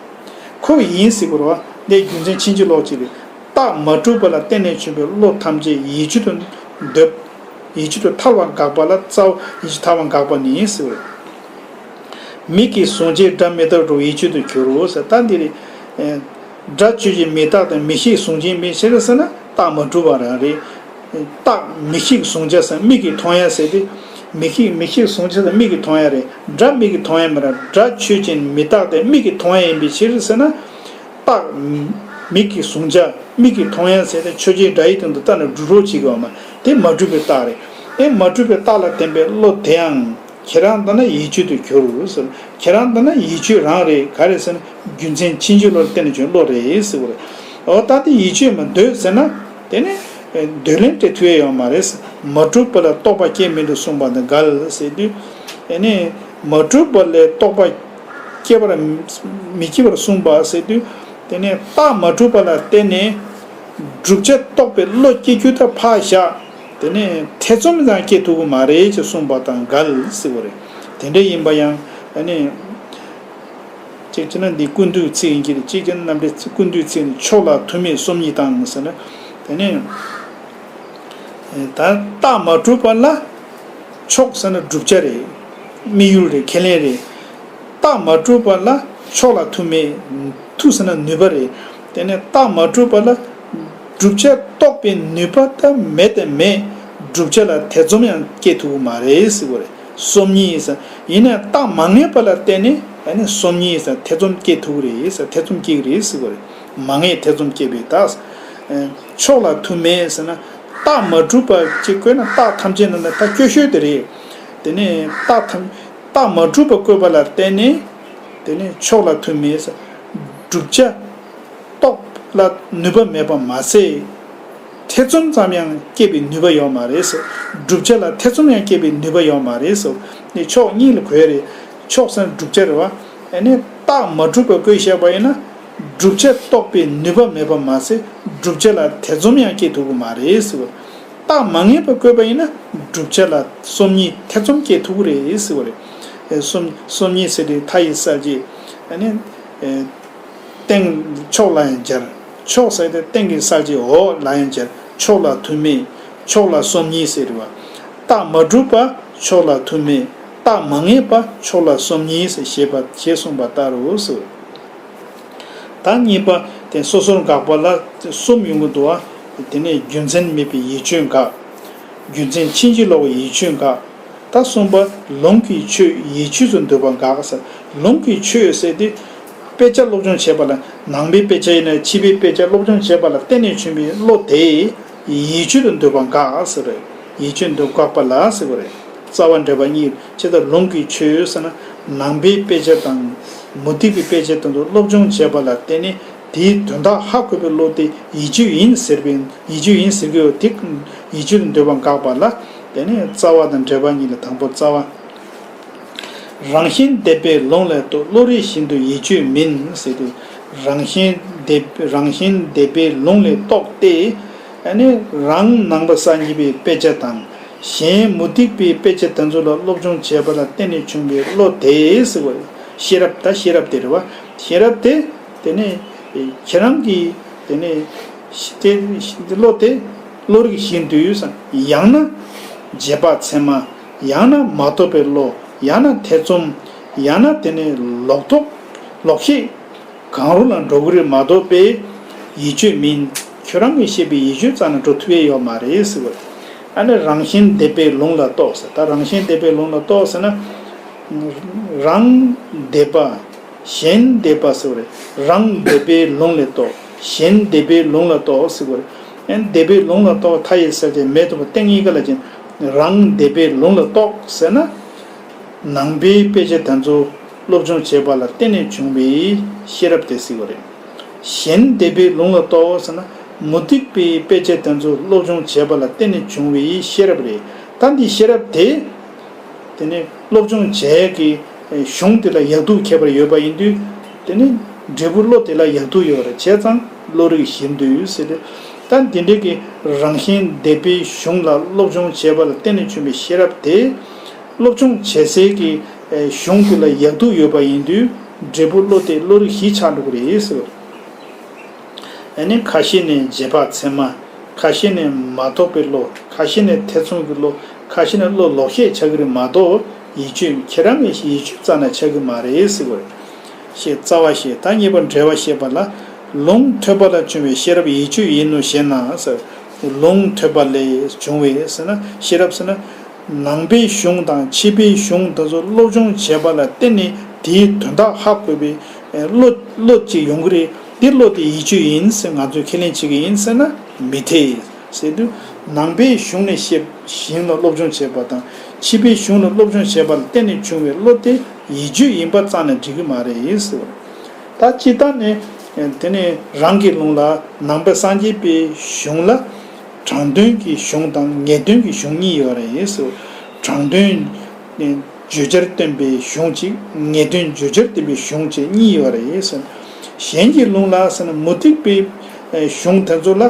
ཁོ་ཡིན་ཟེར་དགོས་རེད་བ། འདི་རྒྱུ་མཚན་ཕྱིན་ཅི་ལོག་ཅིག་རེད། རྟགས་མ་གྲུབ་པ་ལ་བརྟེན་ནས་བྱུང་བའི་བློ་ཐམས་ཅད་ཡིད་དཔྱོད་དུ་འདོད། ཡིད་དཔྱོད་དུ་ཐལ་བ་འགག་པ་ལ་རྩ་བ་ཡིད་དཔྱོད་ཐལ་བ་འགག་པ་ནི་ཟེར་བས། མིག་གིས་བཟུང་བྱའི་སྒྲ་མི་རྟག་འགྲོ་ཡིད་དཔྱོད་དུ་འགྱུར་རོ་ཟེར། ད་འདི་རེད། ཨེ། སྒྲ་ཆོས་ཅན་མི་རྟག་དང་མིག་ཤེས་གཟུང་བྱའི་མིག་ཤེས་རེད་ཟེར་ན་རྟགས་མ་གྲུབ་པ་རང་རེད། རྟགས་མིག་ཤེས་གཟུང་བྱ་ཟེར་མིག་གིས་མཐོང་ཡ་ཟེར་ཏེ། མིག་ཤེས་མིག་ཤེས་གཟུང་བྱ་ཟེར་མིག་གིས་མཐོང་ཡ་རེད། སྒྲ་མིག་གིས་མཐོང་ཡ་མི་རེད། སྒྲ་ཆོས་ཅན་མི་རྟག་སྟེ་མིག་གིས་མཐོང་ཡ་ཡིན་པའི་ཕྱིར་ཟེར་ན། རྟགས། མིག་གིས་གཟུང་བྱ། མིག་གིས་མཐོང་ཡ་ཟེར་ཏེ་ཆོས་ཅན་སྒྲ་ཡིག་དོན་དུ་ལྟ་ན་སྒྲུབ་རོགས་བྱེད་དགོས་མ། དེ་མ་གྲུབ་པའི་རྟགས་རེད། དེ་མ་གྲུབ་པའི་རྟགས་ལ་བརྟེན་པའི་བློ་དེའང་ཁྱེད་རང་ལྟ་ན་ཡིད་དཔྱོད་དུ་གྱུར་ཟེར། ཁྱེད་རང་ལྟ་ན་ཡིད་དཔྱོད་རང་རེད། ག་རེ་ཟེར་ན་རྒྱུ་མཚན་ཕྱིན་ཅི་ལོག་ལ་བརྟེན་ནས་བྱུང་བློ་རེད་ཟེར་བ་རེད། འོ་ད་དེ་ཡིད་དཔྱོད་མ་འདོད་ཟེར་ན། དེ་ནི་འདོད་ལན་སྤྲད་ཐུབ་ཡ་ཡོད་མ་རེད། མ་གྲུབ་པ་ལ་རྟོག་པ་སྐྱེ་མི་འགྲོ་གསུངས་པ་དང་འགལ་ཟེར་དུས། དེ་ནི་མ་གྲུབ་པ་ལས་རྟོག་པ་སྐྱེ་བར་མི་སྐྱེ་བར་གསུངས་པ་ཟེར་དུས། དེ་ནས་རྟགས་མ་གྲུབ་པ་ལ་བརྟེན་ནས་བསྒྲུབ་བྱ་རྟོགས་པའི་བློ་སྐྱེ་རྒྱུ་དང་ཕར་བཞག། དེ་ནས་ཐེ་ཚོམ་ཙམ་སྐྱེ་ཐུབ་ཀྱི་མ་རེད་ཅེས་གསུངས་པ་དང་འགལ་ཟེར་བ་རེད། དེ་འདྲ་ཡིན་པ་ཡང་ཨ་ནི། གཅིག་བྱས་ན་འདི་ཀུན་བཏུས་ཚིག་ཡིན་གྱི་རེད། གཅིག་བྱས་ན་རྣམ་འགྲེལ་ཚིག་ཀུན་བཏུས་ཚིག་ནི་ཕྱོགས་ལ་ཐུག་མེད་སོམ་ཉི་དང་ཟེར་ན། དེ་ནས་ད་རྟགས་མ་གྲུབ་པ་ལ་ཕྱོགས་ཟེར་ན་བསྒྲུབ་བྱ་རེད། དམིགས་ཡུལ་རེད། ཁས་ལེན་རེད། རྟགས་མ་གྲུབ་པ་ལ་ཕྱོགས་ལ་ཐུག་མེད། ཐུག་ཟེར་ན་ནུས་པ་རེད། དེ་ནས་རྟགས་མ་གྲུབ་པ་ལ་བསྒྲུབ་བྱ་རྟོགས་པའི་ནུས་པ་ད་མེད་དེ་མེད། བསྒྲུབ་བྱ་ལ་ཐེ་ཚོམ་ཡང་སྐྱེ་ཐུབ་ཀྱི་མ་རེད་ཟེར་བ་རེད། སོམ་ཉི་ཡིན་ས། ཡིན་ནའི་རྟགས་མ་ངེས་པ་ལ་བརྟེན་ནས་ཨ་ནི་སོམ་ཉི་ཡིན་ས་ཐེ་ཚོམ་སྐྱེ་ཐུབ་ཀྱི་རེད་ས། ཐེ་ཚོམ་སྐྱེ་གི་རེད་ཟེར་བ་རེད། མ་ངེས་ཐེ་ཚོམ་སྐྱེ་བའི་རྟགས། ཕྱོགས་ལ་ཐུག་མེད་ཟེར་ན། རྟགས་མ་གྲུབ་པ་ཅིག་བཀོད་ན་རྟགས་ཐམས་ཅད་ནང་ན་ད་སྐྱོ་ཤོས་དེ་རེད། དེ་ནས་རྟགས་ཐམས། རྟགས་མ་གྲུབ་པ་བཀོད་པ་ལ་བརྟེན་ནས། དེ་ནས་ཕྱོགས་ལ་ཐུག་མེད་ཟེར། བསྒྲུབ་བྱ་རྟོགས་ལ་ནུས་པ་མེད་པ་མ་ཟད། ཐེ་ཚོམ་ཙམ་ཡང་སྐྱེ་བའི་ནུས་པ་ཡོད་མ་རེད་ཟེར། བསྒྲུབ་བྱ་ལ་ཐེ་ཚོམ་ཡང་སྐྱེ་བའི་ནུས་པ་ཡོད་མ་རེད་ཟེར། ནི་ཕྱོགས་གཉིས་ལ་གོ་ཡ་རེད། ཕྱོགས་ཟེར་ན་བསྒྲུབ་བྱ་རེད་བ། ཨ་ནི་རྟགས་མ་གྲུབ་པ་བཀོད་བཞག་པ་ཡིན་ན། བསྒྲུབ་བྱ་རྟོགས་པའི་ནུས་པ་མེད་པ་མ་ཟད། བསྒྲུབ་བྱ་ལ་ཐེ་ཚོམ་ཡང་སྐྱེ་ཐུབ་ཀྱི་མ་རེད་ཟེར་བ། རྟགས་མ་ངེས་པ་བཀོད་པ་ཡིན་ན་བསྒྲུབ་བྱ་ལ་སོམ་ཉི་ཐེ་ཚོམ་སྐྱེ་ཐུབ་ཀྱི་རེད་ཟེར་བ་རེད། སོམ་སོམ་ཉི་ཟེར་དེ་མཐའ་ཡི་གསལ་བྱེད། ཨ་ནི། སྟེང་ཕྱོགས་ལ་ཡང་སྦྱར། ཕྱོགས་ཟེར་དེ་སྟེང་གི་གསལ་བྱེད་འོག་ལ་ཡང་སྦྱར། ཕྱོགས་ལ་ཐུག་མེད། ཕྱོགས་ལ་སོམ་ཉི་ཟེར་བ། རྟགས་མ་གྲུབ་པ་ཕྱོགས་ལ་ཐུག་མེད། རྟགས་མ་ངེས་པ་ཕྱོགས་ལ་སོམ་ཉི་ཟེར་ཞེས་པ་ཞེས་གསུངས་པ་ལྟར་རོ་ཟེར། ད་གཉིས་པ་དེ་སོ་སོར་དགག་པ་ལ་གསུམ་ཡོང་གི་འདུག་བ། དེ་ནས་རྒྱུ་མཚན་མེད་པའི་ཡིད་དཔྱོད་དགག་རྒྱུ་མཚན་ཕྱིན་ཅི་ལོག་པའི་ཡིད་དཔྱོད་དགག་ད་གསུམ་པ་ལུང་གི་ཆོས་ཡིད་དཔྱོད་དུ་འདོད་པ་དགག་ཟེར། ལུང་གི་ཆོས་ཟེར་དེ་དཔེ་ཆ་སློབ་སྦྱོང་བྱེད་པ་ལ་ནང་པའི་དཔེ་ཆ་ཡིན་ན་ཕྱི་པའི་དཔེ་ཆ་སློབ་སྦྱོང་བྱེད་པ་ལ་བརྟེན་ནས་བྱུང་བའི་བློ་དེ་ཡིད་དཔྱོད་དུ་འདོད་པ་དགག་ཟེར་རེད། ཡིད་དཔྱོད་དུ་དགག་པ་ལ་ཟེར་བ་རེད། རྩ་བ་འགྲེལ་པ་གཉིས་ཇི་ལྟར་ལུང་གི་ཆོས་ཟེར་ན་ནང་པའི་དཔེ་ཆ་དང་མུ་སྟེགས་པའི་དཔེ་ཆ་དེ་ཚོ་སློབ་སྦྱོང་བྱེད་པ་ལ་བརྟེན་ནས་དེའི་དོན་དག་ཧ་གོ་བའི་བློ་དེ་ཡིད་དཔྱོད་ཡིན་ཟེར་བའི་ཡིད་དཔྱོད་ཡིན་ཟེར་གྱི་ཡོད་དེ། ཡིད་དཔྱོད་དུ་འདོད་པ་དགག་པ་ལ་དེ་ནས་རྩ་བ་དང་འགྲེལ་པ་གཉིས་ལ་དང་པོ་རྩ་བ། རང་བཞིན་འདས་པའི་ལུང་ལས་རྟོགས་བློ་རིག་བཞིན་དུ་ཡིད་དཔྱོད་མིན་ཟེར་ཏེ། རང་བཞིན་འདས་རང་བཞིན་འདས་པའི་ལུང་ལས་རྟོགས་ཏེ། ཨ་ནི་རང་ནང་པ་སངས་རྒྱས་པའི་དཔེ་ཆ་དང་གཞན་མུ་སྟེགས་པའི་དཔེ་ཆ་དེ་ཚོ་ལ་སློབ་སྦྱོང་བྱས་པ་ལ་བརྟེན་ནས་བྱུང་བའི་བློ་དེ་ཟེར་བ་རེད། ཤེས་རབ་ད་ཤེས་རབ་དེ་རེད་བ། ཤེས་རབ་དེ་དེ་ནི་ཁྱེད་རང་གི་དེ་ནི་དེ་བློ་དེ་བློ་རིག་བཞིན་དུ་ཡང་ན་རྗེས་དཔག་ཚད་མ། ཡང་ན་མ་རྟོགས་པའི་བློ། ཡང་ན་ཐེ་ཚོམ། ཡང་ན་དེ་ནི་ལོག་རྟོག་ལོག་ཤེས། གང་རུང་ལ་འགྲོ་གི་རེད་མ་གཏོགས་པའི་ཡིད་དཔྱོད་མིན། ཁྱོད་རང་གིས་བཤད་པའི་ཡིད་དཔྱོད་རྩ་ནས་འགྲོ་ཐུབ་ཡས་ཡོད་མ་རེད་ཟེར་བ་རེད། ཨ་ནི་རང་བཞིན་འདས་པའི་ལུང་ལ་རྟོགས་ཟེར། ད་རང་བཞིན་འདས་པའི་ལུང་ལ་རྟོགས་ཟེར་ན། རང་འདས་པ། གཞན་འདས་པ་ཟེར་བ་རེད། རང་འདས་པའི་ལུང་ལ་རྟོགས། གཞན་འདས་པའི་ལུང་ལ་རྟོགས་ཟེར་བ་རེད། ཨ་ནི་འདས་པའི་ལུང་ལ་རྟོགས་མཐའ་ཡི་གསལ་བྱེད་མེད་དུ་མ་སྟེང་གཉིས་ཀ་ལ་ཅན། རང་འདས་པའི་ལུང་ལ་རྟོགས་ཟེར་ན། ནང་པའི་དཔེ་ཆ་དེ་ཚོ་སློབ་སྦྱོང་བྱས་པ་ལ་བརྟེན་ནས་བྱུང་བའི་ཤེས་རབ་དེ་ཟེར་བ་རེད། གཞན་འདས་པའི་ལུང་ལ་རྟོགས་ཟེར་ན་མུ་སྟེགས་པའི་དཔེ་ཆ་དེ་ཚོ་སློབ་སྦྱོང་བྱས་པ་ལ་བརྟེན་ནས་བྱུང་བའི་ཤེས་རབ་རེད། ད་འདི་ཤེས་རབ་དེ། དེ་ནས་སློབ་སྦྱོང་བྱས་ཀྱི་གཞུང་དེ་ལ་ཡག་སྡུག་ཁྱད་པར་ཡོད་པ་ཡིན་དུས། དེ་ནས་འབྲས་བུ་བློ་དེ་ལ་ཡག་སྡུག་ཡོད་རེད། བྱས་ཙང་བློ་རིག་བཞིན་དུ་ཟེར་ཏེ། ད་འདི་འདྲའི་གི་རང་བཞིན་འདས་པའི་གཞུང་ལ་སློབ་སྦྱོང་བྱས་པ་ལ་བརྟེན་ནས་བྱུང་བའི་ཤེས་རབ་དེ། སློབ་སྦྱོང་བྱེད་སའི་གི་གཞུང་དེ་ལ་ཡག་སྡུག་ཡོད་པ་ཡིན་དུས་འབྲས་བུ་བློ་དེ་བློ་རིག་བཞི་ཆགས་འགྲོ་གི་རེད་ཟེར། ཨ་ནི་ཁ་ཤས་ནི་རྗེས་དཔག་ཚད་མ། ཁ་ཤས་ནི་མ་རྟོགས་པའི་བློ། ཁ་ཤས་ནི་ཐེ་ཚོམ་གྱི་བློ། ཁ་ཤས་ནི་བློ་ལོག་ཤེས་ཆགས་ཀྱི་རེད་མ་གཏོགས་ཡིད་དཔྱོད་ཁྱེད་རང་གི་ཡིད་དཔྱོད་རྩ་ནས་ཆགས་ཀྱི་མ་རེད་ཟེར་བ་རེད། ཞེས་རྩ་བ་ཞེས་ད་གཉིས་པ་འགྲེལ་བ་བཤད་པ་ལ། ལུང་ཐོས་པ་ལ་བྱུང་བའི་ཤེས་རབ་ཡིད་དཔྱོད་ཡིན་ནོ་ཞེ་ན་ཟེར། ལུང་ཐོས་པ་ལས་བྱུང་བའི་ཟེར་ན་ཤེས་རབ་ཟེར་ན། ནང་པའི་གཞུང་དང་ཕྱི་པའི་གཞུང་དེ་ཚོ་སློབ་སྦྱོང་བྱས་པ་ལ་བརྟེན་ནས་དེའི་དོན་དག་ཧ་གོ་བའི་བློ་བློ་གཅིག་ཡོང་གི་རེད། འདི་བློ་དེ་ཡིད་དཔྱོད་ཡིན་ཟེར་ང་ཚོས་ཁས་ལེན་བྱེད་ཀྱི་ཡིན་ཟེར་ན་མི་འཐད་ཟེར་དུས། ནང་པའི་གཞུང་ནས་བཤད་གཞན་ལ་སློབ་སྦྱོང་བྱས་པ་དང་ཕྱི་པའི་གཞུང་ལ་སློབ་སྦྱོང་བྱས་པ་ལ་བརྟེན་ནས་བྱུང་བའི་བློ་དེ་ཡིད་དཔྱོད་ཡིན་པ་རྩ་ནས་འགྲིག་གི་མ་རེད་ཟེར་བ། ད་སྤྱིར་བཏང་ནས་དེ་ནས་རང་གི་ལུང་ལ་ནང་པ་སངས་རྒྱས་པའི་གཞུང་ལ་དྲང་དོན་གྱི་གཞུང་དང་ངེས་དོན་གྱི་གཞུང་གཉིས་ཡོད་རེད་ཟེར། དྲང་དོན་ནི་བརྗོད་བྱར་སྟོན་པའི་གཞུང་གཅིག་ངེས་དོན་བརྗོད་བྱར་སྟོན་པའི་གཞུང་བཅས་གཉིས་ཡོད་རེད་ཟེར། གཞན་གྱི་ལུང་ལ་ཟེར་ན་མུ་སྟེགས་པའི་གཞུང་དེ་ཚོ་ལ་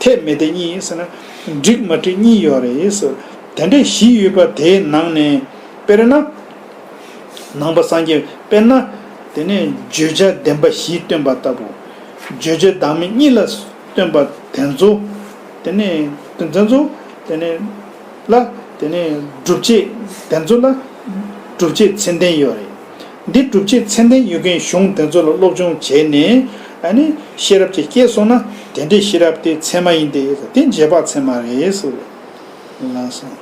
འཐད་མི་འཐད་གཉིས་ཟེར་ན་འགྲིག་མ་འགྲིག་གཉིས་ཡོད་རེད་ཟེར། དེ་འདྲ་བཞི་ཡོད་པ་དེའི་ནང་ནས་དཔེར་ན། ནང་པ་སངས་རྒྱས་དཔེར་ན། དེ་ནས་བརྗོད་བྱ་བདེན་པ་བཞི་སྟོན་པ་ལྟ་བུ། བརྗོད་བྱ་བདག་མེད་གཉིས་ལ་སྟོན་པ་དེ་ཚོ། དེ་ནས་དེ་ཚོ་དེ་ནས་ལ་དེ་ནས་སྒྲུབ་བྱེད་དེ་ཚོ་ལ་སྒྲུབ་བྱེད་ཚད་ལྡན་ཡོད་རེད། འདི་སྒྲུབ་བྱེད་ཚད་ལྡན་ཡོད་མཁན་གཞུང་དེ་ཚོ་ལ་སློབ་སྦྱོང་བྱས་ནས་ཨ་ནི་ཤེས་རབ་ཅིག་སྐྱེས་སོང་ན་དེ་འདྲའི་ཤེས་རབ་དེ་ཚད་མ་ཡིན་ཏེ་དེ་རྗེས་དཔག་ཚད་མ་རེད་ཟེར་བས། ལགས་སོ།